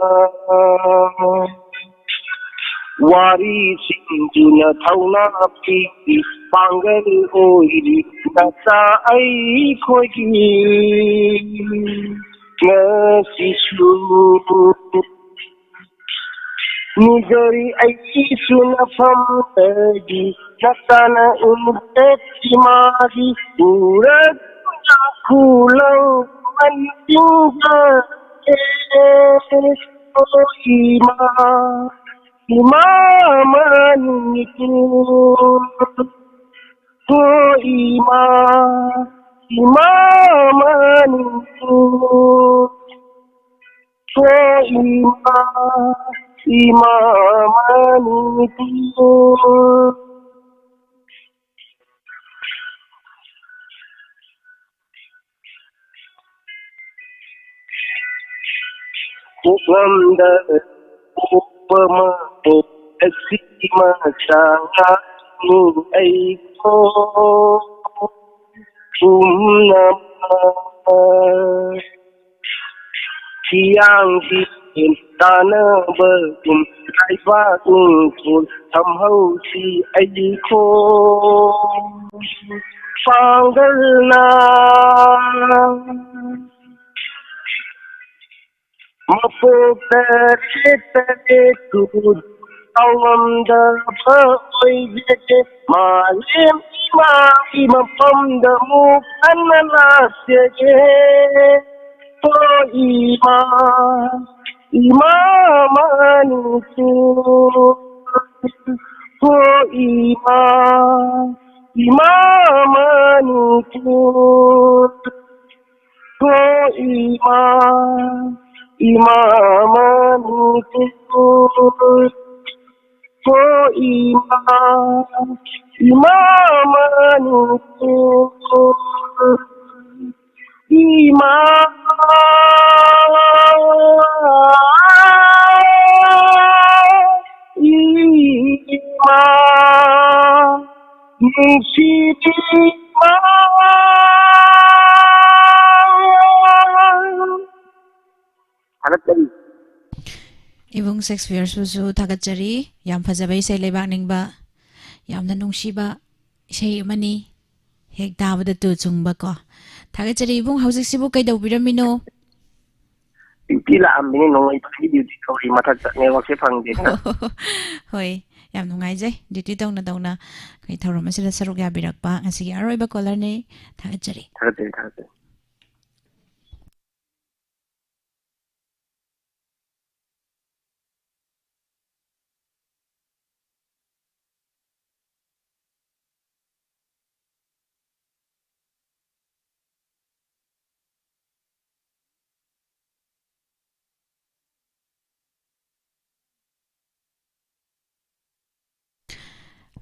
ꯋꯥꯔꯤꯁꯤꯡꯗꯨꯅ ꯊꯧꯅꯥ ꯄꯤꯔꯤ ꯄꯥꯡꯒꯜ ꯑꯣꯏꯔꯤ ꯅꯆꯥ ꯑꯩꯈꯣꯏꯒꯤ ꯉꯁꯤꯁꯨ꯫ ꯅꯤꯖꯔꯤ ꯑꯩꯒꯤꯁꯨ ꯅꯐꯝꯗꯒꯤ ꯅꯆꯥꯅ ꯎꯅꯨꯡꯗꯦꯛ ꯏꯃꯥꯒꯤ ꯎꯔꯛ ꯈꯨꯂꯪ ꯃꯟꯁꯤꯡꯖ ꯏꯃꯥ ꯏꯃꯥ ꯃꯅꯤꯄꯨꯔ ꯍꯣ ꯏꯃꯥ ꯏꯃꯥ ꯃꯅꯤꯄꯨꯔ ꯍꯣ ꯏꯃꯥ ꯏꯃꯥ ꯃꯅꯤꯄꯨꯔ꯫ ꯄꯣꯛꯂꯝꯗ ꯄꯣꯛꯄ ꯃꯄꯣꯛ ꯑꯁꯤ ꯃꯆꯥ ꯉꯥꯛꯅꯤ ꯑꯩꯈꯣꯏ ꯄꯨꯝꯅꯃꯛ꯫ ꯍꯤꯌꯥꯡꯒꯤ ꯇꯥꯟꯅꯕꯒꯨꯝ ꯂꯩꯕꯥꯛ ꯅꯤꯡꯊꯣꯜ ꯊꯝꯍꯧꯁꯤ ꯑꯩꯈꯣꯏ ꯄꯥꯡꯒꯜꯅ꯫ ꯃꯄꯣꯛ ꯇꯔꯦꯠ ꯇꯔꯦꯠ ꯇꯨ ꯇꯧꯉꯝꯗꯕ ꯑꯣꯏꯖꯒꯦ꯫ ꯃꯥꯂꯦꯝ ꯏꯃꯥꯒꯤ ꯃꯐꯝꯗ ꯑꯃꯨꯛ ꯍꯟꯅ ꯂꯥꯛꯆꯒꯦ꯫ ꯍꯣ ꯏꯃꯥ, ꯏꯃꯥ ꯃꯅꯤꯄꯨꯔ꯫ ꯍꯣ ꯏꯃꯥ, ꯏꯃꯥ ꯃꯅꯤꯄꯨꯔ꯫ ꯍꯣ ꯏꯃꯥ, ꯏꯃꯥ ꯃꯅꯤꯄꯨꯔ꯫ ꯍꯣ ꯏꯃꯥ, ꯏꯃꯥ ꯃꯅꯤꯄꯨꯔ, ꯏꯃꯥ, ꯏꯃꯥ, ꯅꯨꯡꯁꯤꯕꯤ ꯏꯃꯥ꯫ ꯊꯥꯒꯠꯆꯔꯤ꯫ ꯏꯕꯨꯡ ꯁꯦꯛꯁꯄꯤꯌꯔꯁꯨꯁꯨ ꯊꯥꯒꯠꯆꯔꯤ꯫ ꯌꯥꯝ ꯐꯖꯕ ꯏꯁꯩ ꯂꯩꯕꯥꯛ ꯅꯤꯡꯕ, ꯌꯥꯝꯅ ꯅꯨꯡꯁꯤꯕ ꯏꯁꯩ ꯑꯃꯅꯤ꯫ ꯍꯦꯛ ꯇꯥꯕꯗ ꯇꯨ ꯆꯨꯡꯕ ꯀꯣ꯫ ꯊꯥꯒꯠꯆꯔꯤ ꯏꯕꯨꯡ, ꯍꯧꯖꯤꯛꯁꯤꯕꯨ ꯀꯩꯗꯧꯕꯤꯔꯝꯃꯤꯅꯣ? ꯗ꯭ꯌꯨꯇꯤ ꯂꯥꯛꯑꯝꯃꯤꯅꯤ, ꯅꯣꯡꯃꯩ ꯄꯥꯏꯕꯤ ꯗ꯭ꯌꯨꯇꯤ ꯀꯧꯔꯤ ꯃꯊꯛꯇ, ꯅꯦꯠꯋꯥꯛꯁꯦ ꯐꯪꯗꯦꯅ꯫ ꯍꯣꯏ, ꯌꯥꯝ ꯅꯨꯡꯉꯥꯏꯖꯩ ꯗ꯭ꯌꯨꯇꯤ ꯇꯧꯅ ꯇꯧꯅ ꯑꯩꯈꯣꯏ ꯊꯧꯔꯝ ꯑꯁꯤꯗ ꯁꯔꯨꯛ ꯌꯥꯕꯤꯔꯛꯄ꯫ ꯉꯁꯤꯒꯤ ꯑꯔꯣꯏꯕ ꯀꯣꯂꯔꯅꯤ꯫ ꯊꯥꯒꯠꯆꯔꯤ꯫ ꯊꯥꯒꯠꯆꯔꯤ, ꯊꯥꯒꯠꯆꯔꯤ꯫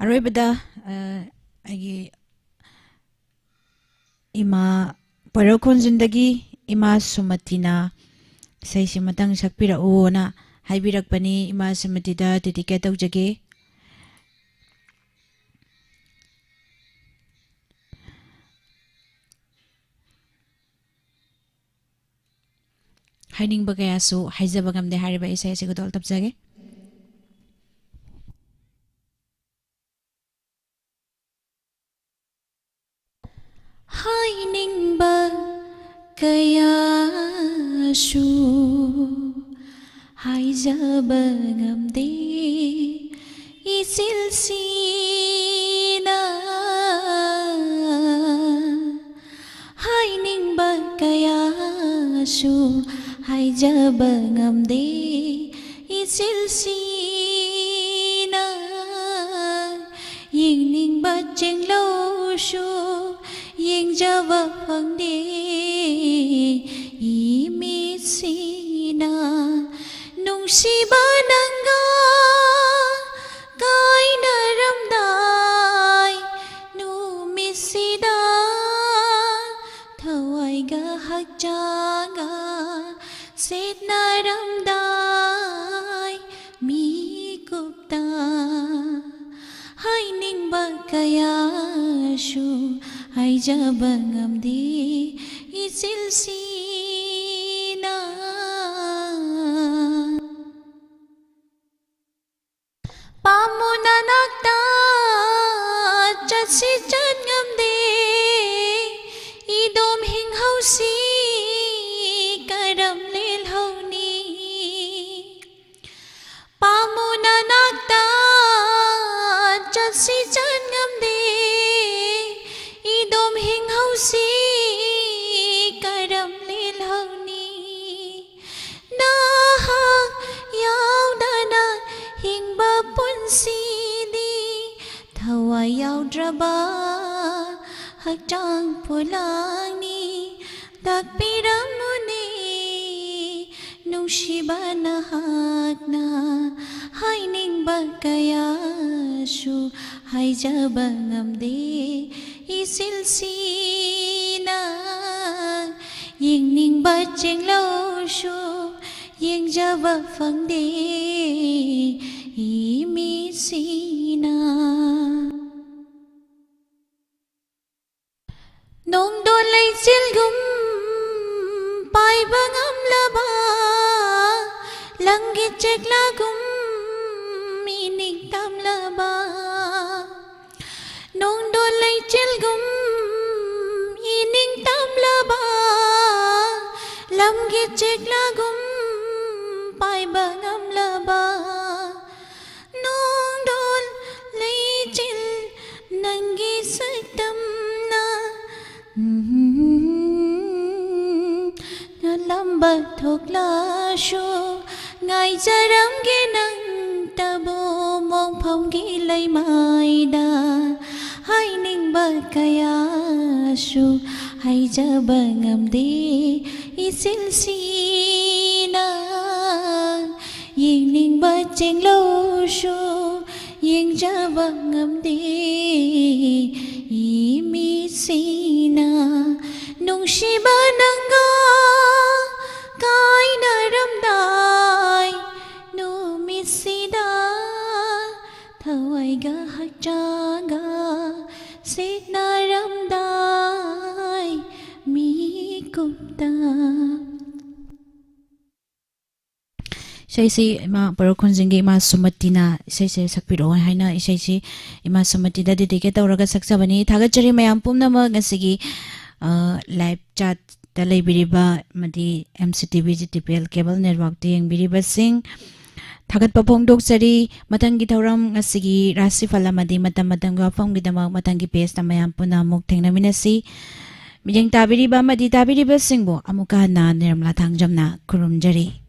ꯑꯔꯣꯏꯕꯗ, ꯑ, ꯑꯩꯒꯤ ꯏꯃꯥ ꯄꯣꯏꯔꯧ ꯈꯣꯟꯖꯤꯟꯗꯒꯤ ꯏꯃꯥ ꯁꯨꯃꯇꯤꯅ ꯏꯁꯩꯁꯤꯃꯇꯪ ꯁꯛꯄꯤꯔꯛꯎꯅ ꯍꯥꯏꯕꯤꯔꯛꯄꯅꯤ꯫ ꯏꯃꯥ ꯁꯨꯃꯇꯤꯗ dedicate ꯇꯧꯖꯒꯦ꯫ ꯍꯥꯏꯅꯤꯡꯕ ꯀꯌꯥꯁꯨ ꯍꯥꯏꯖꯕ ꯉꯝꯗꯦ꯫ ꯍꯥꯏꯔꯤꯕ ꯏꯁꯩ ꯑꯁꯤ ꯈꯨꯗꯣꯜ ꯇꯝꯖꯒꯦ꯫ ꯍꯥꯏꯅꯤꯡꯕ ꯀꯌꯥꯁꯨ ꯍꯥꯏꯖꯕ ꯉꯝꯗꯦ꯫ ꯏꯆꯤꯜꯁꯤꯅ ꯍꯥꯏꯅꯤꯡꯕ ꯀꯌꯥꯁꯨ ꯍꯥꯏꯖꯕ ꯉꯝꯗꯦ꯫ ꯏꯆꯤꯜꯁꯤꯅ ꯌꯦꯡꯅꯤꯡꯕ ꯆꯦꯡꯂꯧꯁꯨ ꯌꯦꯡꯖꯕ ꯐꯪꯗꯦ꯫ ꯏꯃꯤꯠꯁꯤꯅ ꯅꯨꯡꯁꯤꯕ ꯅꯪꯒ ꯆꯥꯒ ꯁꯦꯠꯅꯔꯝꯗꯥꯏ ꯃꯤꯀꯨꯞꯇ ꯍꯥꯏꯅꯤꯡꯕ ꯀꯌꯥꯁꯨ ꯍꯥꯏꯖꯕ ꯉꯝꯗꯦ ꯏꯆꯤꯜꯁꯤꯅ꯫ ꯄꯥꯝꯃꯨꯅ ꯅꯥꯛꯇ ꯆꯠꯁꯤ ꯆꯠ ꯉꯝꯗꯦ, ꯏꯗꯣꯝ ꯍꯤꯡꯍꯧꯁꯤ ꯀꯔꯝ ꯂꯦꯜꯍꯧꯅꯤ? ꯄꯥꯝꯃꯨꯅ ꯅꯥꯛꯇ ꯆꯠꯁꯤ ꯆꯠ ꯉꯝꯗꯦ, ꯏꯗꯣꯝ ꯍꯤꯡꯍꯧꯁꯤ ꯀꯔꯝ ꯂꯦꯜꯍꯧꯅꯤ? ꯅꯍꯥꯛ ꯌꯥꯎꯗꯅ ꯍꯤꯡꯕ ꯄꯨꯟꯁꯤꯗꯤ ꯊꯋꯥꯏ ꯌꯥꯎꯗ꯭ꯔꯕ ꯍꯛꯆꯥꯡ ꯄꯣꯂꯥꯡꯅꯤ꯫ ꯇꯥꯛꯄꯤꯔꯝꯃꯨꯅꯦ ꯅꯨꯡꯁꯤꯕ ꯅꯍꯥꯛꯅ, ꯍꯥꯏꯅꯤꯡꯕ ꯀꯌꯥꯁꯨ ꯍꯥꯏꯖꯕ ꯉꯝꯗꯦ ꯏꯆꯤꯜꯁꯤꯅ꯫ ꯌꯦꯡꯅꯤꯡꯕ ꯆꯦꯡꯂꯧꯁꯨ ꯌꯦꯡꯖꯕ ꯐꯪꯗꯦ ꯏꯃꯤꯠꯁꯤꯅ꯫ ꯅꯣꯡꯗꯣꯟ ꯂꯩꯆꯤꯜꯒꯨꯝ ꯄꯥꯏꯕ ꯉꯝꯂꯕ, ꯂꯝꯒꯤ ꯆꯦꯛꯂꯥꯒꯨꯝ ꯏꯅꯤꯡ ꯇꯝꯂꯕ, ꯅꯣꯡꯗꯣꯟ ꯂꯩꯆꯤꯜꯒꯨꯝ ꯏꯅꯤꯡ ꯇꯝꯂꯕ, ꯂꯝꯒꯤ ꯆꯦꯛꯂꯥꯒꯨꯝ ꯄꯥꯏꯕ ꯉꯝꯂꯕ, ꯅꯣꯡꯗꯣꯟ ꯂꯩꯆꯤꯜ ꯅꯪꯒꯤ ꯁꯛꯇꯝꯅ ꯉꯥꯜꯂꯝꯕ ꯊꯣꯛꯂꯁꯨ, ꯉꯥꯏꯖꯔꯝꯒꯦ ꯅꯪꯇꯕꯨ ꯃꯣꯡꯐꯝꯒꯤ ꯂꯩꯃꯥꯏꯗ꯫ ꯍꯥꯏꯅꯤꯡꯕ ꯀꯌꯥꯁꯨ ꯍꯥꯏꯖꯕ ꯉꯝꯗꯦ ꯏꯆꯤꯜꯁꯤꯅ꯫ ꯌꯦꯡꯅꯤꯡꯕ ꯆꯦꯡꯂꯧꯁꯨ ꯌꯦꯡꯖꯕ ꯉꯝꯗꯦ ꯏꯃꯤꯠꯁꯤꯅ꯫ ꯅꯨꯡꯁꯤꯕ ꯅꯪꯒ ꯁꯤꯠꯅꯔꯝꯗꯥꯏ ꯃꯤꯀꯨꯞꯇ꯫ ꯏꯁꯩꯁꯤ ꯏꯃꯥ ꯄꯔꯈꯣꯟꯖꯤꯡꯒꯤ ꯏꯃꯥ ꯁꯨꯃꯇꯤꯅ ꯏꯁꯩꯁꯦ ꯁꯛꯄꯤꯔꯛꯑꯣ ꯍꯥꯏꯅ ꯏꯁꯩꯁꯤ ꯏꯃꯥ ꯁꯨꯃꯇꯤꯗ dedicate ꯇꯧꯔꯒ ꯁꯛꯆꯕꯅꯤ꯫ ꯊꯥꯒꯠꯆꯔꯤ ꯃꯌꯥꯝ ꯄꯨꯝꯅꯃꯛ ꯉꯁꯤꯒꯤ, ꯑ, live chat ꯇ ꯂꯩꯕꯤꯔꯤꯕ ꯑꯃꯗꯤ M C T V G T P L cable network ꯇ ꯌꯦꯡꯕꯤꯔꯤꯕꯁꯤꯡ ꯊꯥꯒꯠꯄ ꯐꯣꯡꯗꯣꯛꯆꯔꯤ꯫ ꯃꯊꯪꯒꯤ ꯊꯧꯔꯝ ꯉꯁꯤꯒꯤ ꯔꯥꯁꯤꯐꯜ ꯑꯃꯗꯤ ꯃꯇꯝ ꯃꯇꯝꯒꯤ ꯋꯥꯐꯝꯒꯤꯗꯃꯛ ꯃꯊꯪꯒꯤ page ꯇ ꯃꯌꯥꯝ ꯄꯨꯟꯅ ꯑꯃꯨꯛ ꯊꯦꯡꯅꯃꯤꯟꯅꯁꯤ꯫ ꯃꯤꯠꯌꯦꯡ ꯇꯥꯕꯤꯔꯤꯕ ꯑꯃꯗꯤ ꯇꯥꯕꯤꯔꯤꯕꯁꯤꯡꯕꯨ ꯑꯃꯨꯛꯀ ꯍꯟꯅ ꯅꯤꯔꯃꯂꯥ ꯊꯥꯡꯖꯝꯅ ꯈꯨꯔꯨꯝꯖꯔꯤ꯫